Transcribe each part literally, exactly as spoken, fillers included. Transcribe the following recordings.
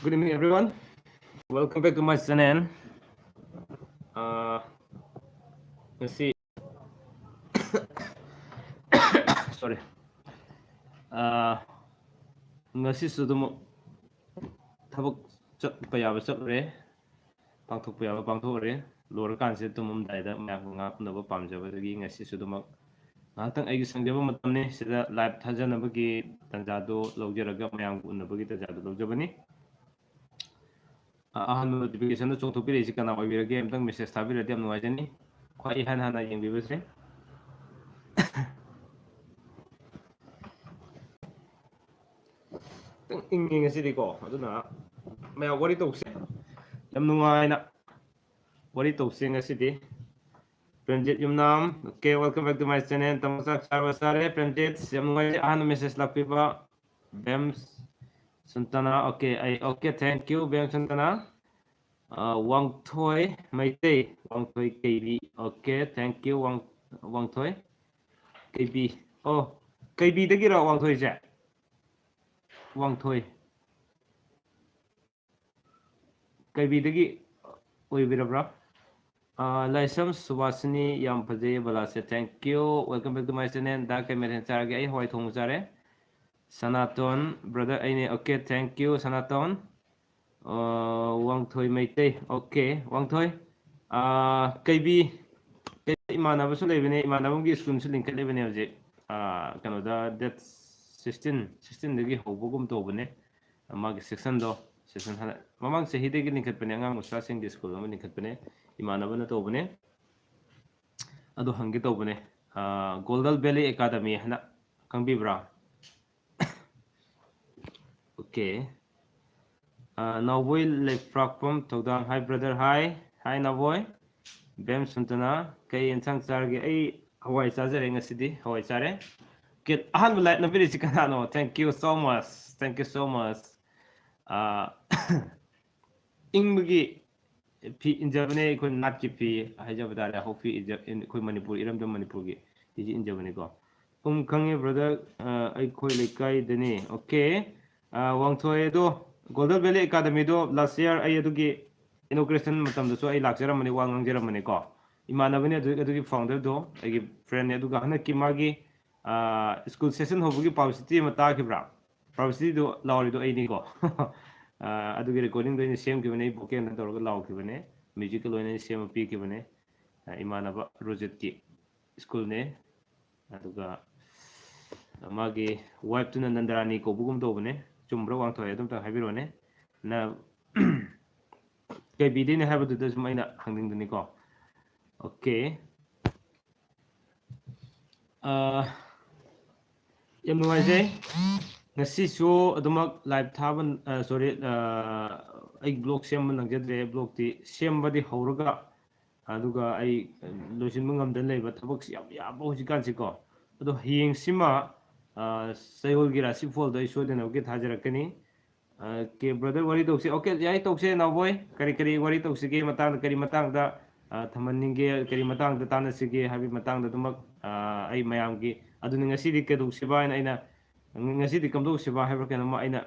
Good evening, everyone. Welcome back to my channel. Uh, let's see. Sorry. Uh, ꯉꯁꯤꯁꯨ ꯑꯗꯨꯝ ꯊꯕꯛ ꯆꯠꯄ ꯌꯥꯕ ꯆꯠꯂꯨꯔꯦ, ꯄꯥꯡꯊꯣꯛꯄ ꯌꯥꯕ ꯄꯥꯡꯊꯣꯛꯎꯔꯦ꯫ ꯂꯣꯏꯔꯀꯥꯟꯁꯤꯗ ꯇꯨꯝꯃꯝꯗꯥꯏꯗ ꯃꯌꯥꯝꯒ ꯉꯥꯏꯍꯥꯛ ꯎꯅꯕ ꯄꯥꯝꯖꯕꯗꯒꯤ ꯉꯁꯤꯁꯨ ꯑꯗꯨꯃꯛ ꯉꯥꯏꯍꯥꯛꯇꯪ ꯑꯩꯒꯤ ꯁꯪꯖꯕ ꯃꯇꯝꯅꯤ꯫ ꯁꯤꯗ live ꯊꯥꯖꯅꯕꯒꯤ ꯇꯥꯟꯖꯥꯗꯣ ꯂꯧꯖꯔꯒ ꯃꯌꯥꯝꯒ ꯎꯅꯕꯒꯤ ꯇꯥꯟꯖꯥꯗꯣ ꯂꯧꯖꯕꯅꯤ꯫ ꯑ-, ꯑꯍꯥꯟꯕ notificationꯗ ꯆꯣꯡꯊꯣꯛꯄꯤꯔꯛꯏꯁꯤ ꯀꯅꯥ ꯑꯣꯏꯕꯤꯔꯒꯦ? ꯑꯝꯇꯪ message ꯊꯥꯕꯤꯔꯗꯤ ꯌꯥꯝ ꯅꯨꯡꯉꯥꯏꯖꯅꯤ꯫ ꯈ꯭ꯋꯥꯏ ꯏꯍꯥꯟ ꯍꯥꯟꯅ ꯌꯦꯡꯕꯤꯕꯁꯦ꯫ ꯈꯤꯇꯪ ꯏꯪꯉꯤ ꯉꯁꯤꯗꯤꯀꯣ, ꯑꯗꯨꯅ ꯃꯌꯥꯝ ꯋꯥꯔꯤ ꯇꯧꯁꯦ꯫ ꯌꯥꯝ ꯅꯨꯡꯉꯥꯏꯅ ꯋꯥꯔꯤ ꯇꯧꯁꯦ ꯉꯁꯤꯗꯤ꯫ ꯄ꯭ꯔꯦꯝꯖꯤꯠ ꯌꯨꯝꯅꯥꯝ, okay, welcome back to my channel. ꯇꯥꯃꯣ ꯆꯥꯛ ꯆꯥꯔꯕ? ꯆꯥꯔꯦ꯫ ꯄ꯭ꯔꯦꯝꯖꯤꯠ, ꯌꯥꯝ ꯅꯨꯡꯉꯥꯏꯖꯩ ꯑꯍꯥꯟꯕ message ꯂꯥꯛꯄꯤꯕ꯫ ꯕꯦꯝ ꯁꯨꯟꯇꯅꯥ, okay, ꯑꯩ, okay, thank you, ꯕꯦꯝ ꯁꯨꯟꯇꯅꯥ꯫ ꯑ, ꯋꯥꯡꯊꯣꯏ ꯃꯩꯇꯩ, ꯋꯥꯡꯊꯣꯏ ꯀꯩꯕꯤ, okay, thank you, ꯋꯥꯡ-, ꯋꯥꯡꯊꯣꯏ ꯀꯩꯕꯤ꯫ ꯑꯣ, ꯀꯩꯕꯤꯗꯒꯤꯔꯣ ꯋꯥꯡꯊꯣꯏꯁꯦ? ꯋꯥꯡꯊꯣꯏ꯫ ꯀꯩꯕꯤꯗꯒꯤ ꯑꯣꯏꯕꯤꯔꯕ꯭ꯔꯥ? ꯑ, ꯂꯥꯏꯁ꯭ꯔꯝ ꯁꯨꯕꯥꯁꯤꯅꯤ, ꯌꯥꯝ ꯐꯖꯩꯌꯦ ꯕꯂꯥꯁꯦ꯫ Thank you. Welcome back to my channel. ꯗꯥ, ꯀꯩ ꯃꯊꯦꯜ ꯆꯥꯔꯒꯦ? ꯑꯩ ꯍꯋꯥꯏ ꯊꯣꯡꯕ ꯆꯥꯔꯦ꯫ ꯁꯅꯥꯇꯣꯟ, brother, ꯑꯩꯅꯦ꯫ Okay, thank you, ꯁꯅꯥꯇꯣꯟ꯫ ꯑ, ꯋꯥꯡꯊꯣꯏ ꯃꯩꯇꯩ꯫ Okay, ꯋꯥꯡꯊꯣꯏ꯫ ꯑ, ꯀꯩꯕꯤ, ꯀꯩꯕꯤ ꯏꯃꯥꯟꯅꯕꯁꯨ ꯂꯩꯕꯅꯦ, ꯏꯃꯥꯟꯅꯕ ꯑꯃꯒꯤ ꯁ꯭ꯀꯨꯜꯁꯨ ꯂꯤꯡꯈꯠꯂꯤꯕꯅꯦ ꯍꯧꯖꯤꯛ꯫ ꯑ, ꯀꯩꯅꯣꯗ, date sixteen, sixteenꯗꯒꯤ ꯍꯧꯕꯒꯨꯝ ꯇꯧꯕꯅꯦ꯫ ꯃꯥꯒꯤ sectionꯗꯣ, section ꯍꯥꯟꯅ, ꯃꯃꯥꯡ ꯆꯍꯤꯗꯒꯤ ꯂꯤꯡꯈꯠꯄꯅꯦ, ꯑꯉꯥꯡ ꯃꯆꯥꯁꯤꯡꯒꯤ ꯁ꯭ꯀꯨꯜ ꯑꯃ ꯂꯤꯡꯈꯠꯄꯅꯦ, ꯏꯃꯥꯟꯅꯕꯅ ꯇꯧꯕꯅꯦ꯫ ꯑꯗꯣ ꯍꯪꯒꯦ ꯇꯧꯕꯅꯦ, ꯑ, Golden Valley Academy ꯍꯥꯏꯅ, ꯈꯪꯕꯤꯕ꯭ꯔꯥ? Okay. ꯑ, ꯅꯥꯎꯕꯣꯏ ꯂꯩꯄ꯭ꯔꯥꯛꯄꯝ ꯊꯧꯗꯥꯡ, hi brother, hi. Hi ꯅꯥꯎꯕꯣꯏ꯫ ꯕꯦꯝ ꯁꯨꯟꯇꯅꯥ, ꯀꯩ ꯌꯦꯟꯁꯥꯡ ꯆꯥꯔꯒꯦ? ꯑꯩ ꯍꯋꯥꯏ ꯆꯥꯖꯔꯦ ꯉꯁꯤꯗꯤ, ꯍꯋꯥꯏ ꯆꯥꯔꯦ꯫ Okay, ꯑꯍꯥꯟꯕ like ꯅꯝꯕꯤꯔꯤꯁꯤ ꯀꯅꯥꯅꯣ? Thank you so much, thank you so much. ꯑ, ꯏꯪꯕꯒꯤ ꯐꯤ ꯏꯟꯖꯕꯅꯦ, ꯑꯩꯈꯣꯏ ꯅꯥꯠꯀꯤ ꯐꯤ ꯍꯥꯏꯖꯕ ꯇꯥꯔꯦ, ꯍꯧꯐꯤ ꯏꯟꯖ-, ꯏꯟ-, ꯑꯩꯈꯣꯏ ꯃꯅꯤꯄꯨꯔ, ꯏꯔꯝꯗꯝ ꯃꯅꯤꯄꯨꯔꯒꯤ ꯐꯤꯁꯤ ꯏꯟꯖꯕꯅꯤꯀꯣ꯫ ꯎꯝ, ꯈꯪꯉꯦ brother, ꯑ, ꯑꯩꯈꯣꯏ ꯂꯩꯀꯥꯏꯗꯅꯦ꯫ Okay, ꯑ, ꯋꯥꯡꯊꯣꯏ ꯑꯗꯣ, Golden Valley Academyꯗꯣ last year ꯑꯩ ꯑꯗꯨꯒꯤ inauguration ꯃꯇꯝꯗꯁꯨ ꯑꯩ ꯂꯥꯛꯆꯔꯝꯕꯅꯤ, ꯋꯥ ꯉꯥꯡꯖꯔꯝꯕꯅꯤꯀꯣ꯫ ꯏꯃꯥꯟꯅꯕꯅꯤ ꯑꯗꯨ, ꯑꯗꯨꯒꯤ founderꯗꯣ, ꯑꯩꯒꯤ friendꯅꯤ꯫ ꯑꯗꯨꯒ ꯍꯟꯗꯛꯀꯤ ꯃꯥꯒꯤ school session ꯍꯧꯕꯒꯤ publicity ꯑꯃ ꯇꯥꯈꯤꯕ꯭ꯔꯥ? Publicityꯗꯣ ꯂꯥꯎꯔꯤꯗꯣ ꯑꯩꯅꯤꯀꯣ꯫ ꯑꯗꯨꯒꯤ recordingꯗꯣ ꯑꯩꯅ ꯁꯦꯝꯈꯤꯕꯅꯦ, ꯑꯩ vocalꯅ ꯇꯧꯔꯒ ꯂꯥꯎꯈꯤꯕꯅꯦ, musicꯀ ꯂꯣꯏꯅ ꯑꯩꯅ ꯁꯦꯝꯃ ꯄꯤꯈꯤꯕꯅꯦ꯫ ꯏꯃꯥꯟꯅꯕ ꯔꯣꯖꯦꯠꯀꯤ schoolꯅꯦ꯫ ꯑꯗꯨꯒ ꯃꯥꯒꯤ wifeꯇꯨꯅ ꯅꯟꯗꯔꯥꯅꯤ ꯀꯧꯕꯒꯨꯝ ꯇꯧꯕꯅꯦ, ꯆꯨꯝꯕ꯭ꯔꯥ ꯋꯥꯡꯊꯣꯏ? ꯑꯗꯨꯝꯇꯪ ꯍꯥꯏꯕꯤꯔꯣꯅꯦ꯫ ꯅ ꯀꯩꯕꯤꯗꯩꯅꯦ ꯍꯥꯏꯕꯗꯨꯗ ꯁꯨꯝ ꯑꯩꯅ ꯍꯪꯅꯤꯡꯗꯅꯤꯀꯣ꯫ Okay꯫ ꯌꯥꯝ ꯅꯨꯡꯉꯥꯏꯖꯩ꯫ ꯉꯁꯤꯁꯨ ꯑꯗꯨꯃꯛ live ꯊꯥꯕ, sorry, ꯑꯩ vlog ꯁꯦꯝꯕ ꯅꯪꯖꯗ꯭ꯔꯦ꯫ Vlogꯇꯤ ꯁꯦꯝꯕꯗꯤ ꯍꯧꯔꯒ, ꯑꯗꯨꯒ ꯑꯩ ꯂꯣꯏꯁꯤꯟꯕ ꯉꯝꯗꯅ ꯂꯩꯕ ꯊꯕꯛꯁꯤ ꯌꯥꯝ ꯌꯥꯝꯕ ꯍꯧꯖꯤꯛꯀꯥꯟꯁꯤꯀꯣ꯫ ꯑꯗꯣ ꯍꯌꯦꯡꯁꯤꯃ ꯆꯌꯣꯜꯒꯤ ꯔꯥꯁꯤꯐꯣꯜꯗꯣ ꯑꯩ ꯁꯣꯏꯗꯅꯃꯛꯀꯤ ꯊꯥꯖꯔꯛꯀꯅꯤ꯫ Okay, brother, ꯋꯥꯔꯤ ꯇꯧꯁꯤ꯫ Okay, ꯌꯥꯏ, ꯇꯧꯁꯦ, ꯅꯥꯎꯕꯣꯏ꯫ ꯀꯔꯤ ꯀꯔꯤ ꯋꯥꯔꯤ ꯇꯧꯁꯤꯒꯦ? ꯃꯇꯥꯡꯗ, ꯀꯔꯤ ꯃꯇꯥꯡꯗ ꯊꯝꯍꯟꯅꯤꯡꯒꯦ? ꯀꯔꯤ ꯃꯇꯥꯡꯗ ꯇꯥꯟꯅꯁꯤꯒꯦ ꯍꯥꯏꯕꯒꯤ ꯃꯇꯥꯡꯗ ꯑꯗꯨꯃꯛ ꯑꯩ ꯃꯌꯥꯝꯒꯤ, ꯑꯗꯨꯅꯤ, ꯉꯁꯤꯗꯤ ꯀꯩꯗꯧꯁꯤꯕ ꯍꯥꯏꯅ ꯑꯩꯅ, ꯉꯁꯤꯗꯤ ꯀꯝꯗꯧꯁꯤꯕ ꯍꯥꯏꯕ꯭ꯔꯥ ꯀꯩꯅꯣꯝꯃ ꯑꯩꯅ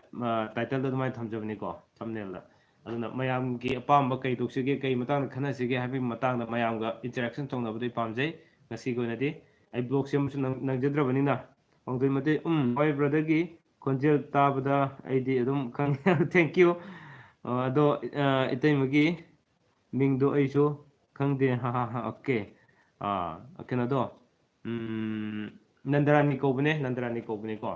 titleꯗ ꯑꯗꯨꯃꯥꯏꯅ ꯊꯝꯖꯕꯅꯤꯀꯣ, thumbnailꯗ꯫ ꯑꯗꯨꯅ ꯃꯌꯥꯝꯒꯤ ꯑꯄꯥꯝꯕ ꯀꯩ ꯇꯧꯁꯤꯒꯦ, ꯀꯩ ꯃꯇꯥꯡꯗ ꯈꯟꯅꯁꯤꯒꯦ ꯍꯥꯏꯕꯒꯤ ꯃꯇꯥꯡꯗ ꯃꯌꯥꯝꯒ interaction ꯇꯧꯅꯕꯗꯨ ꯑꯩ ꯄꯥꯝꯖꯩ꯫ ꯉꯁꯤꯒꯤ ꯑꯣꯏꯅꯗꯤ ꯑꯩ vlog ꯁꯦꯝꯕꯁꯨ ꯅꯪ-, ꯅꯪꯖꯗ꯭ꯔꯕꯅꯤꯅ, ꯋꯥꯡꯊꯣꯏ ꯃꯇꯦꯛ, ꯎꯝ, ꯍꯣꯏ, brotherꯒꯤ ꯈꯣꯟꯖꯦꯜ ꯇꯥꯕꯗ ꯑꯩꯗꯤ ꯑꯗꯨꯝ ꯈꯪꯉꯦ꯫ Thank you꯫ ꯑꯗꯣ ꯏꯇꯩꯃꯒꯤ ꯃꯤꯡꯗꯣ ꯑꯩꯁꯨ ꯈꯪꯗꯦ꯫ ꯍꯥ ꯍꯥ ꯍꯥ꯫ Okay꯫ ꯀꯩꯅꯣꯗꯣ, ꯅꯟꯗꯔꯥꯅꯤ ꯀꯧꯕꯅꯦ, ꯅꯟꯗꯔꯥꯅꯤ ꯀꯧꯕꯅꯦꯀꯣ꯫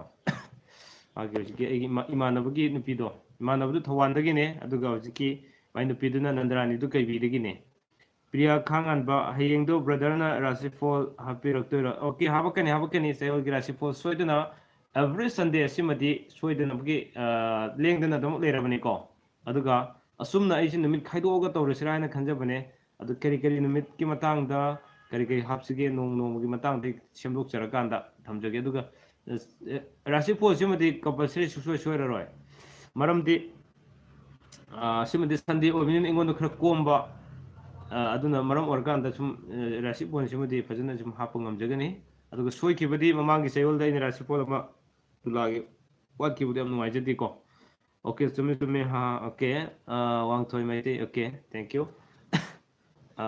ꯃꯥꯒꯤ ꯍꯧꯖꯤꯛꯀꯤ ꯑꯩꯒꯤ ꯏꯃꯥꯟꯅꯕꯒꯤ ꯅꯨꯄꯤꯗꯣ, ꯏꯃꯥꯟꯅꯕꯗꯨ ꯊꯧꯕꯥꯜꯗꯒꯤꯅꯦ, ꯑꯗꯨꯒ ꯍꯧꯖꯤꯛꯀꯤ ꯃꯥꯏ ꯅꯨꯄꯤꯗꯨꯅ ꯅꯟꯗꯔꯥꯅꯤꯗꯨ ꯀꯩꯕꯤꯗꯒꯤꯅꯦ꯫ ꯄ꯭ꯔꯤꯌꯥ ꯈꯥꯉꯥꯟꯕ, ꯍꯌꯦꯡꯗꯣ brotherꯅ ꯔꯥꯁꯤꯐꯣꯜ ꯍꯥꯞꯄꯤꯔꯛꯇꯣꯏꯔꯣ? Okay, ꯍꯥꯞꯄꯛꯀꯅꯤ, ꯍꯥꯞꯄꯛꯀꯅꯤ꯫ ꯆꯌꯣꯜꯒꯤ ꯔꯥꯁꯤꯐꯣꯜ ꯁꯣꯏꯗꯅ every Sunday ꯑꯁꯤꯃꯗꯤ ꯁꯣꯏꯗꯅꯃꯛꯀꯤ ꯂꯦꯡꯗꯅ ꯑꯗꯨꯃꯛ ꯂꯩꯔꯕꯅꯤꯀꯣ꯫ ꯑꯗꯨꯒ ꯑꯁꯨꯝꯅ ꯑꯩꯁꯦ ꯅꯨꯃꯤꯠ ꯈꯥꯏꯗꯣꯛꯑꯒ ꯇꯧꯔꯁꯤꯔꯥ ꯍꯥꯏꯅ ꯈꯟꯖꯕꯅꯦ꯫ ꯑꯗꯨ ꯀꯔꯤ ꯀꯔꯤ ꯅꯨꯃꯤꯠꯀꯤ ꯃꯇꯥꯡꯗ, ꯀꯔꯤ ꯀꯔꯤ ꯍꯥꯞꯁꯤꯒꯦ, ꯅꯣꯡ ꯅꯣꯡꯃꯒꯤ ꯃꯇꯥꯡꯗ ꯑꯩ ꯁꯦꯝꯗꯣꯛꯆꯔꯀꯥꯟꯗ ꯊꯝꯖꯒꯦ꯫ ꯑꯗꯨꯒ ꯔꯥꯁꯤꯐꯣꯜꯁꯤꯃꯗꯤ compulsory ꯁꯨꯡꯁꯣꯏ ꯁꯣꯏꯔꯔꯣꯏ꯫ ꯃꯔꯝꯗꯤ ꯁꯤꯃꯗꯤ Sunday ꯑꯣꯏꯕꯅꯤꯅ ꯑꯩꯉꯣꯟꯗ ꯈꯔ ꯀꯣꯝꯕ, ꯑꯗꯨꯅ ꯃꯔꯝ ꯑꯣꯏꯔꯀꯥꯟꯗ ꯁꯨꯝ ꯔꯥꯁꯤꯐꯣꯜꯁꯤꯃꯗꯤ ꯐꯖꯅ ꯁꯨꯝ ꯍꯥꯞꯄ ꯉꯝꯖꯒꯅꯤ꯫ ꯑꯗꯨꯒ ꯁꯣꯏꯈꯤꯕꯗꯤ ꯃꯃꯥꯡꯒꯤ ꯆꯌꯣꯜꯗ ꯑꯩꯅ ꯔꯥꯁꯤꯐꯣꯜ ꯑꯃ ꯇꯨꯂꯥꯒꯤ ꯋꯥꯠꯈꯤꯕꯗꯨ ꯌꯥꯝ ꯅꯨꯡꯉꯥꯏꯖꯗꯦꯀꯣ꯫ ꯑꯣꯀꯦ, ꯆꯨꯝꯃꯤ, ꯆꯨꯝꯃꯤ꯫ ꯍꯥ, ꯑꯣꯀꯦ꯫ ꯑ, ꯋꯥꯡꯊꯣꯏ ꯃꯩꯇꯩ, ꯑꯣꯀꯦ, thank you꯫ ꯑ,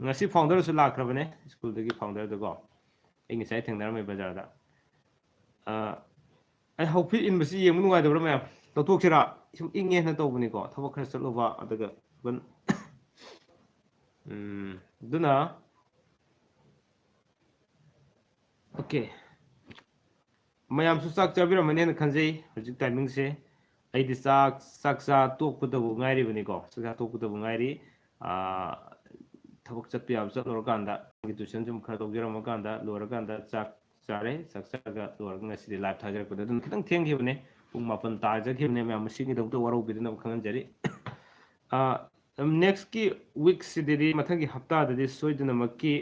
ꯉꯁꯤ founderꯁꯨ ꯂꯥꯛꯈ꯭ꯔꯕꯅꯦ, ꯁ꯭ꯀꯨꯜꯗꯒꯤ founderꯗꯨꯀꯣ꯫ ꯑꯩ ꯉꯁꯥꯏ ꯊꯦꯡꯅꯔꯝꯃꯦ ꯕꯖꯥꯔꯗ꯫ ꯑ, ꯑꯩ ꯍꯥꯎꯐꯤꯠ ꯏꯟꯕꯁꯤ ꯌꯦꯡꯕ ꯅꯨꯡꯉꯥꯏꯇꯕ꯭ꯔꯥ ꯃꯌꯥꯝ? ꯂꯧꯊꯣꯛꯁꯤꯔꯥ? ꯁꯨꯝ ꯏꯪꯉꯦꯅ ꯇꯧꯕꯅꯤꯀꯣ, ꯊꯕꯛ ꯈꯔ ꯆꯠꯂꯨꯕ, ꯑꯗꯨꯒ ꯕꯟ-, ꯎꯝ, ꯑꯗꯨꯅ, ꯑꯣꯀꯦ꯫ ꯃꯌꯥꯝꯁꯨ ꯆꯥꯛ ꯆꯥꯕꯤꯔꯝꯃꯅꯦꯅ ꯈꯟꯖꯩ꯫ ꯍꯧꯖꯤꯛ timingꯁꯦ ꯑꯩꯗꯤ ꯆꯥꯛ, ꯆꯥꯛ ꯆꯥ ꯇꯣꯛꯄꯗꯕꯨ ꯉꯥꯏꯔꯤꯕꯅꯤꯀꯣ꯫ ꯆꯥꯛ ꯆꯥ ꯇꯣꯛꯄꯗꯕꯨ ꯉꯥꯏꯔꯤ꯫ ꯑꯥ, ꯊꯕꯛ ꯆꯠꯄ ꯌꯥꯕ ꯆꯠꯂꯨꯔꯀꯥꯟꯗ, ꯑꯩꯒꯤ tuition ꯁꯨꯝ ꯈꯔ ꯂꯧꯖꯔꯝꯃꯀꯥꯟꯗ, ꯂꯣꯏꯔꯀꯥꯟꯗ ꯆꯥꯛ ꯆꯥꯔꯦ꯫ ꯆꯥꯛ ꯆꯥꯔꯒ ꯂꯣꯏꯔꯒ ꯉꯁꯤꯗꯤ live ꯊꯥꯖꯔꯛꯄꯗ ꯑꯗꯨꯝ ꯈꯤꯇꯪ ꯊꯦꯡꯈꯤꯕꯅꯦ꯫ ꯄꯨꯡ ꯃꯥꯄꯟ ꯇꯥꯖꯈꯤꯕꯅꯦ꯫ ꯃꯌꯥꯝ ꯃꯁꯤꯒꯤꯗꯃꯛꯇ ꯋꯥꯔꯧꯕꯤꯗꯅꯕ ꯈꯪꯍꯟꯖꯔꯤ꯫ ꯑꯥ, nextꯀꯤ weekꯁꯤꯗꯗꯤ, ꯃꯊꯪꯒꯤ ꯍꯞꯇꯥꯗꯗꯤ ꯁꯣꯏꯗꯅꯃꯛꯀꯤ,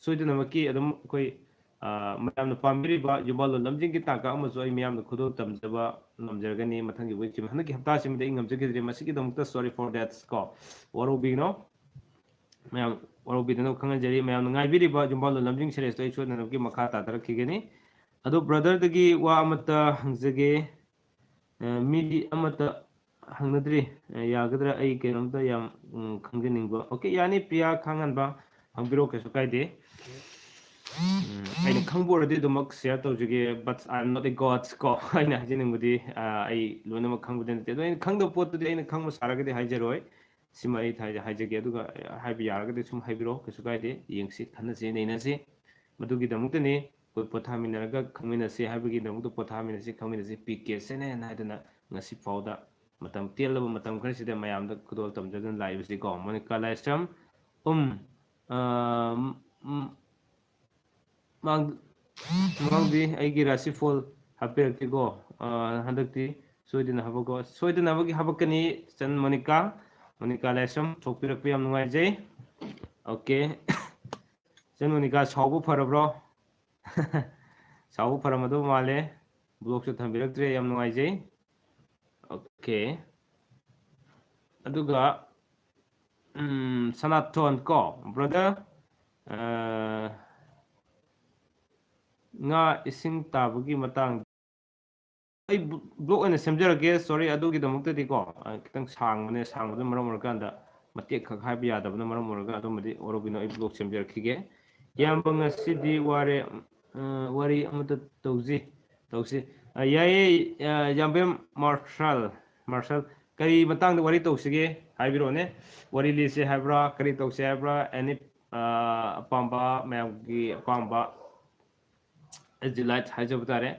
ꯁꯣꯏꯗꯅꯃꯛꯀꯤ ꯑꯗꯨꯝ ꯑꯩꯈꯣꯏ, ꯑꯥ, ꯃꯌꯥꯝꯅ ꯄꯥꯝꯕꯤꯔꯤꯕ ꯌꯨꯝꯕꯥꯜ ꯂꯣꯟꯂꯝꯁꯤꯡꯒꯤ ꯇꯥꯡꯀꯛ ꯑꯃꯁꯨ ꯑꯩ ꯃꯌꯥꯝꯗ ꯈꯨꯗꯣꯜ ꯇꯝꯖꯕ ꯉꯝꯖꯔꯒꯅꯤ꯫ ꯃꯊꯪꯒꯤ weekꯁꯤꯃ, ꯍꯟꯗꯛꯀꯤ ꯍꯞꯇꯥꯁꯤꯃꯗꯤ ꯑꯩ ꯉꯝꯖꯈꯤꯗ꯭ꯔꯦ꯫ ꯃꯁꯤꯒꯤꯗꯃꯛꯇ sorry for that ꯀꯣ, ꯋꯥꯔꯧꯕꯤꯒꯅꯣ꯫ ꯃꯌꯥꯝ ꯋꯥꯔꯧꯕꯤꯗꯅꯕ ꯈꯪꯍꯟꯖꯔꯤ꯫ ꯃꯌꯥꯝꯅ ꯉꯥꯏꯕꯤꯔꯤꯕ ꯌꯨꯝꯕꯥꯜ ꯂꯣꯟꯂꯝꯁꯤꯡ seriesꯇꯣ ꯑꯩ ꯁꯣꯏꯗꯅꯃꯛꯀꯤ ꯃꯈꯥ ꯇꯥꯊꯔꯛꯈꯤꯒꯅꯤ꯫ ꯑꯗꯣ brotherꯗꯒꯤ ꯋꯥ ꯑꯃꯠꯇ ꯍꯪꯖꯒꯦ꯫ ꯑ, ꯃꯤꯗꯤ ꯑꯃꯠꯇ ꯍꯪꯅꯗ꯭ꯔꯤ꯫ ꯑ, ꯌꯥꯒꯗ꯭ꯔꯥ? ꯑꯩ ꯀꯩꯅꯣꯝꯇ ꯌꯥꯝ, ꯎꯝ, ꯈꯪꯖꯅꯤꯡꯕ꯫ ꯑꯣꯀꯦ, ꯌꯥꯅꯤ, ꯄ꯭ꯔꯤꯌꯥ ꯈꯥꯉꯥꯟꯕ, ꯍꯪꯕꯤꯔꯛꯑꯣ, ꯀꯩꯁꯨ ꯀꯥꯏꯗꯦ꯫ ꯎꯝ, ꯑꯩꯅ ꯈꯪꯕ ꯑꯣꯏꯔꯗꯤ ꯑꯗꯨꯃꯛ share ꯇꯧꯖꯒꯦ, but I am not a god ꯀꯣ꯫ ꯑꯩꯅ ꯍꯥꯏꯖꯅꯤꯡꯕꯗꯤ, ꯑ, ꯑꯩ ꯂꯣꯏꯅꯃꯛ ꯈꯪꯕꯗꯤ ꯅꯠꯇꯦ꯫ ꯑꯗꯣ ꯑꯩꯅ ꯈꯪꯗꯕ ꯄꯣꯠꯇꯨꯗꯤ ꯑꯩꯅ ꯈꯪꯕ ꯁꯥꯔꯒꯗꯤ ꯍꯥꯏꯖꯔꯣꯏ꯫ ꯁꯤꯃ ꯑꯩ ꯊꯥꯏ-, ꯍꯥꯏꯖꯒꯦ, ꯑꯗꯨꯒ ꯍꯥꯏꯕ ꯌꯥꯔꯒꯗꯤ ꯁꯨꯝ ꯍꯥꯏꯕꯤꯔꯛꯑꯣ, ꯀꯩꯁꯨ ꯀꯥꯏꯗꯦ꯫ ꯌꯦꯡꯁꯤ, ꯈꯟꯅꯁꯤ, ꯅꯩꯅꯁꯤ꯫ ꯃꯗꯨꯒꯤꯗꯃꯛꯇꯅꯤ ꯑꯩꯈꯣꯏ ꯄꯣꯊꯥꯃꯤꯟꯅꯔꯒ ꯈꯪꯃꯤꯟꯅꯁꯤ ꯍꯥꯏꯕꯒꯤꯗꯃꯛꯇ ꯄꯣꯊꯥꯃꯤꯟꯅꯁꯤ, ꯈꯪꯃꯤꯟꯅꯁꯤ, ꯄꯤ ꯀꯦ ꯁꯦꯅꯦꯟ ꯍꯥꯏꯗꯅ ꯉꯁꯤ ꯐꯥꯎꯗ ꯃꯇꯝ ꯇꯦꯜꯂꯕ ꯃꯇꯝ ꯈꯔꯁꯤꯗ ꯃꯌꯥꯝꯗ ꯈꯨꯗꯣꯜ ꯇꯝꯖꯗꯨꯅ ꯂꯥꯛꯏꯕꯁꯤꯀꯣ꯫ ꯃꯣꯅꯤꯀꯥ ꯂꯥꯏꯁ꯭ꯔꯝ, ꯎꯝ, ꯑ, ꯎꯝ, ꯃꯥꯡ-, ꯃꯃꯥꯡꯗꯤ ꯑꯩꯒꯤ ꯔꯥꯁꯤ ꯐꯣꯜ ꯍꯥꯞꯄꯤꯔꯛꯇꯦꯀꯣ꯫ ꯑ, ꯍꯟꯗꯛꯇꯤ ꯁꯣꯏꯗꯅ ꯍꯥꯄꯛꯀꯣ, ꯁꯣꯏꯗꯅꯕꯒꯤ ꯍꯥꯄꯛꯀꯅꯤ꯫ ꯆꯟ ꯃꯣꯅꯤꯀꯥ, ꯃꯣꯅꯤꯀꯥ ꯂꯥꯏꯁ꯭ꯔꯝ ꯊꯣꯛꯄꯤꯔꯛꯄ ꯌꯥꯝ ꯅꯨꯡꯉꯥꯏꯖꯩ꯫ ꯑꯣꯀꯦ꯫ ꯆꯟ ꯃꯣꯅꯤꯀꯥ, ꯁꯥꯎꯕ ꯐꯔꯕ꯭ꯔꯣ? ꯁꯥꯎꯕ ꯐꯔꯝꯃꯗꯧ ꯃꯥꯜꯂꯦ꯫ Blockꯁꯨ ꯊꯝꯕꯤꯔꯛꯇ꯭ꯔꯦ, ꯌꯥꯝ ꯅꯨꯡꯉꯥꯏꯖꯩ꯫ ꯑꯣꯀꯦ꯫ ꯑꯗꯨꯒ, ꯎꯝ, ꯁꯅꯥꯊꯣꯟ ꯀꯣ, brother, ꯑ, ꯉꯥ ꯏꯁꯤꯡ ꯇꯥꯕꯒꯤ ꯃꯇꯥꯡ ꯑꯩ ꯕ꯭ꯂꯣꯛ ꯑꯣꯏꯅ ꯁꯦꯝꯖꯔꯒꯦ꯫ ꯁꯣꯔꯤ, ꯑꯗꯨꯒꯤꯗꯃꯛꯇꯗꯤꯀꯣ, ꯑ, ꯈꯤꯇꯪ ꯁꯥꯡꯕꯅꯦ, ꯁꯥꯡꯕꯗꯨꯅ ꯃꯔꯝ ꯑꯣꯏꯔꯀꯥꯟꯗ ꯃꯇꯦꯛ ꯈꯛ ꯍꯥꯏꯕ ꯌꯥꯗꯕꯅ ꯃꯔꯝ ꯑꯣꯏꯔꯒ ꯑꯗꯨꯝꯕꯗꯤ ꯋꯥꯔꯧꯕꯤꯅꯣ, ꯑꯩ ꯕ꯭ꯂꯣꯛ ꯁꯦꯝꯖꯔꯛꯈꯤꯒꯦ꯫ ꯏꯌꯥꯝꯕ, ꯉꯁꯤꯗꯤ ꯋꯥꯔꯦ, ꯑ, ꯋꯥꯔꯤ ꯑꯃꯇ ꯇꯧꯁꯤ, ꯇꯧꯁꯤ꯫ ꯑ, ꯌꯥꯏꯌꯦ, ꯑ, ꯌꯥꯝꯕꯦꯝ ꯃꯥꯔꯁꯜ, ꯃꯥꯔꯁꯜ, ꯀꯔꯤ ꯃꯇꯥꯡꯗ ꯋꯥꯔꯤ ꯇꯧꯁꯤꯒꯦ ꯍꯥꯏꯕꯤꯔꯛꯑꯣꯅꯦ꯫ ꯋꯥꯔꯤ ꯂꯤꯁꯦ ꯍꯥꯏꯕ꯭ꯔꯥ, ꯀꯔꯤ ꯇꯧꯁꯦ ꯍꯥꯏꯕ꯭ꯔꯥ, ꯑꯦꯅꯤ, ꯑ, ꯑꯄꯥꯝꯕ, ꯃꯌꯥꯝꯒꯤ ꯑꯄꯥꯝꯕ, ꯑꯦꯖꯨꯂꯥꯏꯠ ꯍꯥꯏꯖꯕ ꯇꯥꯔꯦ꯫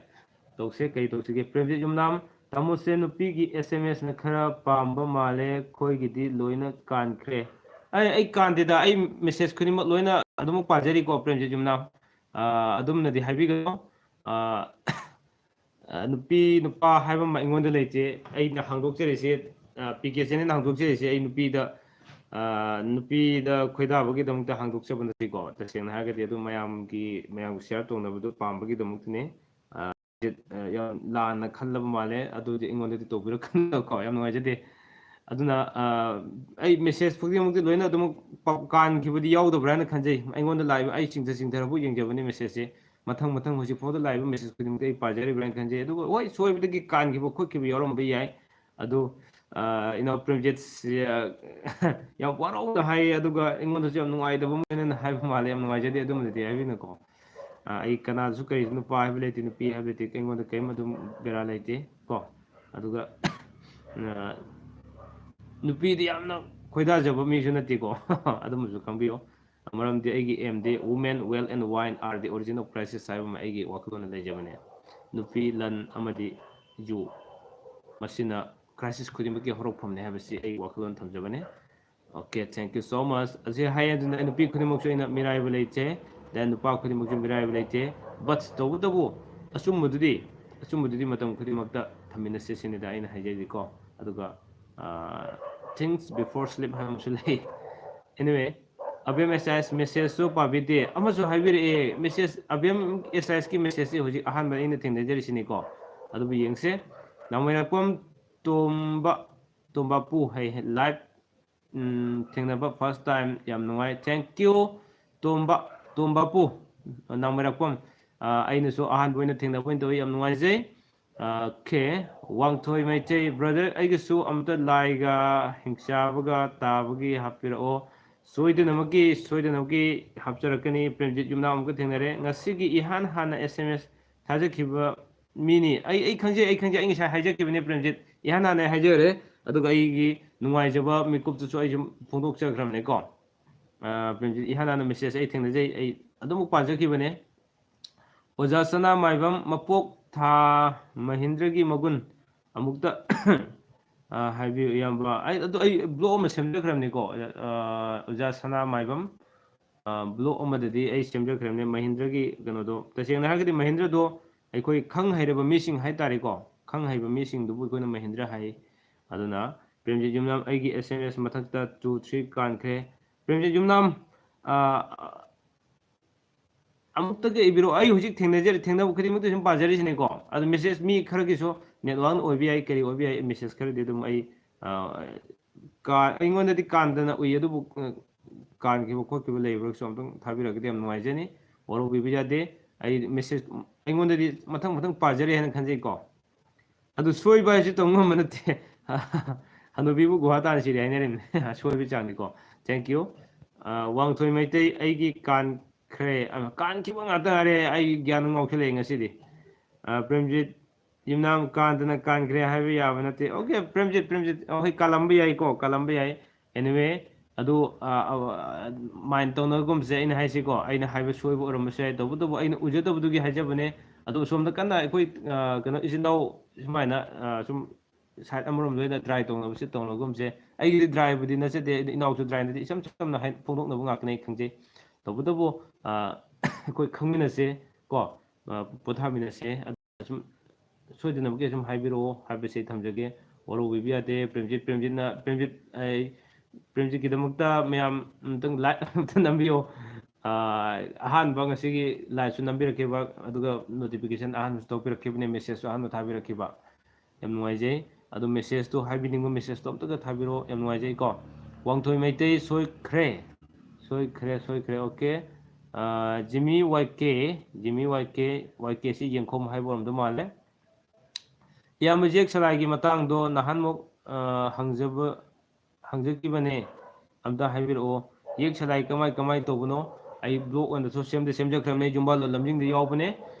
ꯇꯧꯁꯦ, ꯀꯔꯤ ꯇꯧꯁꯤꯒꯦ? ꯄ꯭ꯔꯦꯝꯖꯤꯠ ꯌꯨꯝꯅꯥꯝ, ꯇꯥꯃꯣꯁꯦ ꯅꯨꯄꯤꯒꯤ S M S ꯅ ꯈꯔ ꯄꯥꯝꯕ ꯃꯥꯜꯂꯦ, ꯑꯩꯈꯣꯏꯒꯤꯗꯤ ꯂꯣꯏꯅ ꯀꯥꯟꯈ꯭ꯔꯦ꯫ ꯑꯩ, ꯑꯩ ꯀꯥꯟꯗꯦꯗ, ꯑꯩ ꯃꯦꯁꯦꯖ ꯈꯨꯗꯤꯡꯃꯛ ꯂꯣꯏꯅ ꯑꯗꯨꯃꯛ ꯄꯥꯖꯔꯤꯀꯣ, ꯄ꯭ꯔꯦꯝꯖꯤꯠ ꯌꯨꯝꯅꯥꯝ꯫ ꯑ, ꯑꯗꯨꯝꯅꯗꯤ ꯍꯥꯏꯕꯤꯒꯅꯨ꯫ ꯑ, ꯑ, ꯅꯨꯄꯤ ꯅꯨꯄꯥ ꯍꯥꯏꯕ ꯑꯃ ꯑꯩꯉꯣꯟꯗ ꯂꯩꯇꯦ꯫ ꯑꯩꯅ ꯍꯥꯡꯗꯣꯛꯆꯔꯤꯁꯦ, ꯑ, P K channel ꯅ ꯍꯥꯡꯗꯣꯛꯆꯔꯤꯁꯦ ꯑꯩ ꯅꯨꯄꯤꯗ, ꯑ, ꯅꯨꯄꯤꯗ ꯈꯣꯏꯗꯥꯕꯒꯤꯗꯃꯛꯇ ꯍꯥꯡꯗꯣꯛꯆꯕ ꯅꯠꯇꯦꯀꯣ꯫ ꯇꯁꯦꯡꯅ ꯍꯥꯏꯔꯒꯗꯤ ꯑꯗꯨꯝ ꯃꯌꯥꯝꯒꯤ, ꯃꯌꯥꯝꯒꯤ ꯁꯤꯌꯥꯔ ꯇꯧꯅꯕꯗꯨ ꯄꯥꯝꯕꯒꯤꯗꯃꯛꯇꯅꯤ꯫ ꯑ, ꯑ, ꯌꯥꯝ ꯂꯥꯟꯅ ꯈꯜꯂꯕ ꯃꯥꯜꯂꯦ꯫ ꯑꯗꯨꯗꯤ ꯑꯩꯉꯣꯟꯗꯗꯤ ꯇꯧꯕꯤꯔꯛꯀꯅꯨꯀꯣ, ꯌꯥꯝ ꯅꯨꯡꯉꯥꯏꯖꯗꯦ꯫ ꯑꯗꯨꯅ, ꯑ, ꯑꯩ ꯃꯦꯁꯦꯖ ꯈꯨꯗꯤꯡꯃꯛꯇꯤ ꯂꯣꯏꯅ ꯑꯗꯨꯃꯛ ꯄ-, ꯀꯥꯟꯈꯤꯕꯗꯤ ꯌꯥꯎꯗꯕ꯭ꯔꯥ ꯍꯥꯏꯅ ꯈꯟꯖꯩ꯫ ꯑꯩꯉꯣꯟꯗ ꯂꯥꯛꯏꯕ, ꯑꯩ ꯆꯤꯡꯊ ꯆꯤꯡꯊꯔꯐꯥꯎ ꯌꯦꯡꯖꯕꯅꯤ ꯃꯦꯁꯦꯖꯁꯦ꯫ ꯃꯊꯪ ꯃꯊꯪ ꯍꯧꯖꯤꯛ ꯐꯥꯎꯗ ꯂꯥꯛꯏꯕ ꯃꯦꯁꯦꯖ ꯈꯨꯗꯤꯡꯃꯛꯇ ꯑꯩ ꯄꯥꯖꯔꯤꯕ꯭ꯔꯥ ꯍꯥꯏꯅ ꯈꯟꯖꯩ꯫ ꯑꯗꯨꯒ ꯍꯣꯏ, ꯁꯣꯏꯕꯗꯒꯤ ꯀꯥꯟꯈꯤꯕ ꯈꯣꯠꯈꯤꯕ ꯌꯥꯎꯔꯝꯕ ꯌꯥꯏ꯫ ꯑꯗꯨ, ꯑ, ꯏꯅꯥꯎ ꯄ꯭ꯔꯦꯝꯖꯤꯠꯁꯦ, ꯑ, ꯌꯥꯝ ꯋꯥꯔꯧꯅ ꯍꯥꯏꯌꯦ, ꯑꯗꯨꯒ ꯑꯩꯉꯣꯟꯗꯁꯨ ꯌꯥꯝ ꯅꯨꯡꯉꯥꯏꯇꯕ ꯑꯃ ꯑꯣꯏꯅ ꯍꯥꯏꯕ ꯃꯥꯜꯂꯦ꯫ ꯌꯥꯝ ꯅꯨꯡꯉꯥꯏꯖꯗꯦ, ꯑꯗꯨꯝꯕꯗꯗꯤ ꯍꯥꯏꯕꯤꯅꯨꯀꯣ꯫ ꯑ, ꯑꯩ ꯀꯅꯥꯁꯨ ꯀꯔꯤꯁꯨ ꯅꯨꯄꯥ ꯍꯥꯏꯕ ꯂꯩꯇꯦ, ꯅꯨꯄꯤ ꯍꯥꯏꯕ ꯂꯩꯇꯦ, ꯑꯩꯉꯣꯟꯗ ꯀꯔꯤꯝ ꯑꯗꯨꯝ ꯕꯦꯔꯥ ꯂꯩꯇꯦ ꯀꯣ꯫ ꯑꯗꯨꯒ, ꯑ, ꯅꯨꯄꯤꯗꯤ ꯌꯥꯝꯅ ꯈꯣꯏꯗꯥꯖꯕ ꯃꯤꯁꯨ ꯅꯠꯇꯦꯀꯣ꯫ ꯑꯗꯨꯝꯕꯁꯨ ꯈꯪꯕꯤꯌꯣ꯫ ꯃꯔꯝꯗꯤ ꯑꯩꯒꯤ aim D women, wealth and wine are the origin of crisis ꯍꯥꯏꯕ ꯑꯃ ꯑꯩꯒꯤ ꯋꯥꯈꯜꯂꯣꯟꯗ ꯂꯩꯖꯕꯅꯦ꯫ ꯅꯨꯄꯤ, ꯂꯟ ꯑꯃꯗꯤ ꯌꯨ, ꯃꯁꯤꯅ crisis ꯈꯨꯗꯤꯡꯃꯛꯀꯤ ꯍꯧꯔꯛꯐꯝꯅꯦ ꯍꯥꯏꯕꯁꯤ ꯑꯩꯒꯤ ꯋꯥꯈꯜꯂꯣꯟ ꯊꯝꯖꯕꯅꯦ꯫ Okay, thank you so much꯫ ꯑꯁꯤ ꯍꯥꯏ ꯑꯗꯨꯅ ꯅꯨꯄꯤ ꯈꯨꯗꯤꯡꯃꯛꯁꯨ ꯑꯩꯅ ꯃꯤꯔꯥꯏꯕ ꯂꯩꯇꯦ, then ꯅꯨꯄꯥ ꯈꯨꯗꯤꯡꯃꯛꯁꯨ ꯃꯤꯔꯥꯏꯕ ꯂꯩꯇꯦ꯫ But ꯇꯧꯕꯇꯕꯨ ꯑꯆꯨꯝꯕꯗꯨꯗꯤ, ꯑꯆꯨꯝꯕꯗꯨꯗꯤ ꯃꯇꯝ ꯈꯨꯗꯤꯡꯃꯛꯇ ꯊꯝꯃꯤꯟꯅꯁꯦ ꯁꯤꯅꯤꯗ ꯑꯩꯅ ꯍꯥꯏꯖꯔꯤꯀꯣ꯫ ꯑꯗꯨꯒ, ꯑ, things before sleep ꯍꯥꯏꯕ ꯑꯃꯁꯨ ꯂꯩ꯫ Anyway, Abem S I S message ꯁꯨ ꯄꯥꯕꯤꯗꯦ꯫ ꯑꯃꯁꯨ ꯍꯥꯏꯕꯤꯔꯛꯑꯦ, message, Abem S I S ꯀꯤ message ꯁꯤ ꯍꯧꯖꯤꯛ ꯑꯍꯥꯟꯕ ꯑꯩꯅ ꯊꯦꯡꯅꯖꯔꯤꯁꯤꯅꯤꯀꯣ꯫ ꯑꯗꯨꯕꯨ ꯌꯦꯡꯁꯦ꯫ ꯅꯥꯎꯃꯩꯔꯥꯛꯄꯝ ꯇꯣꯝꯕ, ꯇꯣꯝꯕꯥꯄꯨ ꯍꯥꯏ, live, ꯎꯝ, ꯊꯦꯡꯅꯕ first time, ꯌꯥꯝ ꯅꯨꯡꯉꯥꯏ꯫ Thank you, ꯇꯣꯝꯕ, ꯇꯣꯝꯕꯥꯄꯨ, ꯅꯥꯎꯃꯩꯔꯥꯛꯄꯝ꯫ ꯑ, ꯑꯩꯅꯁꯨ ꯑꯍꯥꯟꯕ ꯑꯣꯏꯅ ꯊꯦꯡꯅꯕ ꯑꯣꯏꯅ ꯇꯧꯋꯤ, ꯌꯥꯝ ꯅꯨꯡꯉꯥꯏꯖꯩ꯫ ꯑꯣꯀꯦ, ꯋꯥꯡꯊꯣꯏ ꯃꯩꯇꯩ brother, ꯑꯩꯒꯤꯁꯨ ꯑꯝꯇ ꯂꯥꯏꯒ ꯍꯤꯡꯆꯥꯕꯒ ꯇꯥꯕꯒꯤ ꯍꯥꯞꯄꯤꯔꯛꯑꯣ꯫ ꯁꯣꯏꯗꯅꯃꯛꯀꯤ, ꯁꯣꯏꯗꯅꯃꯛꯀꯤ ꯍꯥꯞꯆꯔꯛꯀꯅꯤ꯫ ꯄ꯭ꯔꯦꯝꯖꯤꯠ ꯌꯨꯝꯅꯥꯝ ꯑꯃꯨꯛꯀ ꯊꯦꯡꯅꯔꯦ꯫ ꯉꯁꯤꯒꯤ ꯏꯍꯥꯟ ꯍꯥꯟꯅ S M S ꯊꯥꯖꯈꯤꯕ ꯃꯤꯅꯤ꯫ ꯑꯩ, ꯑꯩ ꯈꯪꯖꯩ, ꯑꯩ ꯈꯪꯖꯩ, ꯑꯩ ꯉꯁꯥꯏ ꯍꯥꯏꯖꯈꯤꯕꯅꯦ ꯄ꯭ꯔꯦꯝꯖꯤꯠ꯫ ꯏꯍꯥꯟ ꯍꯥꯟꯅ ꯑꯩ ꯍꯥꯏꯖꯈ꯭ꯔꯦ꯫ ꯑꯗꯨꯒ ꯑꯩꯒꯤ ꯅꯨꯡꯉꯥꯏꯖꯕ ꯃꯤꯀꯨꯞꯇꯨꯁꯨ ꯑꯩ ꯁꯨꯝ ꯐꯣꯡꯗꯣꯛꯆꯈ꯭ꯔꯕꯅꯦꯀꯣ꯫ ꯑ, ꯄ꯭ꯔꯦꯝꯖꯤꯠ, ꯏꯍꯥꯟ ꯍꯥꯟꯅ message ꯑꯩ ꯊꯦꯡꯅꯖꯩ, ꯑꯩ ꯑꯗꯨꯃꯛ ꯄꯥꯖꯈꯤꯕꯅꯦ꯫ ꯑꯣꯖꯥ ꯁꯅꯥꯃꯥꯏꯕꯝ, ꯃꯄꯣꯛ ꯊꯥ ꯃꯍꯤꯟꯗ꯭ꯔꯒꯤ ꯃꯒꯨꯟ ꯑꯃꯨꯛꯇ, ꯑ, ꯍꯥꯏꯕꯤꯌꯨ ꯏꯌꯥꯝꯕ꯫ ꯑꯩ, ꯑꯗꯨ ꯑꯩ blog ꯑꯃ ꯁꯦꯝꯖꯈ꯭ꯔꯕꯅꯤꯀꯣ, ꯑ, ꯑꯣꯖꯥ ꯁꯅꯥꯃꯥꯏꯕꯝ꯫ ꯑ, blog ꯑꯃꯗꯗꯤ ꯑꯩ ꯁꯦꯝꯖꯈ꯭ꯔꯕꯅꯦ ꯃꯍꯤꯟꯗ꯭ꯔꯒꯤ ꯀꯩꯅꯣꯗꯣ꯫ ꯇꯁꯦꯡꯅ ꯍꯥꯏꯔꯒꯗꯤ ꯃꯍꯤꯟꯗ꯭ꯔꯗꯣ ꯑꯩꯈꯣꯏ ꯈꯪ ꯍꯩꯔꯕ ꯃꯤꯁꯤꯡ ꯍꯥꯏꯇꯥꯔꯦꯀꯣ, ꯈꯪ ꯍꯩꯕ ꯃꯤꯁꯤꯡꯗꯨꯕꯨ ꯑꯩꯈꯣꯏꯅ ꯃꯍꯤꯟꯗ꯭ꯔ ꯍꯥꯏ꯫ ꯑꯗꯨꯅ ꯄ꯭ꯔꯦꯝꯖꯤꯠ ꯌꯨꯝꯅꯥꯝ, ꯑꯩꯒꯤ S M S ꯃꯊꯛꯇ two three ꯀꯥꯟꯈ꯭ꯔꯦ꯫ ꯄ꯭ꯔꯦꯝꯖꯤꯠ ꯌꯨꯝꯅꯥꯝ, ꯑ, ꯑꯃꯨꯛꯇꯒ ꯏꯕꯤꯔꯛꯑꯣ꯫ ꯑꯩ ꯍꯧꯖꯤꯛ ꯊꯦꯡꯅꯖꯔꯤ, ꯊꯦꯡꯅꯕ ꯈꯨꯗꯤꯡꯃꯛꯇ ꯁꯨꯝ ꯄꯥꯖꯔꯤꯁꯤꯅꯤꯀꯣ꯫ ꯑꯗꯨ message ꯃꯤ ꯈꯔꯒꯤꯁꯨ network ꯑꯣꯏꯕ ꯌꯥꯏ, ꯀꯔꯤ ꯑꯣꯏꯕ ꯌꯥꯏ, message ꯈꯔꯗꯤ ꯑꯗꯨꯝ ꯑꯩ, ꯑ, ꯀꯥ-, ꯑꯩꯉꯣꯟꯗꯗꯤ ꯀꯥꯟꯗꯅ ꯎꯏ, ꯑꯗꯨꯕꯨ, ꯑ, ꯀꯥꯟꯈꯤꯕ ꯈꯣꯠꯈꯤꯕ ꯂꯩꯕ꯭ꯔꯥꯁꯨ ꯑꯝꯇꯪ ꯊꯥꯕꯤꯔꯛꯑꯒꯗꯤ ꯌꯥꯝ ꯅꯨꯡꯉꯥꯏꯖꯅꯤ꯫ ꯋꯥꯔꯧꯕꯤꯕ ꯌꯥꯗꯦ꯫ ꯑꯩ message ꯑꯩꯉꯣꯟꯗꯗꯤ ꯃꯊꯪ ꯃꯊꯪ ꯄꯥꯖꯔꯦ ꯍꯥꯏꯅ ꯈꯟꯖꯩꯀꯣ꯫ ꯑꯗꯨ ꯁꯣꯏꯕ ꯍꯥꯏꯁꯤ ꯇꯧ ꯉꯝꯕ ꯅꯠꯇꯦ꯫ ꯍꯅꯨꯕꯤꯕꯨ ꯒꯨꯍꯥ ꯇꯥꯅ ꯁꯤꯔꯦ ꯍꯥꯏꯅꯔꯤꯕꯅꯤ꯫ ꯁꯣꯏꯕꯒꯤ ꯆꯥꯡꯅꯤꯀꯣ꯫ Thank you꯫ ꯑ, ꯋꯥꯡꯊꯣꯏ ꯃꯩꯇꯩ, ꯑꯩꯒꯤ ꯀꯥꯟꯈ꯭ꯔꯦ꯫ ꯑ, ꯀꯥꯟꯈꯤꯕ ꯉꯥꯛꯇ ꯉꯥꯏꯔꯦ꯫ ꯑꯩ ꯒ꯭ꯌꯥꯟ ꯉꯥꯎꯁꯜꯂꯛꯑꯦ ꯉꯁꯤꯗꯤ꯫ ꯑ, ꯄ꯭ꯔꯦꯝꯖꯤꯠ ꯌꯨꯝꯅꯥꯝ, ꯀꯥꯟꯗꯅ ꯀꯥꯟꯈ꯭ꯔꯦ ꯍꯥꯏꯕ ꯌꯥꯕ ꯅꯠꯇꯦ꯫ ꯑꯣꯀꯦ, ꯄ꯭ꯔꯦꯝꯖꯤꯠ, ꯄ꯭ꯔꯦꯝꯖꯤꯠ, ꯑ, ꯍꯣꯏ, ꯀꯥꯜꯂꯝꯕ ꯌꯥꯏꯀꯣ, ꯀꯥꯜꯂꯝꯕ ꯌꯥꯏ꯫ Anyway, ꯑꯗꯨ, ꯑ, ꯑ, mind ꯇꯧꯅꯒꯨꯝꯁꯦ꯫ ꯑꯩꯅ ꯍꯥꯏꯁꯤꯀꯣ, ꯑꯩꯅ ꯍꯥꯏꯕ ꯁꯣꯏꯕ ꯑꯣꯏꯔꯝꯕꯁꯨ ꯌꯥꯏ, ꯇꯧꯕꯇꯕꯨ ꯑꯩꯅ ꯎꯖꯗꯕꯗꯨꯒꯤ ꯍꯥꯏꯖꯕꯅꯦ꯫ ꯑꯗꯣ ꯁꯣꯝꯗ ꯀꯟꯅ ꯑꯩꯈꯣꯏ, ꯑ, ꯀꯩꯅꯣ, ꯏꯆꯤꯟ ꯏꯅꯥꯎ ꯁꯨꯃꯥꯏꯅ, ꯑ, ꯁꯨꯝ side ꯑꯃꯔꯣꯝꯗ ꯑꯣꯏꯅ dry ꯇꯧꯅꯕꯁꯦ ꯇꯧꯅꯒꯨꯝꯁꯦ꯫ ꯑꯩꯒꯤꯗꯤ dryꯕꯨꯗꯤ ꯅꯠꯆꯗꯦ, ꯑꯩꯗꯤ ꯏꯅꯥꯎꯁꯨ dry ꯅꯠꯇꯦ, ꯏꯆꯝ ꯆꯝꯅ ꯍꯥꯏ-, ꯐꯣꯡꯗꯣꯛꯅꯕ ꯉꯥꯛꯇꯅꯦ ꯑꯩ ꯈꯪꯖꯩ꯫ ꯇꯧꯕꯇꯕꯨ, ꯑ, ꯑꯩꯈꯣꯏ ꯈꯪꯃꯤꯟꯅꯁꯦ ꯀꯣ, ꯑ, ꯄꯣꯊꯥꯃꯤꯟꯅꯁꯦ꯫ ꯑꯗꯨ ꯁꯨꯝ ꯁꯣꯏꯗꯅꯕꯒꯤ ꯁꯨꯝ ꯍꯥꯏꯕꯤꯔꯛꯑꯣ ꯍꯥꯏꯕꯁꯤ ꯊꯝꯖꯒꯦ꯫ ꯋꯥꯔꯧꯕꯤꯕ ꯌꯥꯗꯦ꯫ ꯄ꯭ꯔꯦꯝꯖꯤꯠ, ꯄ꯭ꯔꯦꯝꯖꯤꯠꯅ, ꯄ꯭ꯔꯦꯝꯖꯤꯠ, ꯑꯩ, ꯄ꯭ꯔꯦꯝꯖꯤꯠꯀꯤꯗꯃꯛꯇ ꯃꯌꯥꯝ ꯑꯝꯇꯪ like ꯑꯝꯇ ꯅꯝꯕꯤꯌꯣ꯫ ꯑ, ꯑꯍꯥꯟꯕ ꯉꯁꯤꯒꯤ liveꯁꯨ ꯅꯝꯕꯤꯔꯛꯈꯤꯕ, ꯑꯗꯨꯒ notification ꯑꯍꯥꯟꯕꯁꯨ ꯇꯧꯕꯤꯔꯛꯈꯤꯕꯅꯦ, messageꯁꯨ ꯑꯍꯥꯟꯕ ꯊꯥꯕꯤꯔꯛꯈꯤꯕ꯫ ꯌꯥꯝ ꯅꯨꯡꯉꯥꯏꯖꯩ꯫ ꯑꯗꯣ messageꯇꯣ, ꯍꯥꯏꯕꯤꯅꯤꯡꯕ messageꯇꯣ ꯑꯝꯇꯒ ꯊꯥꯕꯤꯔꯛꯑꯣ꯫ ꯌꯥꯝ ꯅꯨꯡꯉꯥꯏꯖꯩꯀꯣ꯫ ꯋꯥꯡꯊꯣꯏ ꯃꯩꯇꯩ ꯁꯣꯏꯈ꯭ꯔꯦ꯫ ꯁꯣꯏꯈ꯭ꯔꯦ, ꯁꯣꯏꯈ꯭ꯔꯦ꯫ ꯑꯣꯀꯦ꯫ ꯑ, ꯖꯤꯃꯤ ꯋꯥꯏ ꯀꯦ, ꯖꯤꯃꯤ ꯋꯥꯏ ꯀꯦ, ꯋꯥꯏ ꯀꯦꯁꯤ ꯌꯦꯡꯈꯣꯝ ꯍꯥꯏꯕ ꯑꯣꯏꯔꯝꯗꯧ ꯃꯥꯜꯂꯦ꯫ ꯏꯌꯥꯝꯕ ꯌꯦꯛ ꯁꯂꯥꯏꯒꯤ ꯃꯇꯥꯡꯗꯣ ꯅꯍꯥꯟꯃꯨꯛ ꯍꯪꯖꯕ ꯍꯪꯖꯈꯤꯕꯅꯦ, ꯑꯝꯇ ꯍꯥꯏꯕꯤꯔꯛꯑꯣ꯫ ꯌꯦꯛ ꯁꯂꯥꯏ ꯀꯃꯥꯏ ꯀꯃꯥꯏ ꯇꯧꯕꯅꯣ? ꯑꯩ ꯕ꯭ꯂꯣꯛ ꯑꯣꯏꯅꯁꯨ ꯁꯦꯝꯗꯤ ꯁꯦꯝꯖꯈ꯭ꯔꯕꯅꯦ, ꯌꯨꯝꯕꯥꯜ ꯂꯣꯟ ꯂꯝꯖꯤꯡꯗ ꯌꯥꯎꯕꯅꯦ꯫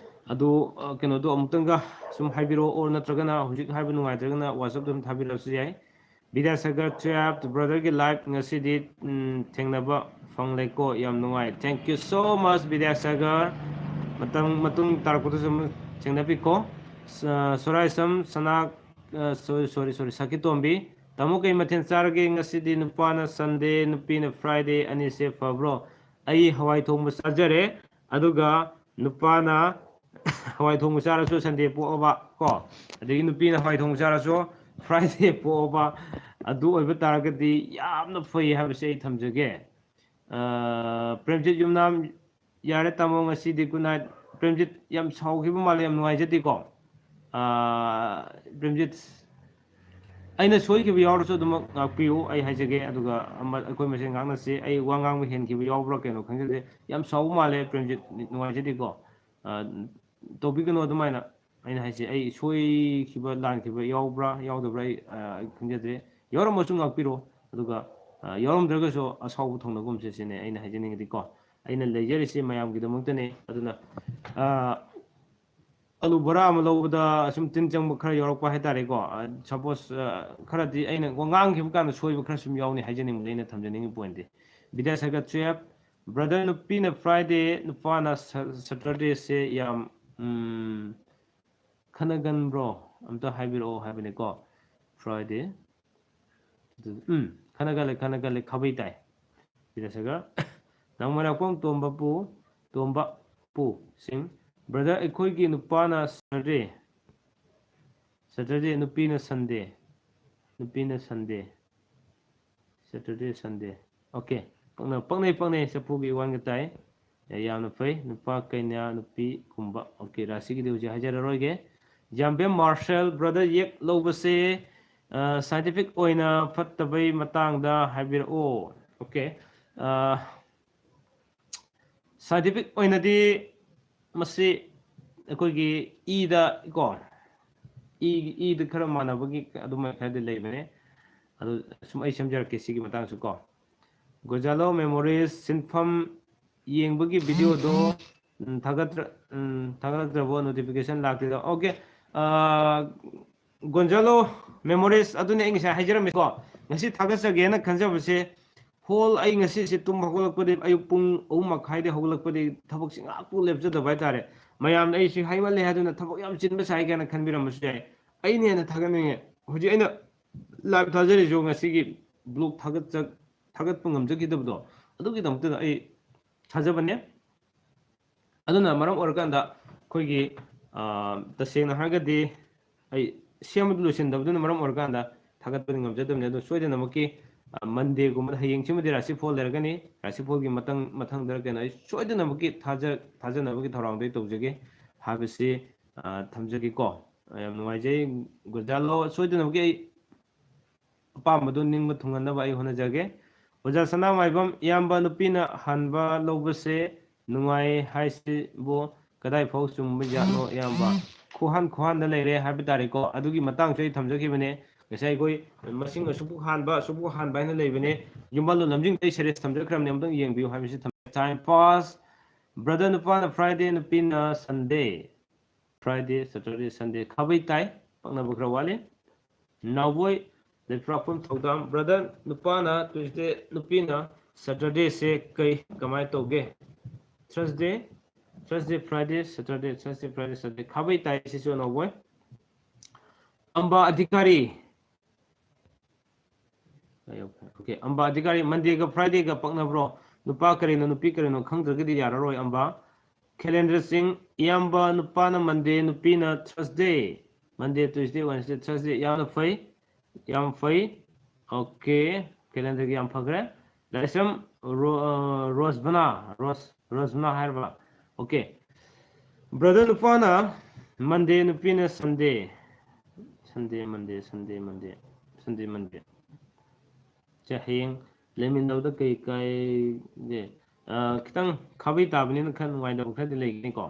ꯑꯗꯨ ꯀꯩꯅꯣꯗꯣ ꯑꯃꯨꯛꯇꯪꯒ ꯁꯨꯝ ꯍꯥꯏꯕꯤꯔꯛꯑꯣ, ꯑꯣꯔ ꯅꯠꯇ꯭ꯔꯒꯅ ꯍꯧꯖꯤꯛ ꯍꯥꯏꯕ ꯅꯨꯡꯉꯥꯏꯇ꯭ꯔꯒꯅ ꯋꯥꯆꯞꯇ ꯑꯗꯨꯝ ꯊꯥꯕꯤꯔꯛꯑꯁꯨ ꯌꯥꯏ꯫ ꯕꯤꯗ꯭ꯌꯥꯁꯥꯒꯔ ꯇꯨꯌꯦꯜꯐ ꯕ꯭ꯔꯗꯔꯒꯤ ꯂꯥꯏꯐ ꯉꯁꯤꯗꯤ ꯊꯦꯡꯅꯕ ꯐꯪꯂꯦꯀꯣ, ꯌꯥꯝ ꯅꯨꯡꯉꯥꯏ꯫ Thank you so much Vidyasagar. ꯃꯇꯝ ꯃꯇꯨꯡ ꯇꯥꯔꯛꯄꯗꯁꯨ ꯑꯃꯨꯛ ꯊꯦꯡꯅꯕꯤꯀꯣ꯫ ꯁꯣꯔꯥꯏꯁꯝ ꯁꯅꯥ, ꯁꯣꯔꯤ ꯁꯣꯔꯤ ꯁꯣꯔꯤ ꯁꯈꯤꯇꯣꯝꯕꯤ꯫ ꯇꯥꯃꯣ ꯀꯩ ꯃꯊꯦꯜ ꯆꯥꯔꯒꯦ ꯉꯁꯤꯗꯤ? ꯅꯨꯄꯥꯅ ꯁꯟꯗꯦ, ꯅꯨꯄꯤꯅ ꯐ꯭ꯔꯥꯏꯗꯦ, ꯑꯅꯤꯁꯦ ꯐꯕ꯭ꯔꯣ? ꯑꯩ ꯍꯋꯥꯏ ꯊꯣꯡꯕ ꯆꯥꯖꯔꯦ, ꯑꯗꯨꯒ ꯅꯨꯄꯥꯅ ꯍꯋꯥꯏ ꯊꯣꯡꯕ ꯆꯥꯔꯁꯨ ꯁꯟꯗꯦ ꯄꯣꯛꯑꯕ ꯀꯣ, ꯑꯗꯒꯤ ꯅꯨꯄꯤꯅ ꯍꯋꯥꯏ ꯊꯣꯡꯕ ꯆꯥꯔꯁꯨ ꯐ꯭ꯔꯥꯏꯗꯦ ꯄꯣꯛꯑꯕ, ꯑꯗꯨ ꯑꯣꯏꯕ ꯇꯥꯔꯒꯗꯤ ꯌꯥꯝꯅ ꯐꯩ ꯍꯥꯏꯕꯁꯦ ꯑꯩ ꯊꯝꯖꯒꯦ꯫ ꯄ꯭ꯔꯦꯝꯖꯤꯠ ꯌꯨꯝꯅꯥꯝ, ꯌꯥꯔꯦ ꯇꯥꯃꯣ, ꯉꯁꯤꯗꯤ good night꯫ ꯄ꯭ꯔꯦꯝꯖꯤꯠ ꯌꯥꯝ ꯁꯥꯎꯈꯤꯕ ꯃꯥꯜꯂꯦ, ꯌꯥꯝ ꯅꯨꯡꯉꯥꯏꯖꯗꯦꯀꯣ꯫ ꯄ꯭ꯔꯦꯝꯖꯤꯠ, ꯑꯩꯅ ꯁꯣꯏꯈꯤꯕ ꯌꯥꯎꯔꯁꯨ ꯑꯗꯨꯃꯛ ꯉꯥꯛꯄꯤꯌꯨ, ꯑꯩ ꯍꯥꯏꯖꯒꯦ꯫ ꯑꯗꯨꯒ ꯑꯩꯈꯣꯏ ꯃꯁꯦꯟ ꯉꯥꯡꯅꯁꯤ꯫ ꯑꯩ ꯋꯥ ꯉꯥꯡꯕ ꯍꯦꯟꯈꯤꯕ ꯌꯥꯎꯕ꯭ꯔꯥ ꯀꯩꯅꯣ ꯈꯪꯖꯗꯦ꯫ ꯌꯥꯝ ꯁꯥꯎꯕ ꯃꯥꯜꯂꯦ ꯄ꯭ꯔꯦꯝꯖꯤꯠ, ꯅꯨꯡꯉꯥꯏꯖꯗꯦꯀꯣ꯫ ꯇꯧꯕꯤꯒꯅꯨ ꯑꯗꯨꯃꯥꯏꯅ꯫ ꯑꯩꯅ ꯍꯥꯏꯁꯦ, ꯑꯩ ꯁꯣꯏꯈꯤꯕ ꯂꯥꯟꯈꯤꯕ ꯌꯥꯎꯕ꯭ꯔꯥ ꯌꯥꯎꯗꯕ꯭ꯔꯥ ꯑꯩ ꯈꯪꯖꯗ꯭ꯔꯦ꯫ ꯌꯥꯎꯔꯝꯃꯁꯨ ꯉꯥꯛꯄꯤꯔꯣ, ꯑꯗꯨꯒ ꯌꯥꯎꯔꯝꯗ꯭ꯔꯒꯁꯨ ꯑꯁꯥꯎꯕ ꯊꯧꯅꯒꯨꯝꯁꯦ ꯁꯤꯅꯦ ꯑꯩꯅ ꯍꯥꯏꯖꯅꯤꯡꯉꯗꯤꯀꯣ꯫ ꯑꯩꯅ ꯂꯩꯖꯔꯤꯁꯤ ꯃꯌꯥꯝꯒꯤꯗꯃꯛꯇꯅꯦ꯫ ꯑꯗꯨꯅ ꯑꯂꯨ ꯕꯣꯔꯥ ꯑꯃ ꯂꯧꯕꯗ ꯁꯨꯝ ꯇꯤꯟ ꯆꯪꯕ ꯈꯔ ꯌꯥꯎꯔꯛꯄ ꯍꯥꯏꯇꯥꯔꯦꯀꯣ꯫ ꯁꯄꯣꯁ ꯈꯔꯗꯤ ꯑꯩꯅ ꯉꯥꯡꯈꯤꯕ ꯀꯥꯟꯗ ꯁꯣꯏꯕ ꯈꯔ ꯁꯨꯝ ꯌꯥꯎꯅꯤ ꯍꯥꯏꯖꯅꯤꯡꯕꯗꯤ ꯑꯩꯅ ꯊꯝꯖꯅꯤꯡꯉꯤ ꯄꯣꯏꯟꯠꯇꯤ꯫ ꯕꯤꯗ꯭ꯌꯥꯁꯥꯒꯔ ꯇꯨꯌꯦꯜꯐ ꯕ꯭ꯔꯗꯔ, ꯅꯨꯄꯤꯅ ꯐ꯭ꯔꯥꯏꯗꯦ, ꯅꯨꯄꯥꯅ ꯁꯇꯔꯗꯦꯁꯦ ꯌꯥꯝ ꯈꯟꯅꯒꯟꯕ꯭ꯔꯣ? ꯑꯝꯇ ꯍꯥꯏꯕꯤꯔꯛꯑꯣ ꯍꯥꯏꯕꯅꯤꯀꯣ꯫ ꯐ꯭ꯔꯥꯏꯗꯦ, ꯎꯝ, ꯈꯟꯅꯒꯜꯂꯦ, ꯈꯟꯅꯒꯜꯂꯦ, ꯈꯥꯕꯩ ꯇꯥꯏ꯫ ꯕꯤꯗ꯭ꯌꯥꯁꯥꯒꯔ, ꯅꯥꯎꯃꯩꯔꯥꯛꯄꯝ ꯇꯣꯝꯕ ꯄꯨ, ꯇꯣꯝꯕ ꯄꯨ ꯁꯤꯡ꯫ ꯕ꯭ꯔꯗꯔ, ꯑꯩꯈꯣꯏꯒꯤ ꯅꯨꯄꯥꯅ ꯁꯇꯔꯗꯦ, ꯁꯇꯔꯗꯦ, ꯅꯨꯄꯤꯅ ꯁꯟꯗꯦ, ꯅꯨꯄꯤꯅ ꯁꯟꯗꯦ, ꯁꯇꯔꯗꯦ, ꯁꯟꯗꯦ꯫ ꯑꯣꯀꯦ, ꯄꯛꯅ-, ꯄꯛꯅꯩ, ꯄꯛꯅꯩ, ꯆꯐꯨꯒꯤ ꯋꯥꯟꯒ ꯇꯥꯏ꯫ ꯌꯥꯝꯅ ꯐꯩ꯫ ꯅꯨꯄꯥ ꯀꯩꯅꯥ, ꯅꯨꯄꯤ ꯈꯨꯝꯕ꯫ ꯑꯣꯀꯦ, ꯔꯥꯁꯤꯒꯤꯗꯤ ꯍꯧꯖꯤꯛ ꯍꯥꯏꯖꯔꯔꯣꯏꯒꯦ꯫ ꯖꯥꯝꯕꯦꯝ ꯃꯥꯔꯁꯦꯜ, ꯕ꯭ꯔꯗꯔ, ꯌꯦꯛ ꯂꯧꯕꯁꯦ ꯁꯥꯏꯟꯇꯤꯐꯤꯛ ꯑꯣꯏꯅ ꯐꯠꯇꯕꯩ ꯃꯇꯥꯡꯗ ꯍꯥꯏꯕꯤꯔꯛꯑꯣ꯫ ꯑꯣꯀꯦ, ꯁꯥꯏꯟꯇꯤꯐꯤꯛ ꯑꯣꯏꯅꯗꯤ ꯃꯁꯤ ꯑꯩꯈꯣꯏꯒꯤ ꯏꯗ ꯀꯣ, ꯏ ꯏꯗ ꯈꯔ ꯃꯥꯟꯅꯕꯒꯤ ꯑꯗꯨꯃꯥꯏꯅ ꯈꯔꯗꯤ ꯂꯩꯕꯅꯦ꯫ ꯑꯗꯨ ꯁꯨꯝ ꯑꯩ ꯁꯦꯝꯖꯔꯛꯀꯦ ꯁꯤꯒꯤ ꯃꯇꯥꯡꯁꯨ ꯀꯣ꯫ ꯒꯣꯟꯖꯥꯂꯣ ꯃꯦꯃꯣꯔꯤꯁ ꯁꯤꯟꯐꯝ ꯌꯦꯡꯕꯒꯤ ꯚꯤꯗꯤꯑꯣꯗꯣ ꯎꯝ, ꯊꯥꯒꯠꯇ꯭ꯔ ꯎꯝ, ꯊꯥꯒꯠꯂꯛꯇ꯭ꯔꯕꯣ? ꯅꯣꯇꯤꯐꯤꯀꯦꯁꯟ ꯂꯥꯛꯇꯦꯗ꯫ ꯑꯣꯀꯦ, ꯒꯣꯟꯖꯥꯂꯣ ꯃꯦꯃꯣꯔꯤꯁ ꯑꯗꯨꯅꯦ ꯑꯩ ꯉꯁꯥꯏ ꯍꯥꯏꯖꯔꯝꯃꯤꯀꯣ꯫ ꯉꯁꯤ ꯊꯥꯒꯠꯆꯒꯦꯅ ꯈꯟꯖꯕꯁꯦ, ꯍꯣꯜ ꯑꯩ ꯉꯁꯤꯁꯦ ꯇꯨꯝ ꯍꯧꯒꯠꯂꯛꯄꯗꯤ ꯑꯌꯨꯛ ꯄꯨꯡ ꯑꯍꯨꯝ ꯃꯈꯥꯏꯗ ꯍꯧꯒꯠꯂꯛꯄꯗꯤ ꯊꯕꯛꯁꯤ ꯉꯥꯏꯍꯥꯛꯄꯨ ꯂꯦꯞꯆꯗꯕ ꯍꯥꯏꯇꯥꯔꯦ꯫ ꯃꯌꯥꯝꯅ ꯑꯩꯁꯤ ꯍꯥꯏꯃꯜꯂꯦ ꯍꯥꯏꯗꯨꯅ ꯊꯕꯛ ꯌꯥꯝ ꯆꯤꯟꯕ ꯁꯥꯏ ꯀꯥꯏꯅ ꯈꯟꯕꯤꯔꯝꯕꯁꯨ ꯌꯥꯏ꯫ ꯑꯩꯅ ꯍꯦꯟꯅ ꯊꯥꯒꯠꯅꯤꯡꯉꯦ꯫ ꯍꯧꯖꯤꯛ ꯑꯩꯅ ꯂꯥꯏꯚ ꯊꯥꯖꯔꯤꯁꯨ ꯉꯁꯤꯒꯤ ꯕ꯭ꯂꯣꯛ ꯊꯥꯒꯠꯆ ꯊꯥꯒꯠꯄ ꯉꯝꯖꯈꯤꯗꯕꯗꯣ ꯑꯗꯨꯒꯤꯗꯃꯛꯇꯗ ꯑꯩ ꯊꯥꯖꯕꯅꯦ꯫ ꯑꯗꯨꯅ ꯃꯔꯝ ꯑꯣꯏꯔꯀꯥꯟꯗ ꯑꯩꯈꯣꯏꯒꯤ, ꯑ, ꯇꯁꯦꯡꯅ ꯍꯥꯏꯔꯒꯗꯤ ꯑꯩ ꯁꯦꯝꯕꯗꯨ ꯂꯣꯏꯁꯤꯟꯗꯕꯗꯨꯅ ꯃꯔꯝ ꯑꯣꯏꯔꯀꯥꯟꯗ ꯊꯥꯒꯠꯄꯗꯤ ꯉꯝꯖꯗꯕꯅꯤ꯫ ꯑꯗꯨ ꯁꯣꯏꯗꯅꯃꯛꯀꯤ, ꯑ, ꯃꯟꯗꯦꯒꯨꯝꯕꯗ, ꯍꯌꯦꯡꯁꯤꯃꯗꯤ ꯔꯥꯁꯤ ꯐꯣꯜ ꯂꯩꯔꯒꯅꯤ, ꯔꯥꯁꯤ ꯐꯣꯜꯒꯤ ꯃꯊꯪ ꯃꯊꯪꯗ ꯀꯩꯅꯣ ꯑꯩ ꯁꯣꯏꯗꯅꯃꯛꯀꯤ ꯊꯥꯖ ꯊꯥꯖꯅꯕꯒꯤ ꯊꯧꯔꯥꯡꯗꯣ ꯑꯩ ꯇꯧꯖꯒꯦ ꯍꯥꯏꯕꯁꯤ, ꯑ, ꯊꯝꯖꯒꯦꯀꯣ꯫ ꯌꯥꯝ ꯅꯨꯡꯉꯥꯏꯖꯩ꯫ ꯒꯣꯟꯖꯥꯂꯣ, ꯁꯣꯏꯗꯅꯃꯛꯀꯤ ꯑꯩ ꯑꯄꯥꯝꯕꯗꯨ ꯅꯤꯡꯕ ꯊꯨꯡꯍꯟꯅꯕ ꯑꯩ ꯍꯣꯠꯅꯖꯒꯦ꯫ ꯑꯣꯖꯥ ꯁꯅꯥꯃꯥꯏꯕꯝ, ꯏꯌꯥꯝꯕ ꯅꯨꯄꯤꯅ ꯍꯥꯟꯕ ꯂꯧꯕꯁꯦ ꯅꯨꯡꯉꯥꯏ ꯍꯥꯏꯁꯤꯕꯨ ꯀꯗꯥꯏ ꯐꯥꯎ ꯆꯨꯝꯕ ꯖꯥꯠꯅꯣ ꯏꯌꯥꯝꯕ? ꯈꯨꯍꯥꯟ ꯈꯨꯍꯥꯟꯗ ꯂꯩꯔꯦ ꯍꯥꯏꯕ ꯇꯥꯔꯦꯀꯣ꯫ ꯑꯗꯨꯒꯤ ꯃꯇꯥꯡꯁꯨ ꯑꯩ ꯊꯝꯖꯈꯤꯕꯅꯦ꯫ ꯉꯁꯥꯏ ꯑꯩꯈꯣꯏ ꯃꯁꯤꯡ ꯑꯁꯨꯛꯄꯨ ꯍꯥꯟꯕ, ꯑꯁꯨꯛꯄꯨ ꯍꯥꯟꯕ ꯍꯥꯏꯅ ꯂꯩꯕꯅꯦ꯫ ꯌꯨꯝꯕꯥꯜꯂꯣꯟ ꯂꯝꯖꯤꯡꯗ ꯑꯩ ꯁꯦꯔꯦꯁ ꯊꯝꯖꯈ꯭ꯔꯕꯅꯦ, ꯑꯃꯨꯛꯇꯪ ꯌꯦꯡꯕꯤꯌꯨ ꯍꯥꯏꯕꯁꯤ ꯊꯝꯖ-, ꯇꯥꯏꯝ ꯄꯥꯁ꯫ ꯕ꯭ꯔꯗꯔ ꯅꯨꯄꯥꯅ ꯐ꯭ꯔꯥꯏꯗꯦ, ꯅꯨꯄꯤꯅ ꯁꯟꯗꯦ꯫ ꯐ꯭ꯔꯥꯏꯗꯦ, ꯁꯦꯇꯔꯗꯦ, ꯁꯟꯗꯦ꯫ ꯈꯥꯕꯩ ꯇꯥꯏ꯫ ꯄꯛꯅꯕ ꯈꯔ ꯋꯥꯠꯂꯤ꯫ ꯅꯥꯎꯕꯣꯏ, ꯂꯩꯄ꯭ꯔꯥꯛꯄꯝ ꯊꯧꯗꯥꯝ꯫ ꯕ꯭ꯔꯗꯔ, ꯅꯨꯄꯥꯅ ꯇ꯭ꯌꯨꯁꯗꯦ, ꯅꯨꯄꯤꯅ ꯁꯦꯇꯔꯗꯦꯁꯦ ꯀꯩ, ꯀꯃꯥꯏꯅ ꯇꯧꯒꯦ? ꯊꯔꯁꯗꯦ, ꯊꯔꯁꯗꯦ, ꯐ꯭ꯔꯥꯏꯗꯦ, ꯁꯦꯇꯔꯗꯦ, ꯊꯔꯁꯗꯦ, ꯐ꯭ꯔꯥꯏꯗꯦ, ꯁꯦꯇꯔꯗꯦ꯫ ꯈꯥꯕꯩ ꯇꯥꯏ ꯁꯤꯁꯨ ꯅꯥꯎꯕꯣꯏ꯫ ꯑꯝꯕ ꯑꯙꯤꯀꯥꯔꯤ꯫ ꯑꯣꯀꯦ, ꯑꯝꯕ ꯑꯙꯤꯀꯥꯔꯤ, ꯃꯟꯗꯦꯒ ꯐ꯭ꯔꯥꯏꯗꯦꯒ ꯄꯛꯅꯕ꯭ꯔꯣ? ꯅꯨꯄꯥ ꯀꯔꯤꯅꯣ, ꯅꯨꯄꯤ ꯀꯔꯤꯅꯣ ꯈꯪꯗ꯭ꯔꯒꯗꯤ ꯌꯥꯔꯔꯣꯏ, ꯑꯝꯕ꯫ ꯈꯦꯂꯦꯟꯗ꯭ꯔ ꯁꯤꯡ, ꯏꯌꯥꯝꯕ ꯅꯨꯄꯥꯅ ꯃꯟꯗꯦ, ꯅꯨꯄꯤꯅ ꯊꯔꯁꯗꯦ꯫ ꯃꯟꯗꯦ, ꯇ꯭ꯌꯨꯁꯗꯦ, ꯋꯦꯟꯁꯗꯦ, ꯊꯔꯁꯗꯦ꯫ ꯌꯥꯝꯅ ꯐꯩ, ꯌꯥꯝ ꯐꯩ꯫ ꯑꯣꯀꯦ, ꯈꯦꯂꯦꯟꯗ꯭ꯔꯒꯤ ꯌꯥꯝ ꯐꯈ꯭ꯔꯦ꯫ ꯂꯥꯏꯁ꯭ꯔꯝ ꯔꯣ-, ꯑ, ꯔꯣꯁꯕꯅꯥ, ꯔꯣꯁ-, ꯔꯣꯁꯕꯅꯥ ꯍꯥꯏꯔꯕ? ꯑꯣꯀꯦ꯫ ꯕ꯭ꯔꯗꯔ ꯅꯨꯄꯥꯅ ꯃꯟꯗꯦ, ꯅꯨꯄꯤꯅ ꯁꯟꯗꯦ꯫ ꯁꯟꯗꯦ, ꯃꯟꯗꯦ, ꯁꯟꯗꯦ, ꯃꯟꯗꯦ, ꯁꯟꯗꯦ, ꯃꯟꯗꯦ꯫ ꯁꯦ, ꯍꯌꯦꯡ ꯂꯩꯃꯤꯟꯅꯕꯗ ꯀꯩ ꯀꯥꯏꯒꯦ? ꯑ, ꯈꯤꯇꯪ ꯈꯥꯕꯩ ꯇꯥꯕꯅꯤꯅ ꯈꯔ ꯅꯨꯡꯉꯥꯏꯇꯕ ꯈꯔꯗꯤ ꯂꯩꯒꯅꯤꯀꯣ꯫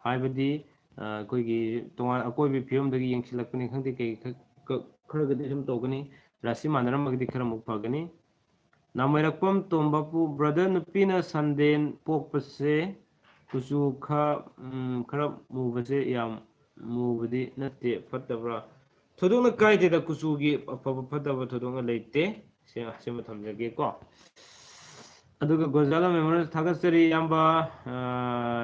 ꯍꯥꯏꯕꯗꯤ ꯑꯩꯈꯣꯏꯒꯤ ꯇꯣꯉꯥꯟ ꯑꯀꯣꯏꯕꯒꯤ ꯐꯤꯕꯝꯗꯒꯤ ꯌꯦꯡꯁꯤꯜꯂꯛꯄꯅꯤ ꯈꯪꯗꯦ, ꯀꯩ ꯈꯔꯒꯗꯤ ꯁꯨꯝ ꯇꯧꯒꯅꯤ꯫ ꯔꯥꯁꯤ ꯃꯥꯟꯅꯔꯝꯃꯒꯗꯤ ꯈꯔ ꯑꯃꯨꯛ ꯐꯒꯅꯤ꯫ ꯅꯥꯃꯩꯔꯛꯄꯝ ꯇꯣꯝꯕꯄꯨ, ꯕ꯭ꯔꯗꯔ, ꯅꯨꯄꯤꯅ ꯁꯟꯗꯦꯟ ꯄꯣꯛꯄꯁꯦ ꯀꯨꯆꯨ ꯈꯔ ꯈꯔ ꯃꯨꯕꯁꯦ ꯌꯥꯝ ꯃꯨꯕꯗꯤ ꯅꯠꯇꯦ, ꯐꯠꯇꯕ꯭ꯔꯥ? ꯊꯣꯏꯗꯣꯛꯅ ꯀꯥꯏꯗꯦꯗ, ꯀꯨꯆꯨꯒꯤ ꯑꯐꯕ ꯐꯠꯇꯕ ꯊꯣꯏꯗꯣꯛꯅ ꯂꯩꯇꯦ꯫ ꯁꯤꯃ ꯊꯝꯖꯒꯦꯀꯣ꯫ ꯑꯗꯨꯒ ꯒꯣꯟꯖꯥꯂꯣ ꯃꯦꯃꯣꯔꯤꯌꯦꯜ ꯊꯥꯒꯠꯆꯔꯤ ꯏꯌꯥꯝꯕ,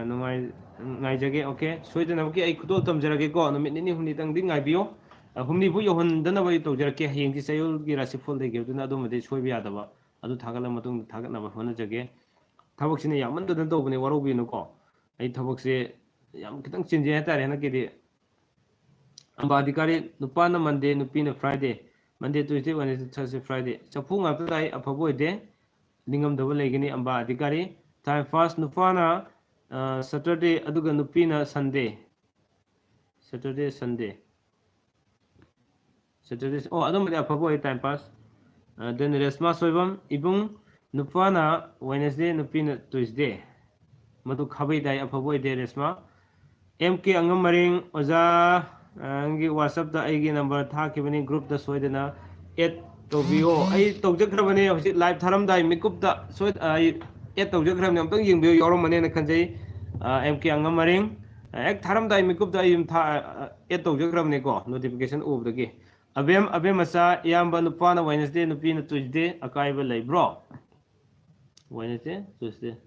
ꯅꯨꯡꯉꯥꯏ ꯅꯨꯡꯉꯥꯏꯖꯒꯦ꯫ ꯑꯣꯀꯦ, ꯁꯣꯏꯗꯅꯃꯛꯀꯤ ꯑꯩ ꯈꯨꯗꯣꯜ ꯇꯝꯖꯔꯒꯦꯀꯣ꯫ ꯅꯨꯃꯤꯠ ꯅꯤꯅꯤ ꯍꯨꯝꯅꯤꯇꯪꯗꯤ ꯉꯥꯏꯕꯤꯌꯨ꯫ ꯍꯨꯝꯅꯤꯐꯨ ꯌꯧꯍꯟꯗꯅꯕ ꯑꯩ ꯇꯧꯖꯔꯛꯀꯦ꯫ ꯍꯌꯦꯡꯁꯤ ꯆꯌꯣꯜꯒꯤ ꯔꯥꯁꯤꯐꯣꯜ ꯂꯩꯈꯤꯕꯗꯨꯅ ꯑꯗꯨꯃꯗꯤ ꯁꯣꯏꯕ ꯌꯥꯗꯕ꯫ ꯑꯗꯨ ꯊꯥꯒꯠꯂ ꯃꯇꯨꯡꯗ ꯊꯥꯒꯠꯅꯕ ꯍꯣꯠꯅꯖꯒꯦ꯫ ꯊꯕꯛꯁꯤꯅ ꯌꯥꯝꯃꯟꯗꯗꯅ ꯇꯧꯕꯅꯦ, ꯋꯥꯔꯧꯕꯤꯅꯨꯀꯣ꯫ ꯑꯩ ꯊꯕꯛꯁꯦ ꯌꯥꯝ ꯈꯤꯇꯪ ꯆꯤꯟꯖꯩ ꯍꯥꯏꯇꯥꯔꯦ ꯍꯟꯗꯛꯀꯤꯗꯤ꯫ ꯑꯝꯕꯥ ꯑꯙꯤꯀꯥꯔꯤ, ꯅꯨꯄꯥꯅ ꯃꯟꯗꯦ, ꯅꯨꯄꯤꯅ ꯐ꯭ꯔꯥꯏꯗꯦ꯫ ꯃꯟꯗꯦ, ꯇ꯭ꯌꯨꯁꯗꯦ, ꯋꯦꯅꯦꯁꯗꯦ, ꯊꯔꯁꯗꯦ, ꯐ꯭ꯔꯥꯏꯗꯦ꯫ ꯆꯐꯨ ꯉꯥꯛꯇ ꯇꯥꯏ, ꯑꯐꯕ ꯑꯣꯏꯗꯦ꯫ ꯅꯤꯡꯉꯝꯗꯕ ꯂꯩꯒꯅꯤ꯫ ꯑꯝꯕꯥ ꯑꯙꯤꯀꯥꯔꯤ, ꯇꯥꯏꯝ ꯄꯥꯁ, ꯅꯨꯄꯥꯅ ꯁꯇꯔꯗꯦ ꯑꯗꯨꯒ ꯅꯨꯄꯤꯅ ꯁꯟꯗꯦ꯫ ꯁꯇꯔꯗꯦ, ꯁꯟꯗꯦ꯫ ꯁꯇꯔꯗꯦ, ꯑꯣ, ꯑꯗꯨꯝꯕꯗꯤ ꯑꯐꯕ ꯑꯣꯏ, time pass. Then Reshma Soibam, ꯏꯕꯨꯡ, ꯅꯨꯄꯥꯅ ꯋꯦꯅꯦꯁꯗꯦ, ꯅꯨꯄꯤꯅ ꯇ꯭ꯌꯨꯁꯗꯦ꯫ ꯃꯗꯨ ꯈꯥꯕꯩ ꯇꯥꯏ, ꯑꯐꯕ ꯑꯣꯏꯗꯦ, ꯔꯦꯁꯃꯥ꯫ ꯑꯦꯝ ꯀꯦ ꯑꯉꯝ ꯃꯔꯤꯡ, ꯑꯣꯖꯥ, ꯅꯪꯒꯤ ꯋꯥꯆꯞꯇ ꯑꯩꯒꯤ ꯅꯝꯕꯔ ꯊꯥꯈꯤꯕꯅꯤ, ꯒ꯭ꯔꯨꯞꯇ ꯁꯣꯏꯗꯅ ꯑꯦꯗ ꯇꯧꯕꯤꯌꯣ꯫ ꯑꯩ ꯇꯧꯖꯈ꯭ꯔꯕꯅꯦ, ꯍꯧꯖꯤꯛ ꯂꯥꯏꯚ ꯊꯥꯔꯝꯗꯥꯏ ꯃꯤꯀꯨꯞꯇ ꯁꯣꯏ-, ꯑꯩ ꯑꯦꯗ ꯇꯧꯖꯈ꯭ꯔꯕꯅꯦ, ꯑꯝꯇꯪ ꯌꯦꯡꯕꯤꯌꯨ, ꯌꯥꯎꯔꯝꯃꯅꯦꯅ ꯈꯟꯖꯩ꯫ ꯑꯦꯝ ꯀꯦ ꯑꯉꯝ ꯃꯔꯤꯡ, ꯍꯦꯛ ꯊꯥꯔꯝꯗꯥꯏ ꯃꯤꯀꯨꯞꯇ ꯑꯩ ꯑꯗꯨꯝ ꯊꯥ-, ꯑꯦꯗ ꯇꯧꯖꯈ꯭ꯔꯕꯅꯦꯀꯣ, ꯅꯣꯇꯤꯐꯤꯀꯦꯁꯟ ꯎꯕꯗꯒꯤ꯫ ꯑꯕꯦꯝ, ꯑꯕꯦꯝ ꯃꯆꯥ, ꯏꯌꯥꯝꯕ, ꯅꯨꯄꯥꯅ ꯋꯦꯅꯦꯁꯗꯦ, ꯅꯨꯄꯤꯅ ꯇ꯭ꯌꯨꯁꯗꯦ, ꯑꯀꯥꯏꯕ ꯂꯩꯕ꯭ꯔꯣ? Wednesday, Tuesday.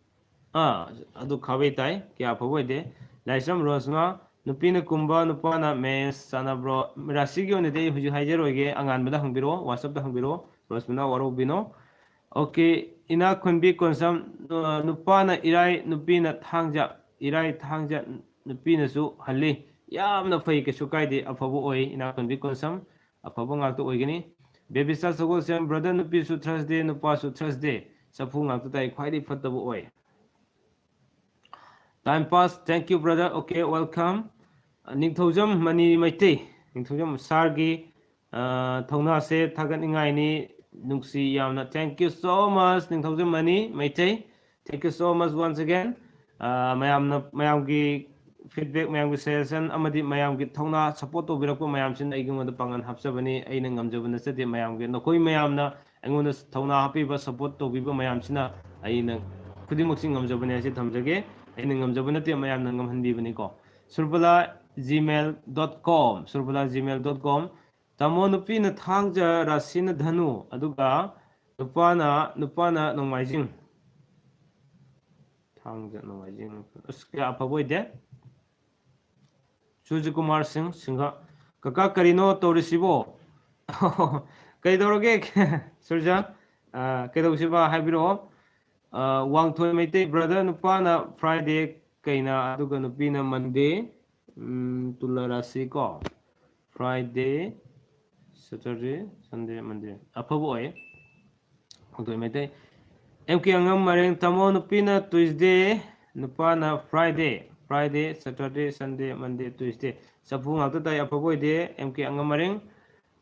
ꯑꯥ, ꯑꯗꯨ ꯈꯥꯕꯩ ꯇꯥꯏ, ꯀꯌꯥ ꯑꯐꯕ ꯑꯣꯏꯗꯦ꯫ ꯂꯥꯏꯁ꯭ꯔꯝ ꯔꯣꯁꯅ, ꯅꯨꯄꯤꯅ ꯀꯨꯝꯕ, ꯅꯨꯄꯥꯅ ꯃꯦꯁ ꯆꯥꯟꯅꯕ꯭ꯔꯣ? ꯔꯥꯁꯤꯒꯤ ꯑꯣꯏꯅꯗꯤ ꯑꯩ ꯍꯧꯖꯤꯛ ꯍꯥꯏꯖꯔꯣꯏꯒꯦ, ꯑꯉꯥꯟꯕꯗ ꯍꯪꯕꯤꯔꯛꯑꯣ, ꯋꯥꯆꯞꯇ ꯍꯪꯕꯤꯔꯛꯑꯣ, ꯔꯣꯁꯃꯤꯅꯥ ꯋꯥꯔꯧꯕꯤꯅꯣ꯫ ꯑꯣꯀꯦ, ꯏꯅꯥꯛ ꯈꯨꯟꯕꯤ ꯀꯣꯟꯁꯝ, ꯑ, ꯅꯨꯄꯥꯅ ꯏꯔꯥꯏ, ꯅꯨꯄꯤꯅ ꯊꯥꯡꯖ, ꯏꯔꯥꯏ, ꯊꯥꯡꯖ, ꯅꯨꯄꯤꯅꯁꯨ ꯍꯜꯂꯤ꯫ ꯌꯥꯝꯅ ꯐꯩ, ꯀꯩꯁꯨ ꯀꯥꯏꯗꯦ, ꯑꯐꯕ ꯑꯣꯏ, ꯏꯅꯥꯛ ꯈꯨꯟꯕꯤ ꯀꯣꯟꯁꯝ, ꯑꯐꯕ ꯉꯥꯛꯇ ꯑꯣꯏꯒꯅꯤ꯫ ꯕꯦꯕꯤꯆꯥ ꯁꯒꯣꯜꯁꯦꯝ, ꯕ꯭ꯔꯗꯔ, ꯅꯨꯄꯤꯁꯨ ꯊꯔꯁꯗꯦ, ꯅꯨꯄꯥꯁꯨ ꯊꯔꯁꯗꯦ, ꯆꯐꯨ ꯉꯥꯛꯇ ꯇꯥꯏ, ꯈ꯭ꯋꯥꯏꯗꯒꯤ ꯐꯠꯇꯕ ꯑꯣꯏ꯫ Time pass, thank you, brother, okay, welcome꯫ Ningthoujam Mani Meitei, Ningthoujam ꯁꯥꯔꯒꯤ ꯑ, ꯊꯧꯅꯥꯁꯦ ꯊꯥꯒꯠꯅꯤꯡꯉꯥꯏꯅꯤ, ꯅꯨꯡꯁꯤ ꯌꯥꯝꯅ꯫ Thank you so much, Ningthoujam Mani Meitei. Thank you so much once again꯫ ꯑ, ꯃꯌꯥꯝꯅ, ꯃꯌꯥꯝꯒꯤ feedback, ꯃꯌꯥꯝꯒꯤ suggestion ꯑꯃꯗꯤ ꯃꯌꯥꯝꯒꯤ ꯊꯧꯅꯥ support ꯇꯧꯕꯤꯔꯛꯄ ꯃꯌꯥꯝꯁꯤꯅ ꯑꯩꯉꯣꯟꯗ ꯄꯥꯡꯒꯜ ꯍꯥꯞꯆꯕꯅꯤ꯫ ꯑꯩꯅ ꯉꯝꯖꯕ ꯅꯠꯆꯗꯦ, ꯃꯌꯥꯝꯒꯤ, ꯅꯈꯣꯏ ꯃꯌꯥꯝꯅ ꯑꯩꯉꯣꯟꯗ ꯊꯧꯅꯥ ꯍꯥꯞꯄꯤꯕ, support ꯇꯧꯕꯤꯕ ꯃꯌꯥꯝꯁꯤꯅ ꯑꯩꯅ ꯈꯨꯗꯤꯡꯃꯛꯁꯤ ꯉꯝꯖꯕꯅꯤ ꯍꯥꯏꯁꯤ ꯊꯝꯖꯒꯦ꯫ ꯑꯩꯅ ꯉꯝꯖꯕ ꯅꯠꯇꯦ, ꯃꯌꯥꯝꯅ ꯉꯝꯍꯟꯕꯤꯕꯅꯤꯀꯣ꯫ Surbala gmail dot com, surbala gmail dot com꯫ ꯇꯥꯃꯣ, ꯅꯨꯄꯤꯅ ꯊꯥꯡꯖ, ꯔꯥꯁꯤꯅ ꯙꯅꯨ, ꯑꯗꯨꯒ ꯅꯨꯄꯥꯅ, ꯅꯨꯄꯥꯅ ꯅꯣꯡꯃꯥꯏꯖꯤꯡ꯫ ꯊꯥꯡꯖ, ꯅꯣꯡꯃꯥꯏꯖꯤꯡ꯫ ꯑꯁ, ꯀꯌꯥ ꯑꯐꯕ ꯑꯣꯏꯗꯦ꯫ ꯁꯨꯔꯖꯀꯨꯃꯥꯔ ꯁꯤꯡ, ꯁꯤꯡꯍ꯫ ꯀꯀꯥ, ꯀꯔꯤꯅꯣ ꯇꯧꯔꯤꯁꯤꯕꯣ? ꯀꯩꯗꯧꯔꯒꯦ, ꯁꯨꯔꯖ? ꯑ, ꯀꯩꯗꯧꯁꯤꯕ ꯍꯥꯏꯕꯤꯔꯛꯑꯣ꯫ ꯑ, ꯋꯥꯡꯊꯣꯏ ꯃꯩꯇꯩ, brother, ꯅꯨꯄꯥꯅ Friday ꯀꯩꯅ, ꯑꯗꯨꯒ ꯅꯨꯄꯤꯅ Monday꯫ ꯎꯝ, ꯇꯨꯂꯥ ꯔꯥꯁꯤ ꯀꯣ, Friday, Saturday, Sunday, Monday꯫ ꯑꯐꯕ ꯑꯣꯏ꯫ ꯋꯥꯡꯊꯣꯏ ꯃꯩꯇꯩ꯫ ꯑꯦꯝ ꯀꯦ ꯑꯉꯝ ꯃꯔꯦꯡ, ꯇꯥꯃꯣ, ꯅꯨꯄꯤꯅ Tuesday, ꯅꯨꯄꯥꯅ Friday, Friday, Saturday, Sunday, Monday, Tuesday꯫ ꯆꯐꯨ ꯉꯥꯛꯇ ꯇꯥꯏ, ꯑꯐꯕ ꯑꯣꯏꯗꯦ꯫ ꯑꯦꯝ ꯀꯦ ꯑꯉꯝ ꯃꯔꯦꯡ꯫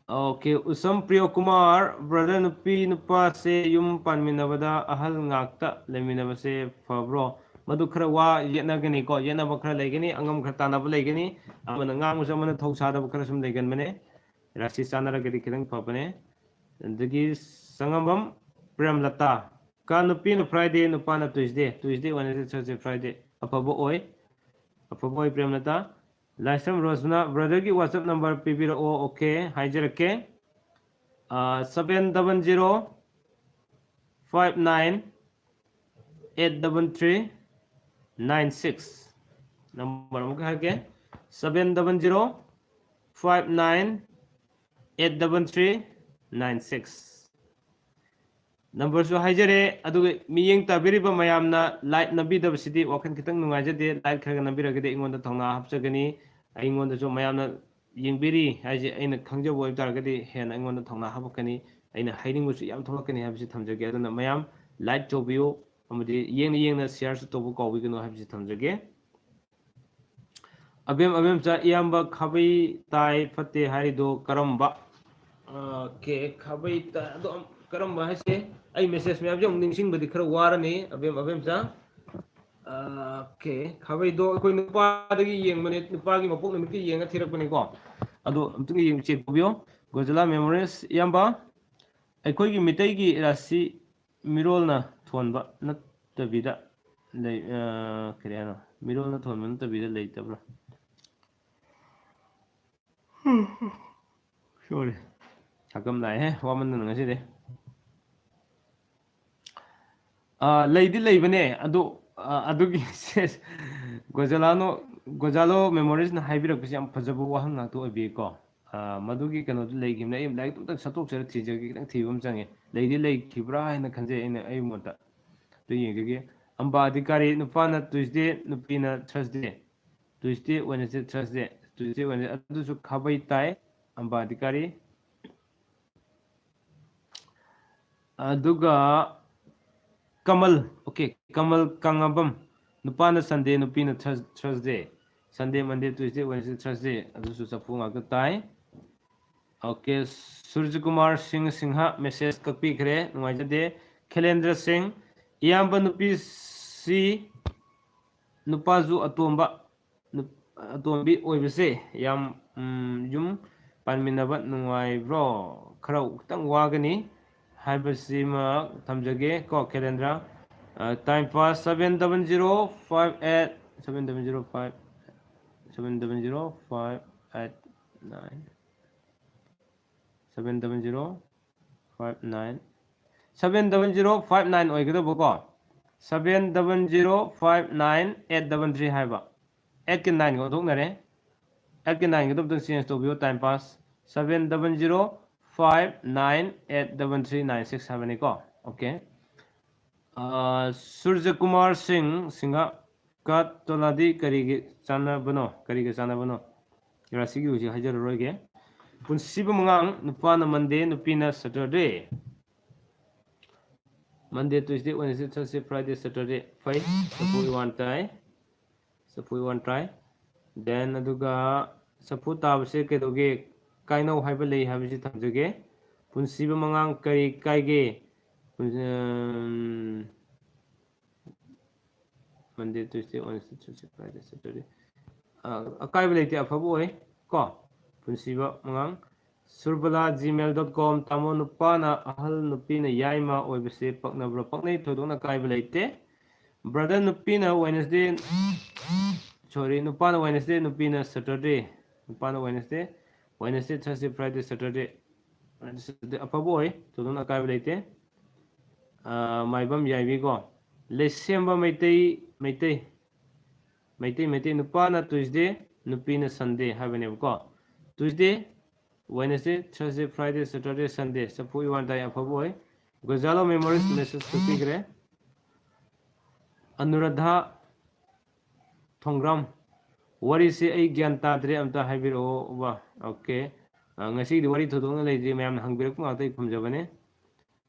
ꯑꯣꯀꯦ, ꯎꯁꯝ ꯄ꯭ꯔꯤꯌꯣ ꯀꯨꯃꯥꯔ, brother, ꯅꯨꯄꯤ ꯅꯨꯄꯥꯁꯦ ꯌꯨꯝ ꯄꯥꯟꯃꯤꯟꯅꯕꯗ ꯑꯍꯜ ꯉꯥꯛꯇ ꯂꯩꯃꯤꯟꯅꯕꯁꯦ ꯐꯕ꯭ꯔꯣ? ꯃꯗꯨ ꯈꯔ ꯋꯥ ꯌꯦꯠꯅꯒꯅꯤꯀꯣ, ꯌꯦꯠꯅꯕ ꯈꯔ ꯂꯩꯒꯅꯤ, ꯑꯉꯝ ꯈꯔ ꯇꯥꯟꯅꯕ ꯂꯩꯒꯅꯤ, ꯑꯃꯅ ꯉꯥꯡꯕꯁꯨ ꯑꯃꯅ ꯊꯧ ꯁꯥꯗꯕ ꯈꯔ ꯁꯨꯝ ꯂꯩꯒꯟꯕꯅꯦ꯫ ꯔꯥꯁꯤ ꯆꯥꯟꯅꯔꯒꯗꯤ ꯈꯤꯇꯪ ꯐꯕꯅꯦ꯫ ꯑꯗꯒꯤ ꯁꯉꯝꯕꯝ ꯄ꯭ꯔꯦꯝꯂꯇꯥ, ꯀꯥ, ꯅꯨꯄꯤꯅ Friday, ꯅꯨꯄꯥꯅ Tuesday, Tuesday, Wednesday, Thursday, Friday꯫ ꯑꯐꯕ ꯑꯣꯏ, ꯑꯐꯕ ꯑꯣꯏ, ꯄ꯭ꯔꯦꯝꯂꯇꯥ꯫ ꯂꯥꯏꯁ꯭ꯔꯝ ꯔꯣꯁꯅ, brotherꯒꯤ WhatsApp number ꯄꯤꯕꯤꯔꯛꯑꯣ꯫ ꯑꯣꯀꯦ, ꯍꯥꯏꯖꯔꯛꯀꯦ꯫ ꯑ, seven double zero five nine eight double three nine six꯫ Number ꯑꯃꯨꯛꯀ ꯍꯥꯏꯔꯛꯀꯦ, seven double zero five nine eight double three nine six꯫ Numberꯁꯨ ꯍꯥꯏꯖꯔꯦ, ꯑꯗꯨꯒ ꯃꯤꯠꯌꯦꯡ ꯇꯥꯕꯤꯔꯤꯕ ꯃꯌꯥꯝꯅ like ꯅꯝꯕꯤꯗꯕꯁꯤꯗꯤ ꯋꯥꯈꯜ ꯈꯤꯇꯪ ꯅꯨꯡꯉꯥꯏꯖꯗꯦ꯫ Like ꯈꯔ ꯈꯔ ꯅꯝꯕꯤꯔꯒꯗꯤ ꯑꯩꯉꯣꯟꯗ ꯊꯧꯅꯥ ꯍꯥꯞꯆꯒꯅꯤ, ꯑꯩꯉꯣꯟꯗꯁꯨ ꯃꯌꯥꯝꯅ ꯌꯦꯡꯕꯤꯔꯤ ꯍꯥꯏꯁꯦ ꯑꯩꯅ ꯈꯪꯖꯕ ꯑꯣꯏꯕ ꯇꯥꯔꯒꯗꯤ ꯍꯦꯟꯅ ꯑꯩꯉꯣꯟꯗ ꯊꯧꯅꯥ ꯍꯥꯞꯄꯛꯀꯅꯤ, ꯑꯩꯅ ꯍꯥꯏꯅꯤꯡꯕꯁꯨ ꯌꯥꯝ ꯊꯣꯛꯂꯛꯀꯅꯤ ꯍꯥꯏꯕꯁꯤ ꯊꯝꯖꯒꯦ꯫ ꯑꯗꯨꯅ ꯃꯌꯥꯝ like ꯇꯧꯕꯤꯌꯨ, ꯑꯃꯗꯤ ꯌꯦꯡꯅ ꯌꯦꯡꯅ shareꯁꯨ ꯇꯧꯕ ꯀꯥꯎꯕꯤꯒꯅꯨ ꯍꯥꯏꯕꯁꯤ ꯊꯝꯖꯒꯦ꯫ ꯑꯕꯦꯝ, ꯑꯕꯦꯝꯆꯥ, ꯏꯌꯥꯝꯕ, ꯈꯥꯕꯩ ꯇꯥꯏ ꯐꯠꯇꯦ ꯍꯥꯏꯔꯤꯗꯣ ꯀꯔꯝꯕ? ꯑꯣꯀꯦ, ꯈꯥꯕꯩ ꯇꯥꯏ, ꯑꯗꯣ ꯑꯝ-, ꯀꯔꯝꯕ ꯍꯥꯏꯁꯦ? ꯑꯩ message ꯃꯌꯥꯝꯁꯦ ꯑꯃꯨꯛ ꯅꯤꯡꯁꯤꯡꯕꯗꯤ ꯈꯔ ꯋꯥꯔꯅꯤ, ꯑꯕꯦꯝ, ꯑꯕꯦꯝꯆꯥ꯫ ꯑꯣꯀꯦ, ꯈꯥꯕꯩꯗꯣ ꯑꯩꯈꯣꯏ ꯅꯨꯄꯥꯗꯒꯤ ꯌꯦꯡꯕꯅꯦ, ꯅꯨꯄꯥꯒꯤ ꯃꯄꯣꯛ ꯅꯨꯃꯤꯠꯀꯤ ꯌꯦꯡꯉ ꯊꯤꯔꯛꯄꯅꯤꯀꯣ꯫ ꯑꯗꯣ ꯑꯝꯇꯪ ꯌꯦꯡ, ꯆꯦꯛ ꯇꯧꯕꯤꯌꯣ꯫ ꯒꯣꯖꯂꯥ ꯃꯦꯃꯣꯔꯤꯁ, ꯏꯌꯥꯝꯕ, ꯑꯩꯈꯣꯏꯒꯤ ꯃꯤꯇꯩꯒꯤ ꯔꯥꯁꯤ ꯃꯤꯔꯣꯜꯅ ꯊꯣꯟꯕ ꯅꯠꯇꯕꯤꯗ ꯂꯩ, ꯑ, ꯀꯔꯤ ꯍꯥꯏꯅꯣ? ꯃꯤꯔꯣꯜꯅ ꯊꯣꯟꯕ ꯅꯠꯇꯕꯤꯗ ꯂꯩꯇꯕ꯭ꯔꯥ? ꯁꯣꯔꯤ, ꯁꯛꯀꯝ ꯂꯥꯛꯑꯦꯍꯦ, ꯋꯥꯃꯟꯗꯅ ꯉꯁꯤꯗꯤ꯫ ꯑ, ꯂꯩꯗꯤ ꯂꯩꯕꯅꯦ, ꯑꯗꯣ, ꯑ, ꯑꯗꯨꯒꯤ ꯁꯦꯁ, ꯒꯣꯖꯥꯂꯥꯅꯣ, ꯒꯣꯖꯥꯂꯣ ꯃꯦꯃꯣꯔꯤꯁꯅ ꯍꯥꯏꯕꯤꯔꯛꯄꯁꯦ ꯌꯥꯝ ꯐꯖꯕ ꯋꯥꯍꯪ ꯉꯥꯛꯇ ꯑꯣꯏꯕꯤꯀꯣ꯫ ꯑ, ꯃꯗꯨꯒꯤ ꯀꯩꯅꯣꯗꯣ ꯂꯩꯈꯤꯕꯅꯦ꯫ ꯑꯩ ꯂꯥꯏꯔꯤꯛꯇꯣ ꯑꯝꯇꯪ ꯁꯠꯇꯣꯛꯆꯔ ꯊꯤꯖꯒꯦ, ꯈꯤꯇꯪ ꯊꯤꯕ ꯑꯃ ꯆꯪꯉꯦ꯫ ꯂꯩꯗꯤ ꯂꯩꯈꯤꯕ꯭ꯔꯥ ꯍꯥꯏꯅ ꯈꯟꯖꯩ ꯑꯩꯅ, ꯑꯩ ꯃꯣꯠꯇ꯫ ꯑꯗꯨ ꯌꯦꯡꯖꯒꯦ꯫ ꯑꯝꯕ ꯑꯙꯤꯀꯥꯔꯤ, ꯅꯨꯄꯥꯅ Tuesday, ꯅꯨꯄꯤꯅ Thursday꯫ Tuesday, Wednesday, Thursday, Tuesday, Wednesday, ꯑꯗꯨꯁꯨ ꯈꯥꯕꯩ ꯇꯥꯏ, ꯑꯝꯕ ꯑꯙꯤꯀꯥꯔꯤ꯫ ꯑꯗꯨꯒ ꯀꯃꯜ, okay, ꯀꯃꯜ ꯀꯥꯉꯕꯝ, ꯅꯨꯄꯥꯅ Sunday, ꯅꯨꯄꯤꯅ Thurs-, Thursday, Sunday, Monday, Tuesday, Wednesday, Thursday, ꯑꯗꯨꯁꯨ ꯆꯐꯨ ꯉꯥꯛꯇ ꯇꯥꯏ꯫ Okay, ꯁꯨꯔꯖꯀꯨꯃꯥꯔ ꯁꯤꯡ ꯁꯤꯡꯍ message ꯀꯛꯄꯤꯈ꯭ꯔꯦ, ꯅꯨꯡꯉꯥꯏꯖꯗꯦ꯫ ꯈꯦꯂꯦꯟꯗ꯭ꯔ ꯁꯤꯡ, ꯏꯌꯥꯝꯕ ꯅꯨꯄꯤꯁꯤ ꯅꯨꯄꯥꯁꯨ ꯑꯇꯣꯝꯕ, ꯅꯨꯞ-, ꯑꯇꯣꯝꯕꯤ ꯑꯣꯏꯕꯁꯦ ꯌꯥꯝ, ꯎꯝ, ꯌꯨꯝ ꯄꯥꯟꯃꯤꯟꯅꯕ ꯅꯨꯡꯉꯥꯏꯕ꯭ꯔꯣ? ꯈꯔ ꯈꯤꯇꯪ ꯋꯥꯒꯅꯤ ꯍꯥꯏꯕꯁꯤꯃ ꯊꯝꯖꯒꯦ ꯀꯣ, ꯈꯦꯂꯦꯟꯗ꯭ꯔ꯫ ꯑ, time pass seven double zero five eight, seven double zero five, seven double zero five eight nine, seven double zero five nine, seven double zero five nine ꯑꯣꯏꯒꯗꯕꯀꯣ, seven double zero five nine eight double three ꯍꯥꯏꯕ꯫ Eight ꯀ nine ꯒ ꯑꯣꯟꯊꯣꯛꯅꯔꯦ꯫ Eight ꯀ nine ꯒꯗꯣ ꯑꯝꯇꯪ change ꯇꯧꯕꯤꯌꯣ, time pass꯫ Seven double zero five nine eight double three nine six ꯍꯥꯏꯕꯅꯤꯀꯣ꯫ Okay꯫ ꯑ, ꯁꯨꯔꯖꯀꯨꯃꯥꯔ ꯁꯤꯡ ꯁꯤꯡꯍ, ꯀꯥ ꯇꯣꯂꯥꯗꯤ ꯀꯔꯤꯒꯤ ꯆꯥꯟꯅꯕꯅꯣ? ꯀꯔꯤꯒ ꯆꯥꯟꯅꯕꯅꯣ? ꯔꯥꯁꯤꯒꯤ ꯍꯧꯖꯤꯛ ꯍꯥꯏꯖꯔꯔꯣꯏꯒꯦ꯫ ꯄꯨꯟꯁꯤꯕ ꯃꯉꯥꯡ, ꯅꯨꯄꯥꯅ Monday, ꯅꯨꯄꯤꯅ Saturday꯫ Monday, Tuesday, Wednesday, Thursday, Friday, Saturday꯫ ꯐꯩ꯫ ꯆꯐꯨ ꯏꯋꯥꯟ ꯇꯥꯏ꯫ ꯆꯐꯨ ꯏꯋꯥꯟ ꯇꯥꯏ꯫ Then ꯑꯗꯨꯒ ꯆꯐꯨ ꯇꯥꯕꯁꯦ ꯀꯩꯗꯧꯒꯦ? ꯀꯥꯏꯅꯧ ꯍꯥꯏꯕ ꯂꯩ ꯍꯥꯏꯕꯁꯤ ꯊꯝꯖꯒꯦ꯫ ꯄꯨꯟꯁꯤꯕ ꯃꯉꯥꯡ ꯀꯔꯤ ꯀꯥꯏꯒꯦ? ꯄꯨꯟ-, ꯎꯝ, Monday, Tuesday, Wednesday, Thursday, Friday, Saturday. ꯑ, ꯑꯀꯥꯏꯕ ꯂꯩꯇꯦ, ꯑꯐꯕ ꯑꯣꯏ꯫ ꯀꯣ? ꯄꯨꯟꯁꯤꯕ ꯃꯉꯥꯡ꯫ Surbala gmail dot com, ꯇꯥꯃꯣ, ꯅꯨꯄꯥꯅ ꯑꯍꯜ, ꯅꯨꯄꯤꯅ ꯌꯥꯏꯃ ꯑꯣꯏꯕꯁꯦ ꯄꯛꯅꯕ꯭ꯔꯣ? ꯄꯛꯅꯩ, ꯊꯣꯏꯗꯣꯛꯅ ꯑꯀꯥꯏꯕ ꯂꯩꯇꯦ꯫ Brother, ꯅꯨꯄꯤꯅ Wednesday, sorry, ꯅꯨꯄꯥꯅ Wednesday, ꯅꯨꯄꯤꯅ Saturday꯫ ꯅꯨꯄꯥꯅ Wednesday, Wednesday, Thursday, Friday, Saturday꯫ Wednesday ꯑꯐꯕ ꯑꯣꯏ, ꯊꯣꯏꯗꯣꯛꯅ ꯑꯀꯥꯏꯕ ꯂꯩꯇꯦ꯫ ꯑ, ꯃꯥꯏꯕꯝ ꯌꯥꯏꯕꯤꯀꯣ꯫ ꯂꯩꯁꯦꯝꯕ ꯃꯩꯇꯩ, ꯃꯩꯇꯩ, ꯃꯩꯇꯩ, ꯃꯩꯇꯩ, ꯅꯨꯄꯥꯅ Tuesday, ꯅꯨꯄꯤꯅ Sunday ꯍꯥꯏꯕꯅꯦꯕꯀꯣ꯫ Tuesday, Wednesday, Thursday, Friday, Saturday, Sunday꯫ ꯆꯐꯨ ꯏꯋꯥꯟ ꯇꯥꯏ, ꯑꯐꯕ ꯑꯣꯏ꯫ ꯒꯣꯖꯥꯂꯣ Memories message ꯇꯨ ꯄꯤꯈ꯭ꯔꯦ꯫ ꯑꯅꯨꯔꯥꯙꯥ ꯊꯣꯡꯒ꯭ꯔꯥꯝ, ꯋꯥꯔꯤꯁꯦ ꯑꯩ ꯒ꯭ꯌꯥꯟ ꯇꯥꯗ꯭ꯔꯦ, ꯑꯝꯇ ꯍꯥꯏꯕꯤꯔꯛꯑꯣ꯫ ꯋꯥ, okay꯫ ꯑ, ꯉꯁꯤꯒꯤꯗꯤ ꯋꯥꯔꯤ ꯊꯣꯏꯗꯣꯛꯅ ꯂꯩꯇ꯭ꯔꯤ, ꯃꯌꯥꯝꯅ ꯍꯪꯕꯤꯔꯛꯄ ꯉꯥꯛꯇ ꯑꯩ ꯈꯨꯝꯖꯕꯅꯦ꯫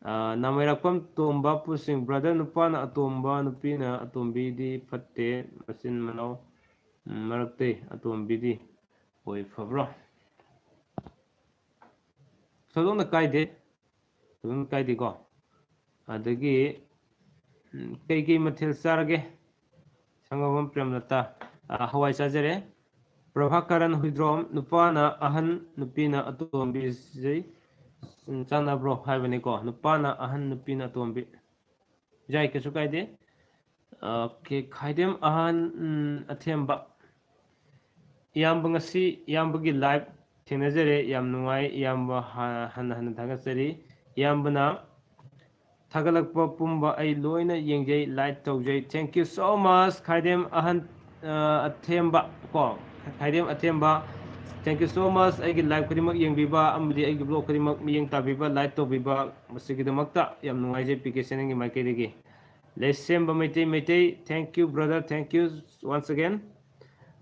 ꯑ, ꯅꯥꯃꯩꯔꯥꯛꯄꯝ ꯇꯣꯝꯕ ꯄꯨꯁꯤꯡ, brother, ꯅꯨꯄꯥꯅ ꯑꯇꯣꯝꯕ, ꯅꯨꯄꯤꯅ ꯑꯇꯣꯝꯕꯤꯗꯤ ꯐꯠꯇꯦ, ꯃꯆꯤꯟ ꯃꯅꯥꯎ, ꯎꯝ, ꯃꯔꯛꯇꯩ ꯑꯇꯣꯝꯕꯤꯗꯤ ꯑꯣꯏ ꯐꯕ꯭ꯔꯣ? ꯊꯣꯏꯗꯣꯛꯅ ꯀꯥꯏꯗꯦ, ꯊꯣꯏꯗꯣꯛꯅ ꯀꯥꯏꯗꯦꯀꯣ꯫ ꯑꯗꯒꯤ, ꯎꯝ, ꯀꯩꯀꯩ ꯃꯊꯦꯜ ꯆꯥꯔꯒꯦ? ꯁꯪꯒꯣꯝꯕꯝ ꯄ꯭ꯔꯦꯝꯂꯇꯥ, ꯑ, ꯍꯋꯥꯏ ꯆꯥꯖꯔꯦ꯫ ꯄ꯭ꯔꯚꯥꯀꯔꯟ ꯍꯨꯏꯗ꯭ꯔꯣꯝ, ꯅꯨꯄꯥꯅ ꯑꯍꯟ, ꯅꯨꯄꯤꯅ ꯑꯇꯣꯝꯕꯤꯁꯤ, ꯎꯝ, ꯆꯥꯟꯅꯕ꯭ꯔꯣ ꯍꯥꯏꯕꯅꯤꯀꯣ꯫ ꯅꯨꯄꯥꯅ ꯑꯍꯟ, ꯅꯨꯄꯤꯅ ꯑꯇꯣꯝꯕꯤ꯫ ꯌꯥꯏ, ꯀꯩꯁꯨ ꯀꯥꯏꯗꯦ꯫ Okay, ꯈꯥꯏꯗꯦꯝ ꯑꯍꯟ, ꯎꯝ, ꯑꯊꯦꯝꯕ꯫ ꯏꯌꯥꯝꯕ, ꯉꯁꯤ ꯏꯌꯥꯝꯕꯒꯤ live ꯊꯦꯡꯅꯖꯔꯦ, ꯌꯥꯝ ꯅꯨꯡꯉꯥꯏ꯫ ꯏꯌꯥꯝꯕ ꯍ-, ꯍꯟꯅ ꯍꯟꯅ ꯊꯥꯒꯠꯆꯔꯤ꯫ ꯏꯌꯥꯝꯕꯅ ꯊꯥꯒꯠꯂꯛꯄ ꯄꯨꯝꯕ ꯑꯩ ꯂꯣꯏꯅ ꯌꯦꯡꯖꯩ, like ꯇꯧꯖꯩ꯫ Thank you so much, ꯈꯥꯏꯗꯦꯝ ꯑꯍꯟ, ꯑ, ꯑꯊꯦꯝꯕ ꯀꯣ, ꯈꯥꯏꯗꯦꯝ ꯑꯊꯦꯝꯕ, thank you so much꯫ ꯑꯩꯒꯤ live ꯈꯨꯗꯤꯡꯃꯛ ꯌꯦꯡꯕꯤꯕ ꯑꯃꯗꯤ ꯑꯩꯒꯤ vlog ꯈꯨꯗꯤꯡꯃꯛ ꯃꯤꯠꯌꯦꯡ ꯇꯥꯕꯤꯕ, like ꯇꯧꯕꯤꯕ, ꯃꯁꯤꯒꯤꯗꯃꯛꯇ ꯌꯥꯝ ꯅꯨꯡꯉꯥꯏꯖꯩ꯫ ꯄꯤ ꯀꯦ ꯁꯦꯅꯦꯜꯒꯤ ꯃꯥꯏꯀꯩꯗꯒꯤ꯫ ꯂꯩꯁꯦꯝꯕ Meitei, Meitei, thank you brother, thank you once again꯫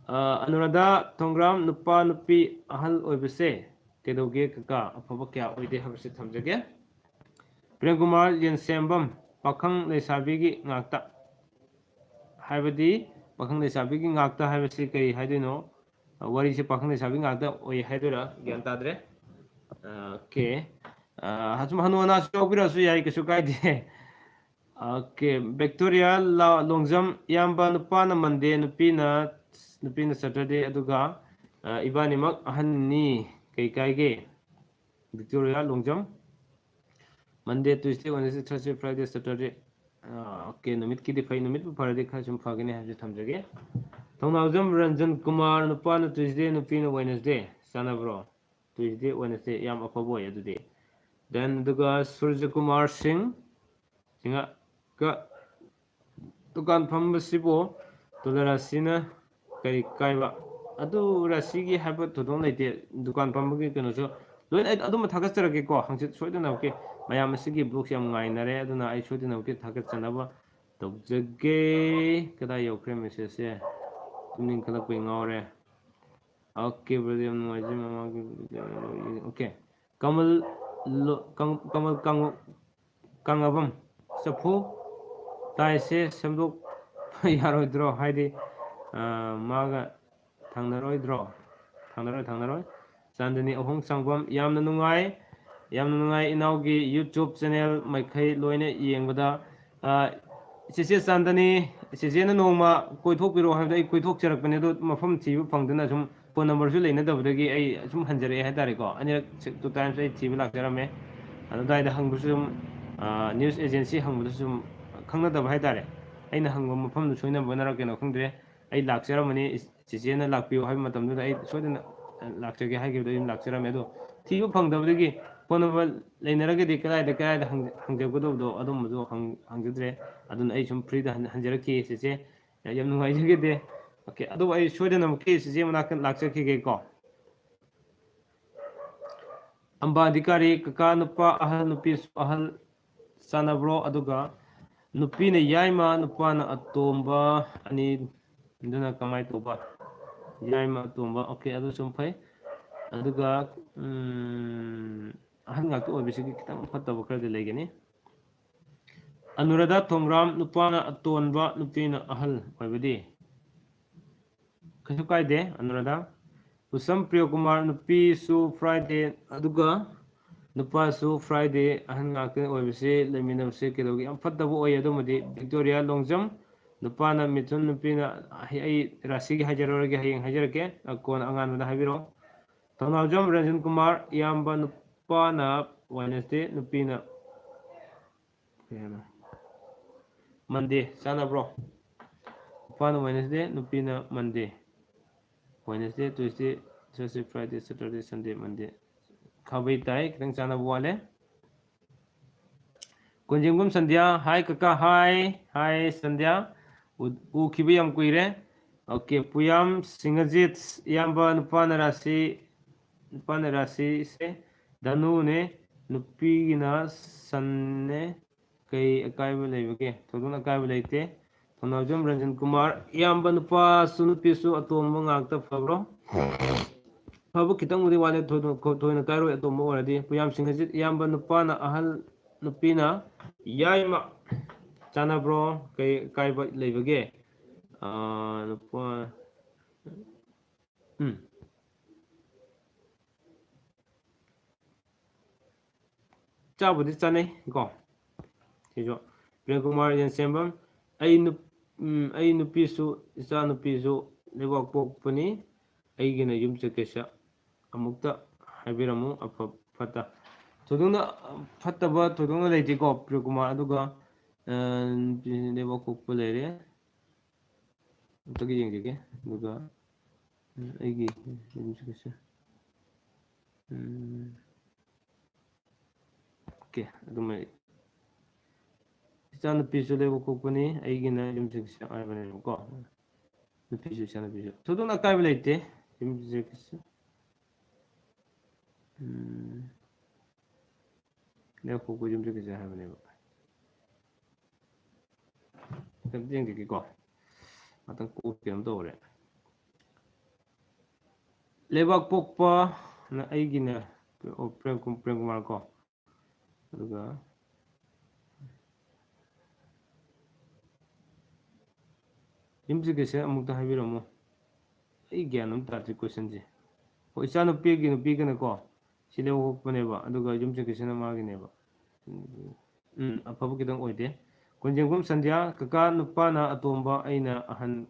ꯑ, ꯑꯅꯨꯔꯥꯙꯥ ꯊꯣꯡꯒ꯭ꯔꯥꯝ, ꯅꯨꯄꯥ ꯅꯨꯄꯤ ꯑꯍꯜ ꯑꯣꯏꯕꯁꯦ ꯀꯩꯗꯧꯒꯦ ꯀꯀꯥ? ꯑꯐꯕ ꯀꯌꯥ ꯑꯣꯏꯗꯦ ꯍꯥꯏꯕꯁꯤ ꯊꯝꯖꯒꯦ꯫ ꯄ꯭ꯔꯦꯝꯀꯨꯃꯥꯔ ꯌꯦꯟꯁꯦꯝꯕꯝ, ꯄꯥꯈꯪ ꯂꯩꯁꯥꯕꯤꯒꯤ ꯉꯥꯛꯇ꯫ ꯍꯥꯏꯕꯗꯤ ꯄꯥꯈꯪ ꯂꯩꯁꯥꯕꯤꯒꯤ ꯉꯥꯛꯇ ꯍꯥꯏꯕꯁꯤ ꯀꯔꯤ ꯍꯥꯏꯗꯣꯏꯅꯣ? ꯋꯥꯔꯤꯁꯦ ꯄꯥꯈꯪ ꯂꯩꯁꯥꯕꯤ ꯉꯥꯛꯇ ꯑꯣꯏ ꯍꯥꯏꯗꯣꯏꯔꯥ? ꯒ꯭ꯌꯥꯟ ꯇꯥꯗ꯭ꯔꯦ꯫ ꯑ, okay꯫ ꯑ, ꯁꯨꯝ ꯍꯅꯨ ꯍꯅꯥꯁꯨ ꯌꯥꯎꯕꯤꯔꯛꯑꯁꯨ ꯌꯥꯏ, ꯀꯩꯁꯨ ꯀꯥꯏꯗꯦ꯫ ꯑꯣꯀꯦ, ꯕꯤꯛꯇꯣꯔꯤꯌꯥ ꯂꯣꯡꯖꯝ, ꯏꯌꯥꯝꯕ, ꯅꯨꯄꯥꯅ ꯃꯟꯗꯦ, ꯅꯨꯄꯤꯅ ꯅꯨꯄꯤꯅ ꯁꯦꯇꯔꯗꯦ, ꯑꯗꯨꯒ ꯏꯕꯥꯅꯤꯃꯛ ꯑꯍꯟꯅꯤ, ꯀꯩ ꯀꯥꯏꯒꯦ? ꯕꯤꯛꯇꯣꯔꯤꯌꯥ ꯂꯣꯡꯖꯝ, ꯃꯟꯗꯦ, ꯇ꯭ꯌꯨꯁꯗꯦ, ꯋꯦꯅꯁꯗꯦ, ꯊꯔꯁꯗꯦ, ꯐ꯭ꯔꯥꯏꯗꯦ, ꯁꯦꯇꯔꯗꯦ꯫ ꯑꯣꯀꯦ, ꯅꯨꯃꯤꯠꯀꯤꯗꯤ ꯐꯩ, ꯅꯨꯃꯤꯠꯄꯨ ꯐꯔꯗꯤ ꯈꯔ ꯁꯨꯝ ꯐꯒꯅꯤ ꯍꯥꯏꯕꯁꯦ ꯊꯝꯖꯒꯦ꯫ ꯊꯧꯅꯥꯎꯖꯝ ꯔꯟꯖꯟ ꯀꯨꯃꯥꯔ, ꯅꯨꯄꯥꯅ ꯇ꯭ꯌꯨꯁꯗꯦ, ꯅꯨꯄꯤꯅ ꯋꯦꯅꯁꯗꯦ, ꯆꯥꯟꯅꯕ꯭ꯔꯣ? ꯇ꯭ꯌꯨꯁꯗꯦ, ꯋꯦꯅꯁꯗꯦ ꯌꯥꯝ ꯑꯐꯕ ꯑꯣꯏ ꯑꯗꯨꯗꯤ꯫ ꯗꯦꯟ ꯑꯗꯨꯒ ꯁꯨꯔꯖ ꯀꯨꯃꯥꯔ ꯁꯤꯡ, ꯁꯤꯡꯍ, ꯀ-, ꯗꯨꯀꯥꯟ ꯐꯝꯕꯁꯤꯕꯨ ꯇꯨꯂꯔꯥꯁꯤꯅ ꯀꯔꯤ ꯀꯥꯏꯕ? ꯑꯗꯨ ꯔꯥꯁꯤꯒꯤ ꯍꯥꯏꯕ ꯊꯣꯏꯗꯣꯛꯅ ꯂꯩꯇꯦ꯫ ꯗꯨꯀꯥꯟ ꯐꯝꯕꯒꯤ ꯀꯩꯅꯣꯁꯨ ꯂꯣꯏꯅ ꯑꯩ ꯑꯗꯨꯝꯕ ꯊꯥꯒꯠꯆꯔꯛꯀꯦꯀꯣ꯫ ꯍꯪꯆꯤꯠ ꯁꯣꯏꯗꯅꯃꯛꯀꯤ ꯃꯌꯥꯝ ꯑꯁꯤꯒꯤ ꯕ꯭ꯂꯣꯛꯁꯦ ꯌꯥꯝ ꯉꯥꯏꯅꯔꯦ, ꯑꯗꯨꯅ ꯑꯩ ꯁꯣꯏꯗꯅꯃꯛꯀꯤ ꯊꯥꯒꯠꯆꯅꯕ ꯇꯧꯖꯒꯦ꯫ ꯀꯗꯥꯏ ꯌꯧꯈ꯭ꯔꯦ ꯃꯦꯁꯦꯖꯁꯦ? ꯇꯨꯝꯅꯤꯡꯈꯠꯂꯛꯄꯩ ꯉꯥꯎꯔꯦ꯫ ꯑꯣꯀꯦ ꯕ꯭ꯔꯗꯔ, ꯌꯥꯝ ꯅꯨꯡꯉꯥꯏꯖꯩ ꯃꯃꯥꯡꯒꯤ video ꯂꯣꯏ-, ꯑꯣꯀꯦ꯫ ꯀꯃꯜ ꯂꯣ-, ꯀꯪ-, ꯀꯃꯜ ꯀꯥꯡ-, ꯀꯥꯡꯉꯕꯝ ꯆꯐꯨ ꯇꯥꯏꯁꯦ ꯁꯦꯝꯗꯣꯛꯄ ꯌꯥꯔꯣꯏꯗ꯭ꯔꯣ? ꯍꯥꯏꯗꯤ, ꯑ, ꯃꯥꯒ ꯊꯪꯅꯔꯣꯏꯗ꯭ꯔꯣ? ꯊꯪꯅꯔꯣꯏ, ꯊꯪꯅꯔꯣꯏ꯫ ꯆꯥꯟꯗꯅꯤ ꯑꯍꯣꯡ ꯁꯥꯡꯕꯝ, ꯌꯥꯝꯅ ꯅꯨꯡꯉꯥꯏ, ꯌꯥꯝꯅ ꯅꯨꯡꯉꯥꯏ ꯏꯅꯥꯎꯒꯤ YouTube channel ꯃꯥꯏꯀꯩ ꯂꯣꯏꯅ ꯌꯦꯡꯕꯗ꯫ ꯑ, ꯆꯦꯆꯦ ꯆꯥꯟꯗꯅꯤ, ꯆꯦꯆꯦꯅ ꯅꯣꯡꯃ ꯀꯣꯏꯊꯣꯛꯄꯤꯔꯛꯑꯣ ꯍꯥꯏꯕꯗ ꯑꯩ ꯀꯣꯏꯊꯣꯛꯆꯔꯛꯄꯅꯦ, ꯑꯗꯣ ꯃꯐꯝ ꯊꯤꯕ ꯐꯪꯗꯅ ꯁꯨꯝ phone numberꯁꯨ ꯂꯩꯅꯗꯕꯗꯒꯤ ꯑꯩ ꯁꯨꯝ ꯍꯟꯖꯔꯛꯑꯦ ꯍꯥꯏꯇꯥꯔꯦꯀꯣ꯫ ꯑꯅꯤꯔꯛ, two times ꯑꯩ ꯊꯤꯕ ꯂꯥꯛꯆꯔꯝꯃꯦ꯫ ꯑꯗꯨ ꯑꯗꯨꯋꯥꯏꯗ ꯍꯪꯕꯁꯨ ꯁꯨꯝ, ꯑ, news agency ꯍꯪꯕꯗꯁꯨ ꯁꯨꯝ ꯈꯪꯅꯗꯕ ꯍꯥꯏꯇꯥꯔꯦ꯫ ꯑꯩꯅ ꯍꯪꯕ ꯃꯐꯝꯗꯨ ꯁꯣꯏꯅꯕꯅꯔ ꯀꯩꯅꯣ ꯈꯪꯗ꯭ꯔꯦ꯫ ꯑꯩ ꯂꯥꯛꯆꯔꯝꯕꯅꯤ, ꯆꯦꯆꯦꯅ ꯂꯥꯛꯄꯤꯌꯨ ꯍꯥꯏꯕ ꯃꯇꯝꯗꯨꯗ ꯑꯩ ꯁꯣꯏꯗꯅ ꯂꯥꯛꯆꯒꯦ ꯍꯥꯏꯈꯤꯕꯗ ꯑꯩ ꯑꯗꯨꯝ ꯂꯥꯛꯆꯔꯝꯃꯦ꯫ ꯑꯗꯣ ꯊꯤꯕ ꯐꯪꯗꯕꯗꯒꯤ phone number ꯂꯩꯅꯔꯒꯗꯤ ꯀꯗꯥꯏꯗ, ꯀꯗꯥꯏꯗ ꯍꯪ-, ꯍꯪꯖꯒꯗꯕꯗꯣ ꯑꯗꯨꯝꯕꯗꯣ ꯍꯪ-, ꯍꯪꯖꯗ꯭ꯔꯦ꯫ ꯑꯗꯨꯅ ꯑꯩ ꯁꯨꯝ freeꯗ ꯍꯟ-, ꯍꯟꯖꯔꯛꯈꯤ ꯆꯦꯆꯦ꯫ ꯌꯥꯝ ꯅꯨꯡꯉꯥꯏꯖꯈꯤꯗꯦ꯫ ꯑꯣꯀꯦ, ꯑꯗꯨꯕꯨ ꯑꯩ ꯁꯣꯏꯗꯅꯃꯛꯀꯤ ꯆꯦꯆꯦ ꯃꯅꯥꯛꯇ ꯂꯥꯛꯆꯈꯤꯒꯦꯀꯣ꯫ ꯑꯝꯕꯥ ꯑꯙꯤꯀꯥꯔꯤ, ꯀꯀꯥ ꯅꯨꯄꯥ ꯑꯍꯜ, ꯅꯨꯄꯤꯁꯨ ꯑꯍꯜ ꯆꯥꯟꯅꯕ꯭ꯔꯣ? ꯑꯗꯨꯒ ꯅꯨꯄꯤꯅ ꯌꯥꯏꯃ, ꯅꯨꯄꯥꯅ ꯑꯇꯣꯝꯕ, ꯑꯅꯤ ꯑꯗꯨꯅ ꯀꯃꯥꯏꯅ ꯇꯧꯕ? ꯌꯥꯏꯃ, ꯑꯇꯣꯝꯕ, ꯑꯣꯀꯦ, ꯑꯗꯨꯁꯨ ꯐꯩ꯫ ꯑꯗꯨꯒ, ꯎꯝ, ꯑꯍꯜ ꯉꯥꯛꯇ ꯑꯣꯏꯕꯁꯤꯒꯤ ꯈꯤꯇꯪ ꯐꯠꯇꯕ ꯈꯔꯗꯤ ꯂꯩꯒꯅꯤ꯫ ꯑꯅꯨꯔꯥꯙꯥ ꯊꯣꯡꯒ꯭ꯔꯥꯝ, ꯅꯨꯄꯥꯅ ꯑꯇꯣꯟꯕ, ꯅꯨꯄꯤꯅ ꯑꯍꯜ ꯑꯣꯏꯕꯗꯤ ꯀꯩꯁꯨ ꯀꯥꯏꯗꯦ꯫ ꯑꯅꯨꯔꯥꯙꯥ, ꯄꯨꯁꯝ ꯄ꯭ꯔꯤꯌꯣꯀꯨꯃꯥꯔ, ꯅꯨꯄꯤꯁꯨ Friday, ꯑꯗꯨꯒ ꯅꯨꯄꯥꯁꯨ Friday ꯑꯍꯟ ꯉꯥꯛꯇ ꯑꯣꯏꯕꯁꯤ ꯂꯩꯃꯤꯟꯅꯕꯁꯤ ꯀꯩꯗꯧꯒꯦ? ꯌꯥꯝ ꯐꯠꯇꯕ ꯑꯣꯏꯌꯦ꯫ ꯑꯗꯨꯃꯗꯤ ꯚꯤꯛꯇꯣꯔꯤꯌꯥ ꯂꯣꯡꯖꯝ, ꯅꯨꯄꯥꯅ ꯃꯤꯊꯨꯟ, ꯅꯨꯄꯤꯅ, ꯑꯩ, ꯑꯩ ꯔꯥꯁꯤꯒꯤ ꯍꯥꯏꯖꯔꯔꯣꯏꯒꯦ, ꯍꯌꯦꯡ ꯍꯥꯏꯖꯔꯛꯀꯦ꯫ ꯑ, ꯀꯣꯟꯅ ꯑꯉꯥꯟꯕꯗ ꯍꯥꯏꯕꯤꯔꯛꯑꯣ꯫ ꯊꯧꯅꯥꯎꯖꯝ ꯔꯟꯖꯟ ꯀꯨꯃꯥꯔ, ꯏꯌꯥꯝꯕ, ꯅꯨꯄꯥꯅ Wednesday, ꯅꯨꯄꯤꯅ ꯀꯩ ꯍꯥꯏꯅꯣ? Monday ꯆꯥꯟꯅꯕ꯭ꯔꯣ? ꯅꯨꯄꯥꯅ Wednesday, ꯅꯨꯄꯤꯅ Monday꯫ Wednesday, Tuesday, Thursday, Friday, Saturday, Sunday, Monday꯫ ꯈꯥꯕꯩ ꯇꯥꯏ, ꯈꯤꯇꯪ ꯆꯥꯟꯅꯕ ꯋꯥꯠꯂꯦ꯫ ꯀꯣꯟꯖꯦꯡꯕꯝ ꯁꯟꯙ꯭ꯌꯥ, hi ꯀꯀꯥ, hi, hi ꯁꯟꯙ꯭ꯌꯥ꯫ ꯎ-, ꯎꯈꯤꯕ ꯌꯥꯝ ꯀꯨꯏꯔꯦ꯫ Okay, ꯄꯨꯌꯥꯝ ꯁꯤꯡꯍꯖꯤꯠ, ꯏꯌꯥꯝꯕ, ꯅꯨꯄꯥꯅ ꯔꯥꯁꯤ, ꯅꯨꯄꯥꯅ ꯔꯥꯁꯤꯁꯦ ꯙꯅꯨꯅꯦ, ꯅꯨꯄꯤꯒꯤꯅ ꯁꯟꯅꯦ, ꯀꯩ ꯑꯀꯥꯏꯕ ꯂꯩꯕꯒꯦ? ꯊꯣꯏꯗꯣꯛꯅ ꯑꯀꯥꯏꯕ ꯂꯩꯇꯦ꯫ ꯊꯧꯅꯥꯎꯖꯝ ꯔꯟꯖꯟ ꯀꯨꯃꯥꯔ, ꯏꯌꯥꯝꯕ, ꯅꯨꯄꯥꯁꯨ ꯅꯨꯄꯤꯁꯨ ꯑꯇꯣꯝꯕ ꯉꯥꯛꯇ ꯐꯕ꯭ꯔꯣ? ꯐꯕ ꯈꯤꯇꯪꯕꯨꯗꯤ ꯋꯥꯠꯂꯦ, ꯊꯣꯏꯗꯣꯛ-, ꯊꯣꯏꯅ ꯀꯥꯏꯔꯣꯏ ꯑꯇꯣꯝꯕ ꯑꯣꯏꯔꯗꯤ꯫ ꯄꯨꯌꯥꯝ ꯁꯤꯡꯍꯖꯤꯠ, ꯏꯌꯥꯝꯕ, ꯅꯨꯄꯥꯅ ꯑꯍꯜ, ꯅꯨꯄꯤꯅ ꯌꯥꯏꯃ꯫ ꯆꯥꯟꯅꯕ꯭ꯔꯣ? ꯀꯩ ꯑꯀꯥꯏꯕ ꯂꯩꯕꯒꯦ? ꯑꯥ, ꯅꯨꯄꯥ, ꯎꯝ꯫ ꯆꯥꯕꯨꯗꯤ ꯆꯥꯅꯩ ꯀꯣ꯫ ꯁꯤꯁꯨ ꯄ꯭ꯔꯦꯝ ꯀꯨꯃꯥꯔ ꯌꯦꯟꯁꯦꯝꯕꯝ, ꯑꯩ ꯅꯨꯞ-, ꯎꯝ, ꯑꯩ ꯅꯨꯄꯤꯁꯨ ꯏꯆꯥ ꯅꯨꯄꯤꯁꯨ ꯂꯩꯕꯥꯛ ꯄꯣꯛꯄꯅꯤ, ꯑꯩꯒꯤꯅ ꯌꯨꯝ ꯆꯠꯀꯦꯁꯦ꯫ ꯑꯃꯨꯛꯇ ꯍꯥꯏꯕꯤꯔꯝꯃꯨ, ꯑꯐ ꯐꯠꯇ꯫ ꯊꯣꯏꯗꯣꯛꯅ ꯐꯠꯇꯕ ꯊꯣꯏꯗꯣꯛꯅ ꯂꯩꯇꯦꯀꯣ ꯄ꯭ꯔꯦꯝ ꯀꯨꯃꯥꯔ꯫ ꯑꯗꯨꯒ, ꯑ, ꯅꯨꯄꯤ ꯂꯩꯕꯥꯛ ꯄꯣꯛꯄ ꯂꯩꯔꯦ꯫ ꯑꯝꯇꯒ ꯌꯦꯡꯖꯒꯦ꯫ ꯑꯗꯨꯒ, ꯎꯝ, ꯑꯩꯒꯤ ꯌꯨꯝꯁꯤꯒꯁꯦ꯫ ꯎꯝ꯫ Okay, ꯑꯗꯨꯃꯥꯏ꯫ ꯏꯆꯥꯅꯨꯄꯤꯁꯨ ꯂꯩꯕ ꯄꯣꯛꯄꯅꯤ, ꯑꯩꯒꯤꯅ ꯌꯨꯝꯁꯤꯒꯁꯦ ꯍꯥꯏꯕꯅꯦꯕꯀꯣ꯫ ꯅꯨꯄꯤꯁꯨ ꯏꯆꯥꯅꯨꯄꯤꯁꯨ꯫ ꯊꯣꯏꯗꯣꯛꯅ ꯑꯀꯥꯏꯕ ꯂꯩꯇꯦ꯫ ꯌꯨꯝꯁꯤꯒꯁꯦ꯫ ꯎꯝ꯫ ꯂꯩꯕꯥꯛ ꯄꯣꯛꯄ ꯌꯨꯝꯁꯤꯒꯁꯦ ꯍꯥꯏꯕꯅꯦꯕ꯫ ꯀꯩꯝꯇ ꯌꯦꯡꯖꯒꯦꯀꯣ꯫ ꯉꯥꯛꯇꯪ ꯀꯣꯛ ꯀꯩꯅꯣꯝ ꯇꯧꯔꯦ꯫ ꯂꯩꯕꯥꯛ ꯄꯣꯛꯄꯅ ꯑꯩꯒꯤꯅꯦ, ꯑꯣ, ꯄ꯭ꯔꯦꯝ ꯀꯨꯝ-, ꯄ꯭ꯔꯦꯝ ꯀꯨꯃꯥꯔ ꯀꯣ꯫ ꯑꯗꯨꯒ ꯌꯨꯝꯁꯤꯒꯁꯦ ꯑꯃꯨꯛꯇ ꯍꯥꯏꯕꯤꯔꯝꯃꯣ꯫ ꯑꯩ ꯒ꯭ꯌꯥꯟ ꯑꯃ ꯇꯥꯗ꯭ꯔꯤ questionꯁꯦ꯫ ꯍꯣꯏ, ꯏꯆꯥꯅꯨꯄꯤꯒꯤ ꯅꯨꯄꯤꯒꯅꯀꯣ꯫ ꯁꯤ ꯂꯩꯕꯥꯛꯄꯣꯛꯄꯅꯦꯕ, ꯑꯗꯨꯒ ꯌꯨꯝ ꯆꯟꯈꯤꯁꯤꯅ ꯃꯥꯒꯤꯅꯦꯕ꯫ ꯎꯝ, ꯑꯐꯕ ꯈꯤꯇꯪ ꯑꯣꯏꯗꯦ꯫ ꯀꯣꯟꯖꯦꯡꯕꯝ ꯁꯟꯙ꯭ꯌꯥ, ꯀꯀꯥ, ꯅꯨꯄꯥꯅ ꯑꯇꯣꯝꯕ, ꯑꯩꯅ ꯑꯍꯟ,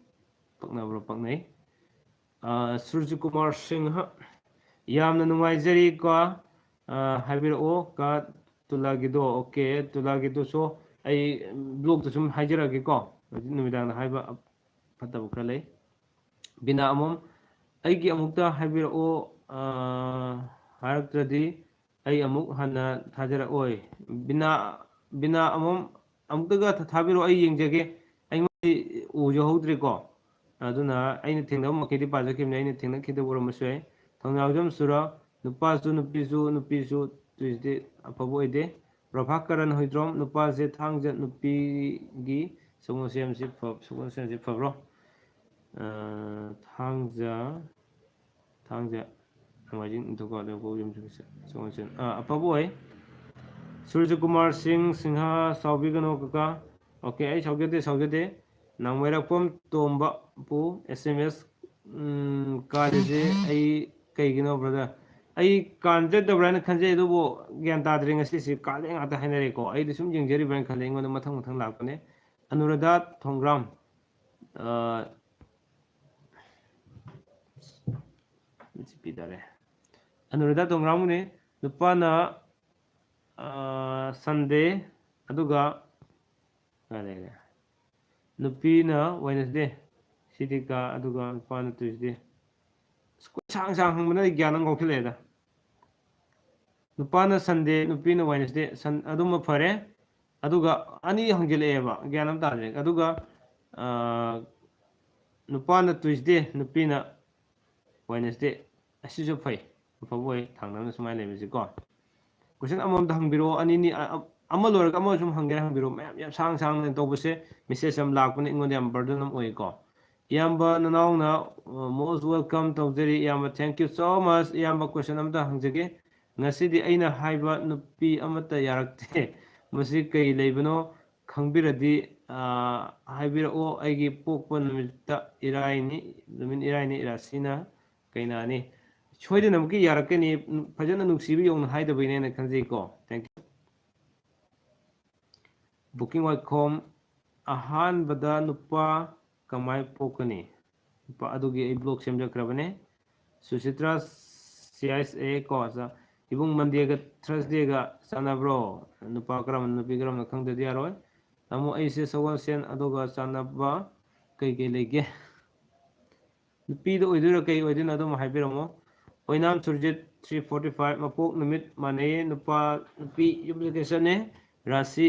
ꯄꯛꯅꯕ꯭ꯔꯥ? ꯄꯛꯅꯩ꯫ ꯑ, ꯁꯨꯔꯖꯀꯨꯃꯥꯔ ꯁꯤꯡꯍ, ꯌꯥꯝꯅ ꯅꯨꯡꯉꯥꯏꯖꯔꯤ ꯀꯣ꯫ ꯑ, ꯍꯥꯏꯕꯤꯔꯛꯑꯣ ꯀꯥ, ꯇꯨꯂꯥꯒꯤꯗꯣ꯫ ꯑꯣꯀꯦ, ꯇꯨꯂꯥꯒꯤꯗꯨꯁꯨ ꯑꯩ ꯕ꯭ꯂꯣꯛꯇ ꯁꯨꯝ ꯍꯥꯏꯖꯔꯛꯑꯒꯦꯀꯣ, ꯍꯧꯖꯤꯛ ꯅꯨꯃꯤꯗꯥꯡꯗ ꯍꯥꯏꯕ ꯐꯠꯇꯕ ꯈꯔ ꯂꯩ꯫ ꯕꯤꯅꯥ ꯑꯃꯣꯝ, ꯑꯩꯒꯤ ꯑꯃꯨꯛꯇ ꯍꯥꯏꯕꯤꯔꯛꯑꯣ, ꯑ, ꯍꯥꯏꯔꯛꯇ꯭ꯔꯗꯤ ꯑꯩ ꯑꯃꯨꯛ ꯍꯟꯅ ꯊꯥꯖꯔꯛꯑꯣꯏ꯫ ꯕꯤꯅꯥ, ꯕꯤꯅꯥ ꯑꯃꯣꯝ, ꯑꯃꯨꯛꯇꯒ ꯊꯥ-, ꯊꯥꯕꯤꯔꯛꯑꯣ, ꯑꯩ ꯌꯦꯡꯖꯒꯦ꯫ ꯑꯩꯉꯣꯟꯗꯗꯤ ꯎꯖꯍꯧꯗ꯭ꯔꯦꯀꯣ꯫ ꯑꯗꯨꯅ ꯑꯩꯅ ꯊꯦꯡꯅꯕ ꯃꯈꯩꯗꯤ ꯄꯥꯖꯈꯤꯕꯅꯤ, ꯑꯩꯅ ꯊꯦꯡꯅꯈꯤꯗꯕ ꯑꯣꯏꯔꯝꯕꯁꯨ ꯌꯥꯏ꯫ ꯊꯧꯅꯥꯎꯖꯝ ꯁꯨꯔ, ꯅꯨꯄꯥꯁꯨ ꯅꯨꯄꯤꯁꯨ, ꯅꯨꯄꯤꯁꯨ ꯇꯨꯏꯁꯗꯦ ꯑꯐꯕ ꯑꯣꯏꯗꯦ꯫ ꯄ꯭ꯔꯚꯥꯀꯔꯟ ꯍꯨꯏꯗ꯭ꯔꯣꯝ, ꯅꯨꯄꯥꯁꯦ ꯊꯥꯡꯖ, ꯅꯨꯄꯤꯒꯤ ꯁꯒꯣꯜꯁꯦꯝꯁꯤ ꯐ-, ꯁꯒꯣꯜꯁꯦꯝꯁꯤ ꯐꯕ꯭ꯔꯣ? ꯑ, ꯊꯥꯡꯖ, ꯊꯥꯡꯖ, ꯅꯣꯡꯃꯥꯏꯖꯤꯡ, ꯅꯤꯡꯊꯧꯀꯥꯕ, ꯂꯩꯕꯥꯛꯄꯣꯛꯄ, ꯌꯨꯝꯁꯀꯩꯁ, ꯁꯒꯣꯜꯁꯦꯟ꯫ ꯑ, ꯑꯐꯕ ꯑꯣꯏ꯫ ꯁꯨꯔꯖꯀꯨꯃꯥꯔ ꯁꯤꯡ, ꯁꯤꯡꯍ, ꯁꯥꯎꯕꯤꯒꯅꯣ ꯀꯀꯥ꯫ ꯑꯣꯀꯦ, ꯑꯩ ꯁꯥꯎꯖꯗꯦ, ꯁꯥꯎꯖꯗꯦ꯫ ꯅꯥꯎꯃꯩꯔꯥꯛꯄꯝ ꯇꯣꯝꯕ ꯄꯨ, ꯑꯦꯁ ꯑꯦꯝ ꯑꯦꯁ, ꯎꯝ, ꯀꯥꯜꯂꯤꯁꯦ ꯑꯩ ꯀꯩꯒꯤꯅꯣ, ꯕ꯭ꯔꯗꯔ? ꯑꯩ ꯀꯥꯟꯖꯗꯕ꯭ꯔꯥ ꯍꯥꯏꯅ ꯈꯟꯖꯩ, ꯑꯗꯨꯕꯨ ꯒ꯭ꯌꯥꯟ ꯇꯥꯗ꯭ꯔꯦ꯫ ꯉꯁꯤꯁꯦ ꯀꯥꯜꯂꯦ ꯉꯥꯛꯇ ꯍꯥꯏꯅꯔꯦꯀꯣ꯫ ꯑꯩꯗꯤ ꯁꯨꯝ ꯌꯦꯡꯖꯔꯤꯕ꯭ꯔꯥ ꯍꯥꯏꯅ ꯈꯜꯂꯦ, ꯑꯩꯉꯣꯟꯗ ꯃꯊꯪ ꯃꯊꯪ ꯂꯥꯛꯄꯅꯦ꯫ ꯑꯅꯨꯔꯥꯙꯥ ꯊꯣꯡꯒ꯭ꯔꯥꯝ, ꯑ, ꯁꯤ ꯄꯤꯗꯔꯦ꯫ ꯑꯅꯨꯔꯥꯙꯥ ꯊꯣꯡꯒ꯭ꯔꯥꯝꯒꯤꯅꯦ꯫ ꯅꯨꯄꯥꯅ, ꯑ, ꯁꯟꯗꯦ, ꯑꯗꯨꯒ ꯀꯥꯏ ꯂꯩꯔꯦ? ꯅꯨꯄꯤꯅ ꯋꯦꯅꯁꯗꯦ, ꯁꯤꯗꯤ ꯀꯥ, ꯑꯗꯨꯒ ꯅꯨꯄꯥꯅ ꯇꯨꯏꯁꯗꯦ꯫ ꯑꯁ, ꯀꯣꯏꯁꯥꯡ ꯁꯥꯡ ꯍꯪꯕꯅ ꯑꯩ ꯒ꯭ꯌꯥꯟ ꯑꯃ ꯉꯥꯎꯁꯤꯜꯂꯛꯑꯦꯗ꯫ ꯅꯨꯄꯥꯅ ꯁꯟꯗꯦ, ꯅꯨꯄꯤꯅ ꯋꯦꯅꯁꯗꯦ, ꯁꯟ-, ꯑꯗꯨꯃ ꯐꯔꯦ꯫ ꯑꯗꯨꯒ ꯑꯅꯤ ꯍꯪꯖꯤꯜꯂꯛꯑꯦꯕ, ꯒ꯭ꯌꯥꯟ ꯑꯃ ꯇꯥꯗ꯭ꯔꯦ꯫ ꯑꯗꯨꯒ, ꯑ, ꯅꯨꯄꯥꯅ ꯇꯨꯏꯁꯗꯦ, ꯅꯨꯄꯤꯅ ꯋꯦꯅꯁꯗꯦ꯫ ꯑꯁꯤꯁꯨ ꯐꯩ, ꯑꯐꯕ ꯑꯣꯏ, ꯊꯥꯡꯅꯕꯅ ꯁꯨꯃꯥꯏꯅ ꯂꯩꯕꯁꯤꯀꯣ꯫ ꯀꯣꯏꯁꯟ ꯑꯃꯃꯝꯗ ꯍꯪꯕꯤꯔꯛꯑꯣ, ꯑꯅꯤꯅꯤ, ꯑ-, ꯑ-, ꯑꯃ ꯂꯣꯏꯔꯒ ꯑꯃ ꯁꯨꯝ ꯍꯪꯒꯦꯔꯥ ꯍꯪꯕꯤꯔꯛꯑꯣ꯫ ꯃꯌꯥꯝ ꯌꯥꯝ ꯁꯥꯡ ꯁꯥꯡꯅ ꯇꯧꯕꯁꯦ ꯃꯦꯁꯦꯖ ꯌꯥꯝ ꯂꯥꯛꯄꯅ ꯑꯩꯉꯣꯟꯗ ꯌꯥꯝ ꯕꯔꯗꯟ ꯑꯃ ꯑꯣꯏꯀꯣ꯫ ꯏꯌꯥꯝꯕ ꯅꯅꯥꯎꯅ, ꯑ, most welcome ꯇꯧꯖꯔꯤ꯫ ꯏꯌꯥꯝꯕ, thank you so much꯫ ꯏꯌꯥꯝꯕ, ꯀꯣꯏꯁꯟ ꯑꯃꯇ ꯍꯪꯖꯒꯦ꯫ ꯉꯁꯤꯗꯤ ꯑꯩꯅ ꯍꯥꯏꯕ ꯅꯨꯄꯤ ꯑꯃꯠꯇ ꯌꯥꯔꯛꯇꯦ꯫ ꯃꯁꯤ ꯀꯩ ꯂꯩꯕꯅꯣ? ꯈꯪꯕꯤꯔꯗꯤ, ꯑ, ꯍꯥꯏꯕꯤꯔꯛꯑꯣ꯫ ꯑꯩꯒꯤ ꯄꯣꯛꯄ ꯅꯨꯃꯤꯠꯇ ꯏꯔꯥꯏꯅꯤ, ꯅꯨꯃꯤꯠ ꯏꯔꯥꯏꯅꯤ, ꯔꯥꯁꯤꯅ ꯀꯩꯅꯥꯅꯤ꯫ ꯁꯣꯏꯗꯅꯃꯛꯀꯤ ꯌꯥꯔꯛꯀꯅꯤ꯫ ꯐꯖꯅ ꯅꯨꯡꯁꯤꯕ ꯌꯧꯅ ꯍꯥꯏꯗꯕꯩꯅꯦꯅ ꯈꯟꯖꯩꯀꯣ꯫ Thank you. ꯕꯨꯀꯤꯡ ꯋꯥꯏꯈꯣꯝ, ꯑꯍꯥꯟꯕꯗ ꯅꯨꯄꯥ ꯀꯃꯥꯏ ꯄꯣꯛꯀꯅꯤ? ꯅꯨꯄꯥ ꯑꯗꯨꯒꯤ ꯑꯩ ꯕ꯭ꯂꯣꯛ ꯁꯦꯝꯖꯈ꯭ꯔꯕꯅꯦ꯫ ꯁꯨꯆꯤꯇ꯭ꯔꯥ ꯁꯤ ꯑꯥꯏ ꯑꯦꯁ ꯑꯦ ꯀꯣ, ꯏꯕꯨꯡ, ꯃꯟꯗꯦꯒ ꯊ꯭ꯔꯁꯗꯦꯒ ꯆꯥꯟꯅꯕ꯭ꯔꯣ? ꯅꯨꯄꯥ ꯀꯔꯝꯕ, ꯅꯨꯄꯤ ꯀꯔꯝꯕ ꯈꯪꯗ꯭ꯔꯗꯤ ꯌꯥꯔꯣꯏ꯫ ꯇꯥꯃꯣ, ꯑꯩꯁꯦ ꯁꯒꯣꯜꯁꯦꯟ, ꯑꯗꯨꯒ ꯆꯥꯟꯅꯕ ꯀꯩ ꯀꯩ ꯂꯩꯒꯦ? ꯅꯨꯄꯤꯗ ꯑꯣꯏꯗꯣꯏꯔꯥ ꯀꯩ ꯑꯣꯏꯗꯣꯏꯅꯣ ꯑꯗꯨꯝ ꯍꯥꯏꯕꯤꯔꯝꯃꯣ꯫ ꯑꯣꯏꯅꯥꯝ ꯁꯨꯔꯖꯤꯠ, three forty five, ꯃꯄꯣꯛ ꯅꯨꯃꯤꯠ ꯃꯥꯟꯅꯩꯌꯦ, ꯅꯨꯄꯥ ꯅꯨꯄꯤ ꯌꯨꯝꯖꯀꯦꯁꯟꯅꯦ꯫ ꯔꯥꯁꯤ,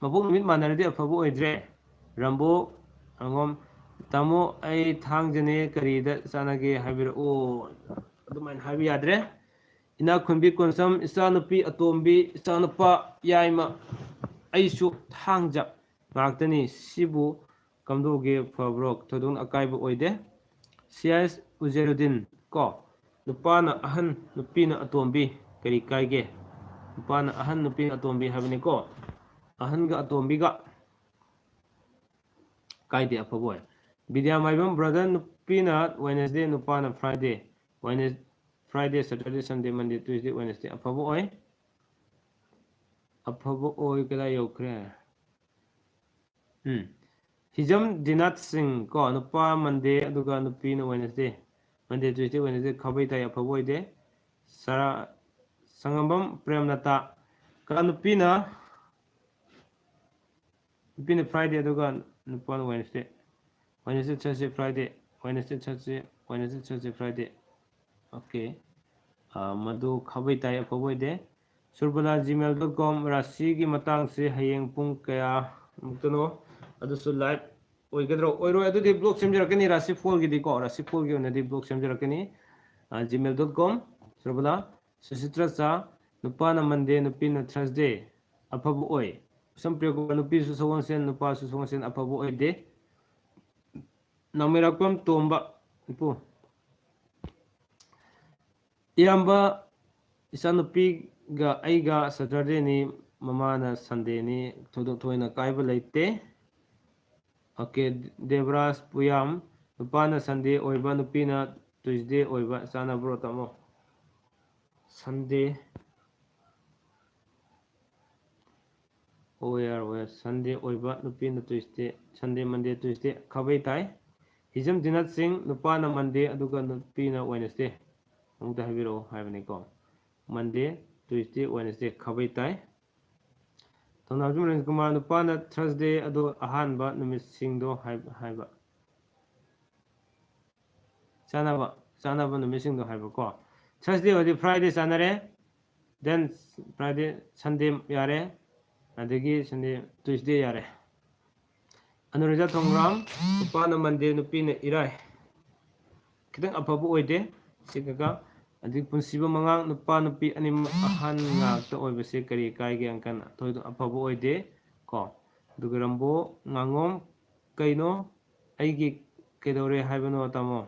ꯃꯄꯣꯛ ꯅꯨꯃꯤꯠ ꯃꯥꯟꯅꯔꯗꯤ ꯑꯐꯕ ꯑꯣꯏꯗ꯭ꯔꯦ꯫ ꯔꯝꯕꯣ ꯑꯉꯣꯝ, ꯇꯥꯃꯣ, ꯑꯩ ꯊꯥꯡꯖꯅꯦ, ꯀꯔꯤꯗ ꯆꯥꯟꯅꯒꯦ ꯍꯥꯏꯕꯤꯔꯛꯑꯣ꯫ ꯑꯗꯨꯃꯥꯏꯅ ꯍꯥꯏꯕ ꯌꯥꯗ꯭ꯔꯦ꯫ ꯏꯅꯥꯛ ꯈꯨꯟꯕꯤ ꯀꯣꯟꯁꯝ, ꯏꯆꯥꯅꯨꯄꯤ ꯑꯇꯣꯝꯕꯤ, ꯏꯆꯥꯅꯨꯄꯥ ꯌꯥꯏꯃ, ꯑꯩꯁꯨ ꯊꯥꯡꯖ ꯉꯥꯛꯇꯅꯤ꯫ ꯁꯤꯕꯨ ꯀꯝꯗꯧꯒꯦ, ꯐꯕ꯭ꯔꯣ? ꯊꯣꯏꯗꯣꯛꯅ ꯑꯀꯥꯏꯕ ꯑꯣꯏꯗꯦ꯫ ꯁꯤ ꯑꯥꯏ ꯑꯦꯁ ꯎꯖꯦꯔꯨꯗꯤꯟ ꯀꯣ, ꯅꯨꯄꯥꯅ ꯑꯍꯟ, ꯅꯨꯄꯤꯅ ꯑꯇꯣꯝꯕꯤ, ꯀꯔꯤ ꯀꯥꯏꯒꯦ? ꯅꯨꯄꯥꯅ ꯑꯍꯟ, ꯅꯨꯄꯤꯅ ꯑꯇꯣꯝꯕꯤ ꯍꯥꯏꯕꯅꯤꯀꯣ꯫ ꯑꯍꯟꯒ ꯑꯇꯣꯝꯕꯤꯒ ꯀꯥꯏꯗꯦ, ꯑꯐꯕ ꯑꯣꯏ꯫ ꯕꯤꯗ꯭ꯌꯥ ꯃꯥꯏꯕꯝ, ꯕ꯭ꯔꯗꯔ, ꯅꯨꯄꯤꯅ ꯋꯦꯅꯁꯗꯦ, ꯅꯨꯄꯥꯅ ꯐ꯭ꯔꯥꯏꯗꯦ꯫ ꯋꯦꯅꯁ-, ꯐ꯭ꯔꯥꯏꯗꯦ, ꯁꯦꯇꯔꯗꯦ, ꯁꯟꯗꯦ, ꯃꯟꯗꯦ, ꯇ꯭ꯌꯨꯁꯗꯦ, ꯋꯦꯅꯁꯗꯦ ꯑꯐꯕ ꯑꯣꯏ꯫ ꯑꯐꯕ ꯑꯣꯏ ꯀꯗꯥꯏ ꯌꯧꯈ꯭ꯔꯦ? ꯎꯝ꯫ ꯍꯤꯖꯝ ꯗꯤꯅꯥꯠ ꯁꯤꯡ ꯀꯣ, ꯅꯨꯄꯥ ꯃꯟꯗꯦ ꯑꯗꯨꯒ ꯅꯨꯄꯤꯅ ꯋꯦꯅꯁꯗꯦ꯫ ꯃꯟꯗꯦ, ꯇ꯭ꯌꯨꯁꯗꯦ, ꯋꯦꯅꯁꯗꯦ ꯈꯥꯕꯩ ꯇꯥꯏ, ꯑꯐꯕ ꯑꯣꯏꯗꯦ꯫ ꯁꯔꯥ-, ꯁꯪꯉꯝꯕꯝ ꯄ꯭ꯔꯦꯝꯂꯇꯥ ꯀ, ꯅꯨꯄꯤꯅ, ꯅꯨꯄꯤꯅ ꯐ꯭ꯔꯥꯏꯗꯦ ꯑꯗꯨꯒ ꯅꯨꯄꯥꯅ Wednesday. Wednesday, Thursday, Friday. Wednesday, Thursday, Wednesday, Thursday, Friday. Okay. ꯑ, ꯃꯗꯨ ꯈꯥꯕꯩ ꯇꯥꯏ, ꯑꯐꯕ ꯑꯣꯏꯗꯦ꯫ ꯁꯨꯔꯕꯂꯥ ꯖꯤꯃꯦꯜ ꯗꯣꯠ ꯀꯣꯝ, ꯔꯥꯁꯤꯒꯤ ꯃꯇꯥꯡꯁꯦ ꯍꯌꯦꯡ ꯄꯨꯡ ꯀꯌꯥꯃꯨꯛꯇꯅꯣ? ꯑꯗꯨꯁꯨ ꯂꯥꯏꯚ ꯑꯣꯏꯒꯗ꯭ꯔꯣ? ꯑꯣꯏꯔꯣꯏ꯫ ꯑꯗꯨꯗꯤ ꯕ꯭ꯂꯣꯛ ꯁꯦꯝꯖꯔꯛꯀꯅꯤ, ꯔꯥꯁꯤ ꯐꯣꯜꯒꯤꯗꯤꯀꯣ, ꯔꯥꯁꯤ ꯐꯣꯜꯒꯤ ꯑꯣꯏꯅꯗꯤ block ꯁꯦꯝꯖꯔꯛꯀꯅꯤ꯫ Gmail dot com, Surbala, ꯁꯨꯆꯤꯇ꯭ꯔ ꯆꯥ, ꯅꯨꯄꯥꯅ ꯃꯟꯗꯦ, ꯅꯨꯄꯤꯅ ꯊꯔꯁꯗꯦ, ꯑꯐꯕ ꯑꯣꯏ꯫ ꯁꯝ ꯄ꯭ꯔꯤꯌꯀꯨꯃꯥꯔ, ꯅꯨꯄꯤꯁꯨ ꯁꯒꯣꯜꯁꯦꯟ, ꯅꯨꯄꯥꯁꯨ ꯁꯒꯣꯜꯁꯦꯟ, ꯑꯐꯕ ꯑꯣꯏꯗꯦ꯫ ꯅꯥꯎꯃꯩꯔꯥꯛꯄꯝ ꯇꯣꯝꯕ, ꯏꯄꯨ, ꯏꯌꯥꯝꯕ, ꯏꯆꯥꯅꯨꯄꯤꯒ ꯑꯩꯒ ꯁꯇꯔꯗꯦꯅꯤ, ꯃꯃꯥꯅ ꯁꯟꯗꯦꯅꯤ, ꯊꯣꯏꯗꯣꯛ ꯊꯣꯏꯅ ꯀꯥꯏꯕ ꯂꯩꯇꯦ꯫ ꯑꯣꯀꯦ, ꯗꯦꯕꯔꯥꯖ ꯄꯨꯌꯥꯝ, ꯅꯨꯄꯥꯅ Sunday ꯑꯣꯏꯕ, ꯅꯨꯄꯤꯅ Tuesday ꯑꯣꯏꯕ ꯆꯥꯟꯅꯕ꯭ꯔꯣ, ꯇꯥꯃꯣ? Sunday ꯑꯣꯏ, ꯑꯣꯏ, Sunday ꯑꯣꯏꯕ, ꯅꯨꯄꯤꯅ Tuesday, Sunday, Monday, Tuesday ꯈꯥꯕꯩ ꯇꯥꯏ꯫ ꯍꯤꯖꯝ ꯖꯤꯅꯠ ꯁꯤꯡ, ꯅꯨꯄꯥꯅ Monday ꯑꯗꯨꯒ ꯅꯨꯄꯤꯅ Wednesday꯫ ꯑꯃꯨꯛꯇ ꯍꯥꯏꯕꯤꯔꯛꯑꯣ ꯍꯥꯏꯕꯅꯤꯀꯣ꯫ Monday, Tuesday, Wednesday ꯈꯥꯕꯩ ꯇꯥꯏ꯫ ꯊꯧꯅꯥꯖꯝ ꯔꯦꯟꯖ ꯀꯨꯃꯥꯔ, ꯅꯨꯄꯥꯅ Thursday ꯑꯗꯨ ꯑꯍꯥꯟꯕ ꯅꯨꯃꯤꯠꯁꯤꯡꯗꯣ ꯍꯥꯏ-, ꯍꯥꯏꯕ꯫ ꯆꯥꯅꯕ, ꯆꯥꯅꯕ ꯅꯨꯃꯤꯠꯁꯤꯡꯗꯣ ꯍꯥꯏꯕꯀꯣ꯫ Thursday ꯑꯣꯏꯔꯗꯤ Friday ꯆꯥꯅꯔꯦ, then Friday, Sunday ꯌꯥꯔꯦ, ꯑꯗꯒꯤ Sunday, Tuesday ꯌꯥꯔꯦ꯫ ꯑꯅꯨꯔꯥꯙꯥ ꯊꯣꯡꯒ꯭ꯔꯥꯝ, ꯅꯨꯄꯥꯅ Monday, ꯅꯨꯄꯤꯅ ꯏꯔꯥꯏ꯫ ꯈꯤꯇꯪ ꯑꯐꯕ ꯑꯣꯏꯗꯦ ꯁꯤ ꯀꯀꯥ꯫ ꯑꯗꯒꯤ ꯄꯨꯟꯁꯤꯕ ꯃꯉꯥꯡ, ꯅꯨꯄꯥ ꯅꯨꯄꯤ ꯑꯅꯤꯃꯛ ꯑꯍꯟ ꯉꯥꯛꯇ ꯑꯣꯏꯕꯁꯦ ꯀꯔꯤ ꯀꯥꯏꯒꯦ uncle? ꯊꯣꯏꯗꯣꯛ ꯑꯐꯕ ꯑꯣꯏꯗꯦ ꯀꯣ꯫ ꯑꯗꯨꯒ ꯔꯝꯕꯣ ꯉꯥꯉꯣꯝ, ꯀꯩꯅꯣ ꯑꯩꯒꯤ ꯀꯩꯗꯧꯔꯦ ꯍꯥꯏꯕꯅꯣ ꯇꯥꯃꯣ?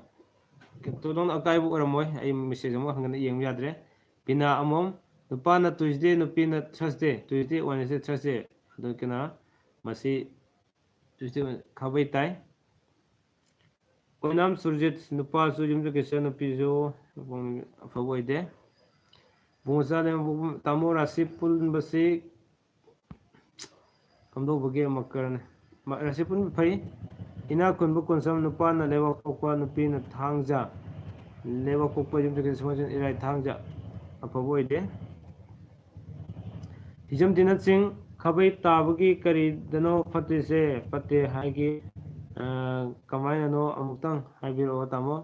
ꯊꯣꯏꯗꯣꯛꯅ ꯑꯀꯥꯏꯕ ꯑꯣꯏꯔꯝꯃꯣꯏ, ꯑꯩ message ꯑꯃꯨꯛ ꯍꯟꯒꯠꯅ ꯌꯦꯡꯕ ꯌꯥꯗ꯭ꯔꯦ꯫ ꯕꯤꯅꯥ ꯑꯃꯣꯝ, ꯅꯨꯄꯥꯅ Tuesday, ꯅꯨꯄꯤꯅ Thursday, Tuesday, Wednesday, Thursday꯫ ꯑꯗꯨ ꯀꯅꯥ? ꯃꯁꯤ Tuesday ꯈꯥꯕꯩ ꯇꯥꯏ꯫ ꯑꯣꯏꯅꯥꯝ ꯁꯨꯔꯖꯤꯠ, ꯅꯨꯄꯥꯁꯨ ꯌꯨꯝꯖꯀꯩꯁ, ꯅꯨꯄꯤꯁꯨ ꯑꯐꯕ ꯑꯣꯏꯗꯦ꯫ ꯕꯣꯡꯆꯥ ꯂꯩꯃꯕꯨꯡ, ꯇꯥꯃꯣ ꯔꯥꯁꯤ ꯄꯨꯟꯕꯁꯤ ꯀꯝꯗꯧꯕꯒꯤ ꯃꯀꯔꯅꯤ? ꯃ-, ꯔꯥꯁꯤ ꯄꯨꯟꯕ ꯐꯩ꯫ ꯏꯅꯥꯛ ꯈꯨꯟꯕ ꯀꯣꯟꯁꯝ, ꯅꯨꯄꯥꯅ ꯂꯩꯕꯥꯛꯄꯣꯛꯄ, ꯅꯨꯄꯤꯅ ꯊꯥꯡꯖ꯫ ꯂꯩꯕꯥꯛꯄꯣꯛꯄ ꯌꯨꯝꯖꯀꯩꯁ ꯁꯨꯃꯥꯏꯅ ꯏꯔꯥꯏ ꯊꯥꯡꯖ꯫ ꯑꯐꯕ ꯑꯣꯏꯗꯦ꯫ ꯍꯤꯖꯝ ꯖꯤꯅꯠ ꯁꯤꯡ, ꯈꯥꯕꯩ ꯇꯥꯕꯒꯤ ꯀꯔꯤꯗꯅꯣ ꯐꯠꯇ꯭ꯔꯤꯁꯦ? ꯐꯠꯇꯦ ꯍꯥꯏꯒꯦ, ꯑ, ꯀꯃꯥꯏꯅꯅꯣ ꯑꯃꯨꯛꯇꯪ ꯍꯥꯏꯕꯤꯔꯛꯑꯣ ꯇꯥꯃꯣ꯫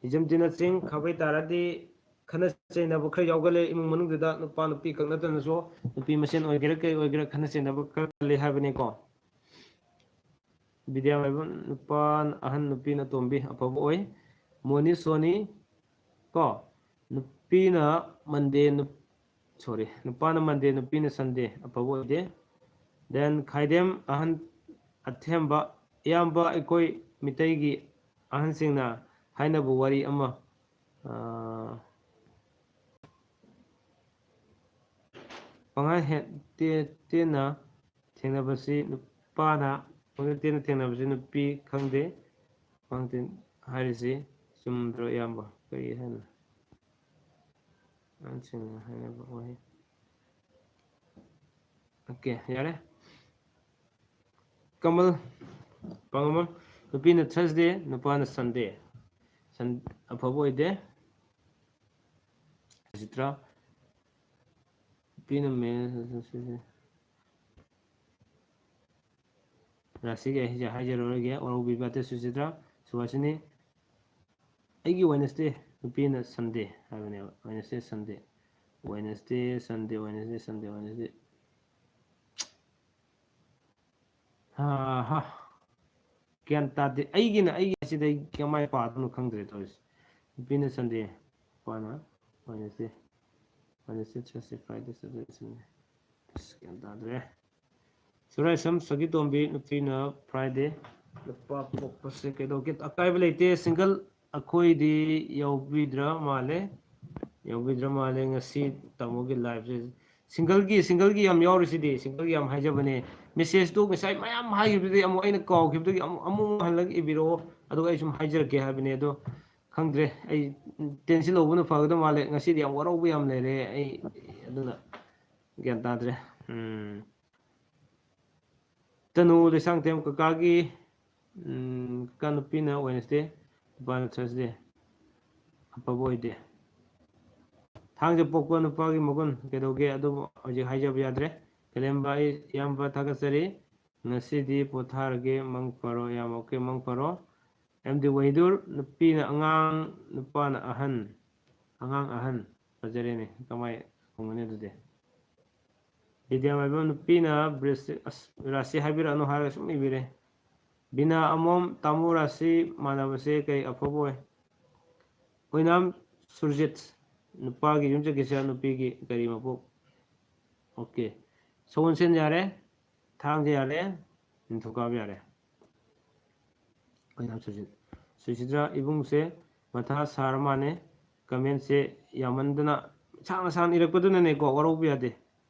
ꯍꯤꯖꯝ ꯖꯤꯅꯠ ꯁꯤꯡ, ꯈꯥꯕꯩ ꯇꯥꯔꯗꯤ ꯈꯠꯅ ꯆꯩꯅꯕ ꯈꯔ ꯌꯥꯎꯒꯜꯂꯦ ꯏꯃꯨꯡ ꯃꯅꯨꯡꯗꯨꯗ, ꯅꯨꯄꯥ ꯅꯨꯄꯤ ꯈꯛ ꯅꯠꯇꯅꯁꯨ, ꯅꯨꯄꯤ ꯃꯁꯦꯟ ꯑꯣꯏꯒꯦꯔꯥ ꯀꯩ ꯑꯣꯏꯒꯦꯔꯥ ꯈꯠꯅ ꯆꯩꯅꯕ ꯀꯜꯂꯤ ꯍꯥꯏꯕꯅꯤꯀꯣ꯫ ꯕꯤꯗ꯭ꯌꯥꯃꯥꯏꯕꯝ, ꯅꯨꯄꯥ ꯑꯍꯟ, ꯅꯨꯄꯤꯅ ꯑꯇꯣꯝꯕꯤ, ꯑꯐꯕ ꯑꯣꯏ꯫ ꯃꯣꯅꯤ ꯁꯣꯅꯤ ꯀꯣ, ꯅꯨꯄꯤꯅ Monday, ꯅꯨꯞ-, sorry, ꯅꯨꯄꯥꯅ Monday, ꯅꯨꯄꯤꯅ Sunday, ꯑꯐꯕ ꯑꯣꯏꯗꯦ꯫ Then ꯈꯥꯏꯗꯦꯝ ꯑꯍꯟ ꯑꯊꯦꯝꯕ, ꯏꯌꯥꯝꯕ, ꯑꯩꯈꯣꯏ ꯃꯤꯇꯩꯒꯤ ꯑꯍꯟꯁꯤꯡꯅ ꯍꯥꯏꯅꯕ ꯋꯥꯔꯤ ꯑꯃ, ꯑꯥ, ꯄꯪꯍꯥꯏ ꯍꯦꯛ ꯇꯦ-, ꯇꯦꯟꯅ ꯊꯦꯡꯅꯕꯁꯤ ꯅꯨꯄꯥꯅ, ꯄꯪꯇꯦꯟ ꯇꯦꯟꯅ ꯊꯦꯡꯅꯕꯁꯤ ꯅꯨꯄꯤ ꯈꯪꯗꯦ꯫ ꯃꯥꯡꯇꯤꯟ ꯍꯥꯏꯔꯤꯁꯤ ꯆꯨꯝꯗ꯭ꯔꯣ ꯏꯌꯥꯝꯕ? ꯀꯔꯤ ꯍꯥꯏꯅꯣ? ꯑꯍꯟꯁꯤꯡꯅ ꯍꯥꯏꯅꯕ ꯋꯥꯍꯩ꯫ ꯑꯣꯀꯦ, ꯌꯥꯔꯦ꯫ ꯀꯃꯜ ꯄꯥꯡꯉꯝꯕꯝ, ꯅꯨꯄꯤꯅ ꯊꯔꯁꯗꯦ, ꯅꯨꯄꯥꯅ ꯁꯟꯗꯦ꯫ ꯁꯟ-, ꯑꯐꯕ ꯑꯣꯏꯗꯦ꯫ ꯁꯨꯆꯤꯇ꯭ꯔꯥ, ꯅꯨꯄꯤꯅ ꯃꯦ-, ꯔꯥꯁꯤꯒꯤ ꯑꯩ ꯍꯥꯏꯖ-, ꯍꯥꯏꯖꯔꯔꯣꯏꯒꯦ꯫ ꯋꯥꯔꯧꯕꯤꯕ ꯌꯥꯗꯦ ꯁꯨꯆꯤꯇ꯭ꯔꯥ꯫ ꯁꯨꯍꯥꯁꯤꯅꯤ, ꯑꯩꯒꯤ ꯋꯦꯅꯁꯗꯦ, ꯅꯨꯄꯤꯅ ꯁꯟꯗꯦ ꯍꯥꯏꯕꯅꯦꯕ꯫ ꯋꯦꯅꯁꯗꯦ, ꯁꯟꯗꯦ꯫ ꯋꯦꯅꯁꯗꯦ, ꯁꯟꯗꯦ, ꯋꯦꯅꯁꯗꯦ, ꯁꯟꯗꯦ, ꯋꯦꯅꯁꯗꯦ꯫ ꯍꯥ, ꯍꯥ꯫ ꯒ꯭ꯌꯥꯟ ꯇꯥꯗꯦ꯫ ꯑꯩꯒꯤꯅ, ꯑꯩꯒꯤ ꯑꯁꯤꯗ ꯑꯩ ꯀꯃꯥꯏ ꯄꯥꯗꯣꯏꯅꯣ ꯈꯪꯗ꯭ꯔꯦ ꯇꯧꯔꯤꯁꯦ꯫ ꯅꯨꯄꯤꯅ ꯁꯟꯗꯦ, ꯅꯨꯄꯥꯅ ꯋꯦꯅꯁꯗꯦ꯫ ꯋꯦꯅꯁꯗꯦ, ꯊꯔꯁꯗꯦ, ꯐ꯭ꯔꯥꯏꯗꯦ, ꯁꯦꯇꯔꯗꯦ, ꯁꯟꯗꯦ꯫ ꯑꯁ, ꯒ꯭ꯌꯥꯟ ꯇꯥꯗ꯭ꯔꯦ꯫ ꯁꯨꯔꯥꯏꯁꯝ ꯁꯈꯤꯇꯣꯝꯕꯤ, ꯅꯨꯄꯤꯅ ꯐ꯭ꯔꯥꯏꯗꯦ꯫ ꯅꯨꯄꯥ ꯄꯣꯛꯄꯁꯦ ꯀꯩꯗꯧꯒꯦ? ꯑꯀꯥꯏꯕ ꯂꯩꯇꯦ꯫ ꯁꯤꯡꯒꯜ ꯑꯩꯈꯣꯏꯗꯤ ꯌꯥꯎꯕꯤꯗ꯭ꯔ ꯃꯥꯜꯂꯦ꯫ ꯌꯥꯎꯕꯤꯗ꯭ꯔ ꯃꯥꯜꯂꯦ ꯉꯁꯤ ꯇꯥꯃꯣꯒꯤ ꯂꯥꯏꯐꯁꯦ꯫ ꯁꯤꯡꯒꯜꯒꯤ, ꯁꯤꯡꯒꯜꯒꯤ ꯌꯥꯝ ꯌꯥꯎꯔꯤꯁꯤꯗꯤ, ꯁꯤꯡꯒꯜꯒꯤ ꯌꯥꯝ ꯍꯥꯏꯖꯕꯅꯦ꯫ ꯃꯦꯁꯦꯖꯇꯨ ꯉꯁꯥꯏ ꯃꯌꯥꯝ ꯍꯥꯏꯈꯤꯕꯗꯨꯗꯤ ꯑꯃꯨꯛ ꯑꯩꯅ ꯀꯥꯎꯈꯤꯕꯗꯒꯤ ꯑꯃꯨꯛ, ꯑꯃꯨꯛ ꯍꯜꯂꯒ ꯏꯕꯤꯔꯛꯑꯣ, ꯑꯗꯨꯒ ꯑꯩ ꯁꯨꯝ ꯍꯥꯏꯖꯔꯛꯀꯦ ꯍꯥꯏꯕꯅꯦ꯫ ꯑꯗꯣ ꯈꯪꯗ꯭ꯔꯦ, ꯑꯩ ꯇꯦꯟꯁꯤꯜ ꯂꯧꯕꯅ ꯐꯒꯗꯕ ꯃꯥꯜꯂꯦ꯫ ꯉꯁꯤꯗꯤ ꯌꯥꯝ ꯋꯥꯔꯧꯕ ꯌꯥꯝ ꯂꯩꯔꯦ ꯑꯩ, ꯑꯗꯨꯅ ꯒ꯭ꯌꯥꯟ ꯇꯥꯗ꯭ꯔꯦ꯫ ꯎꯝ꯫ ꯇꯅꯨ ꯂꯩꯁꯥꯡꯊꯦꯝ, ꯀꯀꯥꯒꯤ, ꯎꯝ, ꯀꯀꯥ ꯅꯨꯄꯤꯅ ꯋꯦꯅꯁꯗꯦ, ꯅꯨꯄꯥꯅ ꯊꯔꯁꯗꯦ꯫ ꯑꯐꯕ ꯑꯣꯏꯗꯦ꯫ ꯊꯥꯡꯖ ꯄꯣꯛꯄ ꯅꯨꯄꯥꯒꯤ ꯃꯒꯨꯟ ꯀꯩꯗꯧꯒꯦ? ꯑꯗꯨꯕꯨ ꯍꯧꯖꯤꯛ ꯍꯥꯏꯖꯕ ꯌꯥꯗ꯭ꯔꯦ꯫ ꯀꯂꯦꯝꯕ, ꯑꯩ ꯏꯌꯥꯝꯕ ꯊꯥꯒꯠꯆꯔꯤ꯫ ꯉꯁꯤꯗꯤ ꯄꯣꯊꯥꯔꯒꯦ꯫ ꯃꯪ ꯐꯔꯣ ꯏꯌꯥꯝꯕ꯫ ꯑꯣꯀꯦ, ꯃꯪ ꯐꯔꯣ꯫ ꯑꯦꯝ ꯗꯤ ꯋꯥꯍꯤꯗꯨꯔ, ꯅꯨꯄꯤꯅ ꯑꯉꯥꯡ, ꯅꯨꯄꯥꯅ ꯑꯍꯟ꯫ ꯑꯉꯥꯡ ꯑꯍꯟ꯫ ꯐꯖꯔꯦꯅꯦ꯫ ꯀꯃꯥꯏ ꯈꯨꯝꯒꯅꯤ ꯑꯗꯨꯗꯤ? ꯕꯤꯗ꯭ꯌꯥ ꯃꯥꯏꯕꯝ, ꯅꯨꯄꯤꯅ ꯕ꯭ꯔꯤꯁ-, ꯑꯁ, ꯔꯥꯁꯤ ꯍꯥꯏꯕꯤꯔꯛꯑꯅꯨ ꯍꯥꯏꯔꯒ ꯁꯨꯝ ꯏꯕꯤꯔꯦ꯫ ꯕꯤꯅꯥ ꯑꯃꯣꯝ, ꯇꯥꯃꯣ ꯔꯥꯁꯤ ꯃꯥꯟꯅꯕꯁꯦ ꯀꯩ ꯑꯐꯕ ꯑꯣꯏ? ꯑꯣꯏꯅꯥꯝ ꯁꯨꯔꯖꯤꯠ, ꯅꯨꯄꯥꯒꯤ ꯌꯨꯝ ꯆꯠꯈꯤꯁꯤꯔ ꯅꯨꯄꯤꯒꯤ ꯒꯥꯔꯤ ꯃꯄꯣꯛ? ꯑꯣꯀꯦ꯫ ꯁꯒꯣꯜꯁꯦꯟ ꯌꯥꯔꯦ, ꯊꯥꯡꯖ ꯌꯥꯔꯦ, ꯅꯤꯡꯊꯧꯀꯥꯕ ꯌꯥꯔꯦ꯫ ꯑꯣꯏꯅꯥꯝ ꯁꯨꯔꯖꯤꯠ꯫ ꯁꯨꯔꯖꯤꯠꯇ ꯏꯕꯨꯡꯁꯦ ꯃꯊꯥ ꯁꯥꯔ ꯃꯥꯅꯦ꯫ ꯀꯃꯦꯟꯁꯦ ꯌꯥꯝꯃꯟꯗꯅ ꯁꯥꯡꯅ ꯁꯥꯡꯅ ꯏꯔꯛꯄꯗꯨꯅꯅꯦꯀꯣ, ꯋꯥꯔꯧꯕ ꯌꯥꯗꯦ꯫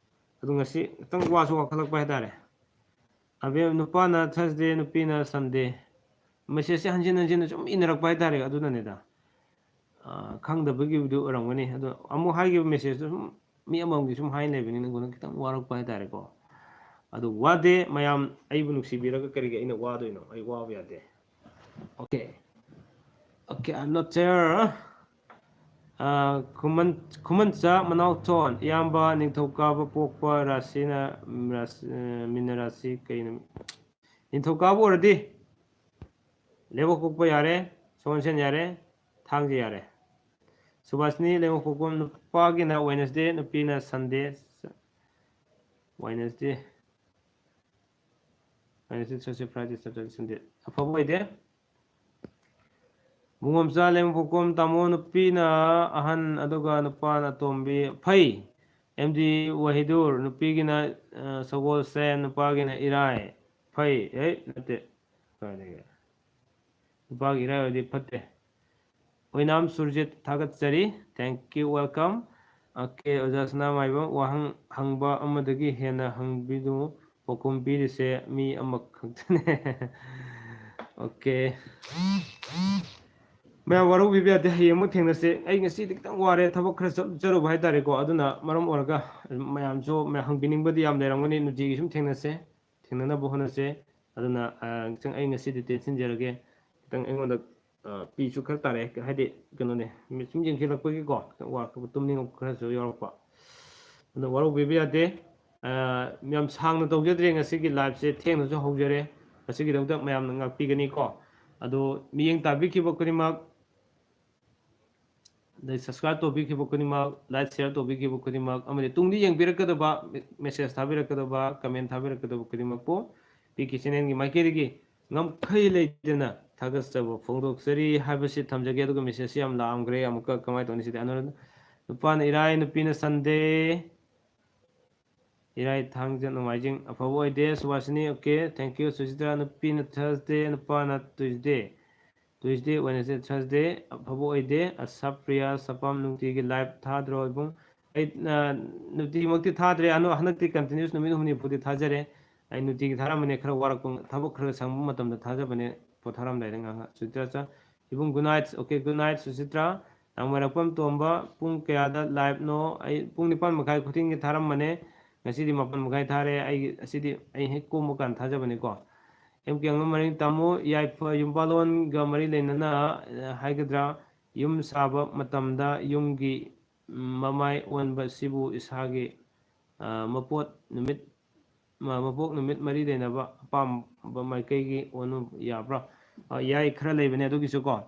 ꯑꯗꯨ ꯉꯁꯤ ꯈꯤꯇꯪ ꯋꯥꯁꯨ ꯋꯥꯈꯠꯂꯛꯄ ꯍꯥꯏꯇꯥꯔꯦ꯫ ꯑꯕꯦꯝ, ꯅꯨꯄꯥꯅ ꯊꯔꯁꯗꯦ, ꯅꯨꯄꯤꯅ ꯁꯟꯗꯦ꯫ ꯃꯦꯁꯦꯖꯁꯦ ꯍꯟꯖꯤꯟ ꯍꯟꯖꯤꯟꯅ ꯁꯨꯝ ꯏꯅꯔꯛꯄ ꯍꯥꯏꯇꯥꯔꯦ꯫ ꯑꯗꯨꯅꯅꯤꯗ꯫ ꯑ, ꯈꯪꯗꯕꯒꯤꯕꯨꯗꯤ ꯑꯣꯏꯔꯝꯒꯅꯤ꯫ ꯑꯗꯣ ꯑꯃꯨꯛ ꯍꯥꯏꯈꯤꯕ ꯃꯦꯁꯦꯖꯇꯣ ꯁꯨꯝ ꯃꯤ ꯑꯃꯃꯝꯒꯤ ꯁꯨꯝ ꯍꯥꯏ ꯂꯩꯕꯅꯤꯅ ꯑꯩꯉꯣꯟꯗ ꯈꯤꯇꯪ ꯋꯥꯔꯛꯄ ꯍꯥꯏꯇꯥꯔꯦꯀꯣ꯫ ꯑꯗꯨ ꯋꯥꯗꯦ ꯃꯌꯥꯝ, ꯑꯩꯕꯨ ꯅꯨꯡꯁꯤꯕꯤꯔꯒ ꯀꯔꯤꯒꯤ ꯑꯩꯅ ꯋꯥꯗꯣꯏꯅꯣ? ꯑꯩ ꯋꯥꯕ ꯌꯥꯗꯦ꯫ Okay. Okay, I'm not there. ꯑ, ꯈꯨꯃꯟ-, ꯈꯨꯃꯟꯆꯥ ꯃꯅꯥꯎꯊꯣꯟ, ꯏꯌꯥꯝꯕ ꯅꯤꯡꯊꯧꯀꯥꯕ ꯄꯣꯛꯄ ꯔꯥꯁꯤꯅ, ꯔꯥꯁꯤ-, ꯑ, ꯃꯤꯅ ꯔꯥꯁꯤ ꯀꯩꯅꯣ? ꯅꯤꯡꯊꯧꯀꯥꯕ ꯑꯣꯏꯔꯗꯤ ꯂꯩꯕꯥꯛꯄꯣꯛꯄ ꯌꯥꯔꯦ, ꯁꯒꯣꯜꯁꯦꯟ ꯌꯥꯔꯦ, ꯊꯥꯡꯖ ꯌꯥꯔꯦ꯫ ꯁꯨꯕꯥꯁꯤꯅꯤ ꯂꯩꯕꯥꯛꯄꯣꯛꯄ ꯅꯨꯄꯥꯒꯤꯅ Wednesday, ꯅꯨꯄꯤꯅ Sunday꯫ Wednesday, Wednesday, Thursday, Friday, Saturday, Sunday꯫ ꯑꯐꯕ ꯑꯣꯏꯗꯦ꯫ ꯃꯨꯡꯉꯣꯝꯆꯥ ꯂꯩꯃꯄꯣꯛꯄꯝ ꯇꯥꯃꯣ ꯅꯨꯄꯤꯅ ꯑꯍꯟ ꯑꯗꯨꯒ ꯅꯨꯄꯥꯅ ꯑꯇꯣꯝꯕꯤ꯫ ꯐꯩ꯫ ꯑꯦꯝ ꯗꯤ ꯋꯥꯍꯤꯗꯨꯔ ꯅꯨꯄꯤꯒꯤꯅ, ꯑ, ꯁꯒꯣꯜꯁꯦꯟ, ꯅꯨꯄꯥꯒꯤꯅ ꯏꯔꯥꯏ꯫ ꯐꯩ꯫ ꯑꯦ, ꯅꯠꯇꯦ꯫ ꯀꯥꯏꯗꯒꯤ? ꯅꯨꯄꯥꯒꯤ ꯏꯔꯥꯏ ꯑꯣꯏꯔꯗꯤ ꯐꯠꯇꯦ꯫ ꯑꯣꯏꯅꯥꯝ ꯁꯨꯔꯖꯤꯠ ꯊꯥꯒꯠꯆꯔꯤ꯫ Thank you, welcome꯫ Okay, ꯑꯣꯖꯥ ꯁꯅꯥꯃꯥꯏꯕꯝ, ꯋꯥꯍꯪ ꯍꯪꯕ ꯑꯃꯗꯒꯤ ꯍꯦꯟꯅ ꯍꯪꯕꯤꯗꯨ ꯄꯥꯎꯈꯨꯝ ꯄꯤꯔꯤꯁꯦ ꯃꯤ ꯑꯃꯈꯛꯇꯅꯦ꯫ Okay꯫ ꯃꯌꯥꯝ ꯋꯥꯔꯧꯕꯤꯕ ꯌꯥꯗꯦ, ꯍꯌꯦꯡ ꯑꯃꯨꯛ ꯊꯦꯡꯅꯁꯦ꯫ ꯑꯩ ꯉꯁꯤꯗꯤ ꯈꯤꯇꯪ ꯋꯥꯔꯦ, ꯊꯕꯛ ꯈꯔ ꯆꯠ-, ꯆꯠꯂꯨꯕ ꯍꯥꯏꯇꯥꯔꯦꯀꯣ꯫ ꯑꯗꯨꯅ ꯃꯔꯝ ꯑꯣꯏꯔꯒ ꯃꯌꯥꯝꯁꯨ ꯃꯌꯥꯝ ꯍꯪꯕꯤꯅꯤꯡꯕꯗꯤ ꯌꯥꯝ ꯂꯩꯔꯝꯒꯅꯤ, ꯅꯨꯡꯇꯤꯒꯤ ꯁꯨꯝ ꯊꯦꯡꯅꯁꯦ꯫ ꯊꯦꯡꯅꯅꯕ ꯍꯣꯠꯅꯁꯦ꯫ ꯑꯗꯨꯅ, ꯑ, ꯈꯤꯇꯪ ꯑꯩ ꯉꯁꯤꯗꯤ ꯇꯦꯟꯁꯤꯟꯖꯔꯒꯦ꯫ ꯈꯤꯇꯪ ꯑꯩꯉꯣꯟꯗ, ꯑ, ꯄꯤꯁꯨ ꯈꯔ ꯇꯥꯔꯛꯑꯦ, ꯍꯥꯏꯗꯤ ꯀꯩꯅꯣꯅꯦ, ꯃꯤꯠ ꯁꯨꯝ ꯌꯦꯡꯁꯤꯜꯂꯛꯄꯒꯤꯀꯣ, ꯈꯤꯇꯪ ꯋꯥꯔꯛꯄ, ꯇꯨꯝꯅꯤꯡꯉꯛꯄ ꯈꯔꯁꯨ ꯌꯥꯎꯔꯛꯄ꯫ ꯑꯗꯨꯅ ꯋꯥꯔꯧꯕꯤꯕ ꯌꯥꯗꯦ꯫ ꯑ, ꯌꯥꯝ ꯁꯥꯡꯅ ꯇꯧꯖꯗ꯭ꯔꯦ ꯉꯁꯤꯒꯤ liveꯁꯦ, ꯊꯦꯡꯅꯁꯨ ꯍꯧꯖꯔꯦ꯫ ꯉꯁꯤꯒꯤꯗꯃꯛꯇ ꯃꯌꯥꯝꯅ ꯉꯥꯛꯄꯤꯒꯅꯤꯀꯣ꯫ ꯑꯗꯣ ꯃꯤꯠꯌꯦꯡ ꯇꯥꯕꯤꯈꯤꯕ ꯈꯨꯗꯤꯡꯃꯛ, ꯑꯗꯩ subscribe ꯇꯧꯕꯤꯈꯤꯕ ꯈꯨꯗꯤꯡꯃꯛ, like, share ꯇꯧꯕꯤꯈꯤꯕ ꯈꯨꯗꯤꯡꯃꯛ, ꯑꯃꯗꯤ ꯇꯨꯡꯗ ꯌꯦꯡꯕꯤꯔꯛꯀꯗꯕ, message ꯊꯥꯕꯤꯔꯛꯀꯗꯕ, comment ꯊꯥꯕꯤꯔꯛꯀꯗꯕ ꯈꯨꯗꯤꯡꯃꯛꯄꯨ ꯄꯤ ꯀꯦ channelꯒꯤ ꯃꯥꯏꯀꯩꯗꯒꯤ ꯉꯝꯈꯩ ꯂꯩꯇꯅ ꯊꯥꯒꯠꯆꯕ ꯐꯣꯡꯗꯣꯛꯆꯔꯤ ꯍꯥꯏꯕꯁꯤ ꯊꯝꯖꯒꯦ꯫ ꯑꯗꯨꯒ messageꯁꯤ ꯌꯥꯝ ꯂꯥꯛꯑꯝꯈ꯭ꯔꯦ꯫ ꯑꯃꯨꯛꯀ ꯀꯃꯥꯏꯅ ꯇꯧꯅꯤ ꯁꯤꯗꯤ? ꯑꯅꯣ-, ꯅꯨꯄꯥꯅ ꯏꯔꯥꯏ, ꯅꯨꯄꯤꯅ Sunday꯫ ꯏꯔꯥꯏ, ꯊꯥꯡꯖ, ꯅꯣꯡꯃꯥꯏꯖꯤꯡ ꯑꯐꯕ ꯑꯣꯏꯗꯦ꯫ ꯁꯨꯕꯥꯁꯤꯅꯤ, okay, thank you꯫ ꯁꯨꯆꯤꯇ꯭ꯔꯥ, ꯅꯨꯄꯤꯅ Thursday, ꯅꯨꯄꯥꯅ Tuesday꯫ Tuesday, Wednesday, Thursday ꯑꯐꯕ ꯑꯣꯏꯗꯦ꯫ ꯑꯁꯥ ꯄ꯭ꯔꯤꯌꯥ, ꯁꯄꯥꯝ, ꯅꯨꯡꯇꯤꯒꯤ live ꯊꯥꯗ꯭ꯔꯣ ꯏꯕꯨꯡ? ꯑꯩ, ꯑ, ꯅꯨꯡꯇꯤꯃꯛꯇꯤ ꯊꯥꯗ꯭ꯔꯦ꯫ ꯑꯅꯣ-, ꯍꯟꯗꯛꯇꯤ continuous ꯅꯨꯃꯤꯠ ꯍꯨꯝꯅꯤ ꯐꯥꯎꯗꯤ ꯊꯥꯖꯔꯦ꯫ ꯑꯩ ꯅꯨꯡꯇꯤꯒꯤ ꯊꯥꯔꯝꯕꯅꯦ, ꯈꯔ ꯋꯥꯔꯛꯄ, ꯊꯕꯛ ꯈꯔ ꯁꯪꯕ ꯃꯇꯝꯗ ꯊꯥꯖꯕꯅꯦ꯫ ꯄꯣꯊꯥꯔꯝꯗꯥꯏꯗ ꯉꯥꯏꯍꯥꯛ꯫ ꯁꯨꯆꯤꯇ꯭ꯔꯥ ꯆꯥ, ꯏꯕꯨꯡ good night꯫ Okay, good night ꯁꯨꯆꯤꯇ꯭ꯔꯥ꯫ ꯅꯥꯎꯃꯥꯏꯔꯥꯛꯄꯝ ꯇꯣꯝꯕ, ꯄꯨꯡ ꯀꯌꯥꯗ live ꯅꯣ? ꯑꯩ ꯄꯨꯡ ꯅꯤꯄꯥꯟ ꯃꯈꯥꯏ ꯈꯨꯗꯤꯡꯒꯤ ꯊꯥꯔꯝꯕꯅꯦ꯫ ꯉꯁꯤꯗꯤ ꯃꯥꯄꯟ ꯃꯈꯥꯏ ꯊꯥꯔꯦ꯫ ꯑꯩ ꯑꯁꯤꯗꯤ ꯑꯩ ꯍꯦꯛ ꯀꯣꯝꯕ ꯀꯥꯟꯗ ꯊꯥꯖꯕꯅꯤꯀꯣ꯫ ꯑꯦꯝ ꯀꯦ ꯑꯉꯝ ꯃꯔꯤꯡ ꯇꯥꯃꯣ, ꯌꯥꯏꯐ ꯌꯨꯝꯕꯥꯂꯣꯟꯒ ꯃꯔꯤ ꯂꯩꯅꯅ, ꯑ, ꯍꯥꯏꯒꯗ꯭ꯔꯥ, ꯌꯨꯝ ꯁꯥꯕ ꯃꯇꯝꯗ ꯌꯨꯝꯒꯤ, ꯎꯝ, ꯃꯃꯥꯏ ꯑꯣꯟꯕ ꯁꯤꯕꯨ ꯏꯁꯥꯒꯤ, ꯑ, ꯃꯄꯣꯠ ꯅꯨꯃꯤꯠ, ꯃ-, ꯃꯄꯣꯛ ꯅꯨꯃꯤꯠ ꯃꯔꯤ ꯂꯩꯅꯕ ꯑꯄꯥꯝꯕ ꯃꯥꯏꯀꯩꯒꯤ ꯑꯣꯟꯕ ꯌꯥꯕ꯭ꯔꯥ? ꯑ, ꯌꯥꯏ, ꯈꯔ ꯂꯩꯕꯅꯦ ꯑꯗꯨꯒꯤꯁꯨ ꯀꯣ꯫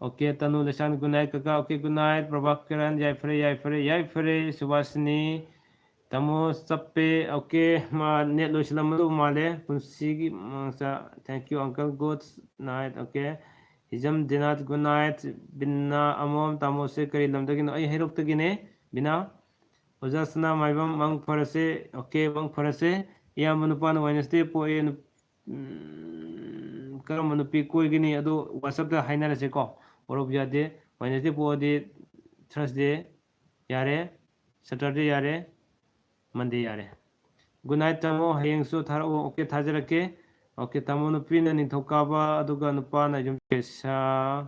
Okay, ꯇꯅꯨ ꯂꯩꯁꯥꯡ, good night ꯀꯀꯥ꯫ Okay, good night ꯄ꯭ꯔꯚꯥꯀꯔꯟ, ꯌꯥꯏꯐꯔꯦ, ꯌꯥꯏꯐꯔꯦ, ꯌꯥꯏꯐꯔꯦ꯫ ꯁꯨꯕꯥꯁꯤꯅꯤ, ꯇꯥꯃꯣ ꯆꯞꯄꯦ꯫ Okay, ꯃꯥ net ꯂꯣꯏꯁꯤꯜꯂꯝꯃꯗꯧꯕ ꯃꯥꯜꯂꯦ꯫ ꯄꯨꯟꯁꯤꯒꯤ ꯃꯆꯥ, thank you uncle, good night꯫ Okay, Hijam ꯗꯤꯅꯥꯠ, good night꯫ ꯕꯤꯅꯥ ꯑꯃꯣꯝ, ꯇꯥꯃꯣꯁꯦ ꯀꯔꯤ ꯂꯝꯗꯒꯤꯅꯣ? ꯑꯩ ꯍꯩꯔꯣꯛꯇꯒꯤꯅꯦ, ꯕꯤꯅꯥ꯫ ꯑꯣꯖꯥ ꯁꯅꯥ ꯃꯥꯏꯕꯝ, ꯃꯪ ꯐꯔꯁꯦ꯫ Okay, ꯃꯪ ꯐꯔꯁꯦ꯫ ꯏꯌꯥꯝꯕ ꯅꯨꯄꯥꯅ Wednesday ꯄꯣꯛꯑꯦ꯫ ꯅꯨ-, ꯎꯝ, ꯀꯔꯝꯕ ꯅꯨꯄꯤ ꯀꯣꯏꯒꯅꯤ? ꯑꯗꯨ WhatsApp-ꯇ ꯍꯥꯏꯅꯔꯁꯦꯀꯣ꯫ ꯋꯥꯔꯧꯕ ꯌꯥꯗꯦ꯫ Wednesday ꯄꯣꯛꯑꯗꯤ Thursday ꯌꯥꯔꯦ, Saturday ꯌꯥꯔꯦ, Monday ꯌꯥꯔꯦ꯫ Good night ꯇꯥꯃꯣ, ꯍꯌꯦꯡꯁꯨ ꯊꯥꯔꯛꯑꯣ꯫ Okay, ꯊꯥꯖꯔꯛꯀꯦ꯫ Okay, ꯇꯥꯃꯣ, ꯅꯨꯄꯤꯅ ꯅꯤꯡꯊꯧꯀꯥꯕ, ꯑꯗꯨꯒ ꯅꯨꯄꯥꯅ ꯌꯨꯝꯖꯀꯩꯁ,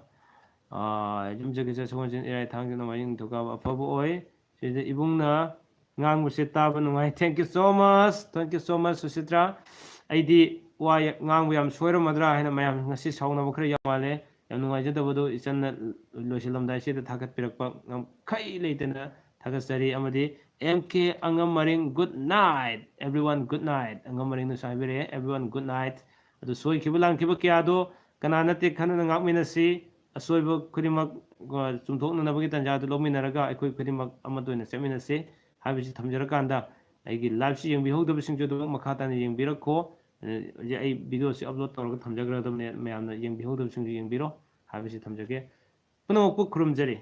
ꯑꯥ, ꯌꯨꯝꯖꯀꯩꯁ, ꯁꯒꯣꯜꯁꯦꯟ, ꯏꯔꯥꯏ, ꯊꯥꯡꯖ, ꯅꯣꯡꯃꯥꯏꯖꯤꯡ, ꯅꯤꯡꯊꯧꯀꯥꯕ ꯑꯐꯕ ꯑꯣꯏ꯫ ꯁꯤꯗ ꯏꯕꯨꯡꯅ ꯉꯥꯡꯕꯁꯦ ꯇꯥꯕ ꯅꯨꯡꯉꯥꯏ꯫ Thank you so much, thank you so much ꯁꯨꯁꯤꯇ꯭ꯔꯥ꯫ ꯑꯩꯗꯤ ꯋꯥ ꯌꯥ-, ꯉꯥꯡꯕ ꯌꯥꯝ ꯁꯣꯏꯔꯝꯃꯗ꯭ꯔꯥ ꯍꯥꯏꯅ ꯃꯌꯥꯝ ꯉꯁꯤ ꯁꯥꯎꯅꯕ ꯈꯔ ꯌꯥꯎ ꯃꯥꯜꯂꯦ꯫ ꯌꯥꯝ ꯅꯨꯡꯉꯥꯏꯖꯗꯕꯗꯨ ꯏꯆꯟꯅ ꯂꯣꯏꯁꯤꯜꯂꯝꯗꯥꯏꯁꯤꯗ ꯊꯥꯒꯠꯄꯤꯔꯛꯄ ꯉꯝꯈꯩ ꯂꯩꯇꯅ ꯊꯥꯒꯠꯆꯔꯤ꯫ ꯑꯃꯗꯤ ꯑꯦꯝ ꯀꯦ ꯑꯉꯝ ꯃꯔꯤꯡ, good night everyone, good night꯫ ꯑꯉꯝ ꯃꯔꯤꯡꯅꯁꯨ ꯍꯥꯏꯕꯤꯔꯛꯑꯦ, everyone good night꯫ ꯑꯗꯨ ꯁꯣꯏꯈꯤꯕ ꯂꯥꯟꯈꯤꯕ ꯀꯌꯥꯗꯣ ꯀꯅꯥ ꯅꯠꯇꯦ ꯈꯟꯅꯅ ꯉꯥꯛꯃꯤꯟꯅꯁꯤ꯫ ꯑꯁꯣꯏꯕ ꯈꯨꯗꯤꯡꯃꯛ, ꯑ, ꯆꯨꯝꯊꯣꯛꯅꯅꯕꯒꯤ ꯇꯥꯟꯖꯥꯗꯨ ꯂꯧꯃꯤꯟꯅꯔꯒ ꯑꯩꯈꯣꯏ ꯈꯨꯗꯤꯡꯃꯛ ꯑꯃꯠꯇ ꯑꯣꯏꯅ ꯆꯠꯃꯤꯟꯅꯁꯤ ꯍꯥꯏꯕꯁꯤ ꯊꯝꯖꯔꯀꯥꯟꯗ, ꯑꯩꯒꯤ live-ꯁꯤ ꯌꯦꯡꯕꯤꯍꯧꯗꯕꯁꯤꯡꯁꯨ ꯑꯗꯨꯃꯛ ꯃꯈꯥ ꯇꯥꯅ ꯌꯦꯡꯕꯤꯔꯛꯈꯣ꯫ ꯑ, ꯍꯧꯖꯤꯛ ꯑꯩ video-ꯁꯤ upload ꯇꯧꯔꯒ ꯊꯝꯖꯈ꯭ꯔꯗꯕꯅꯦ, ꯃꯌꯥꯝꯅ ꯌꯦꯡꯕꯤꯍꯧꯗꯕꯁꯤꯡꯁꯨ ꯌꯦꯡꯕꯤꯔꯣ ꯍꯥꯏꯕꯁꯤ ꯊꯝꯖꯒꯦ꯫ ꯄꯨꯝꯅꯃꯛꯄꯨ ꯈꯨꯔꯨꯝꯖꯔꯤ꯫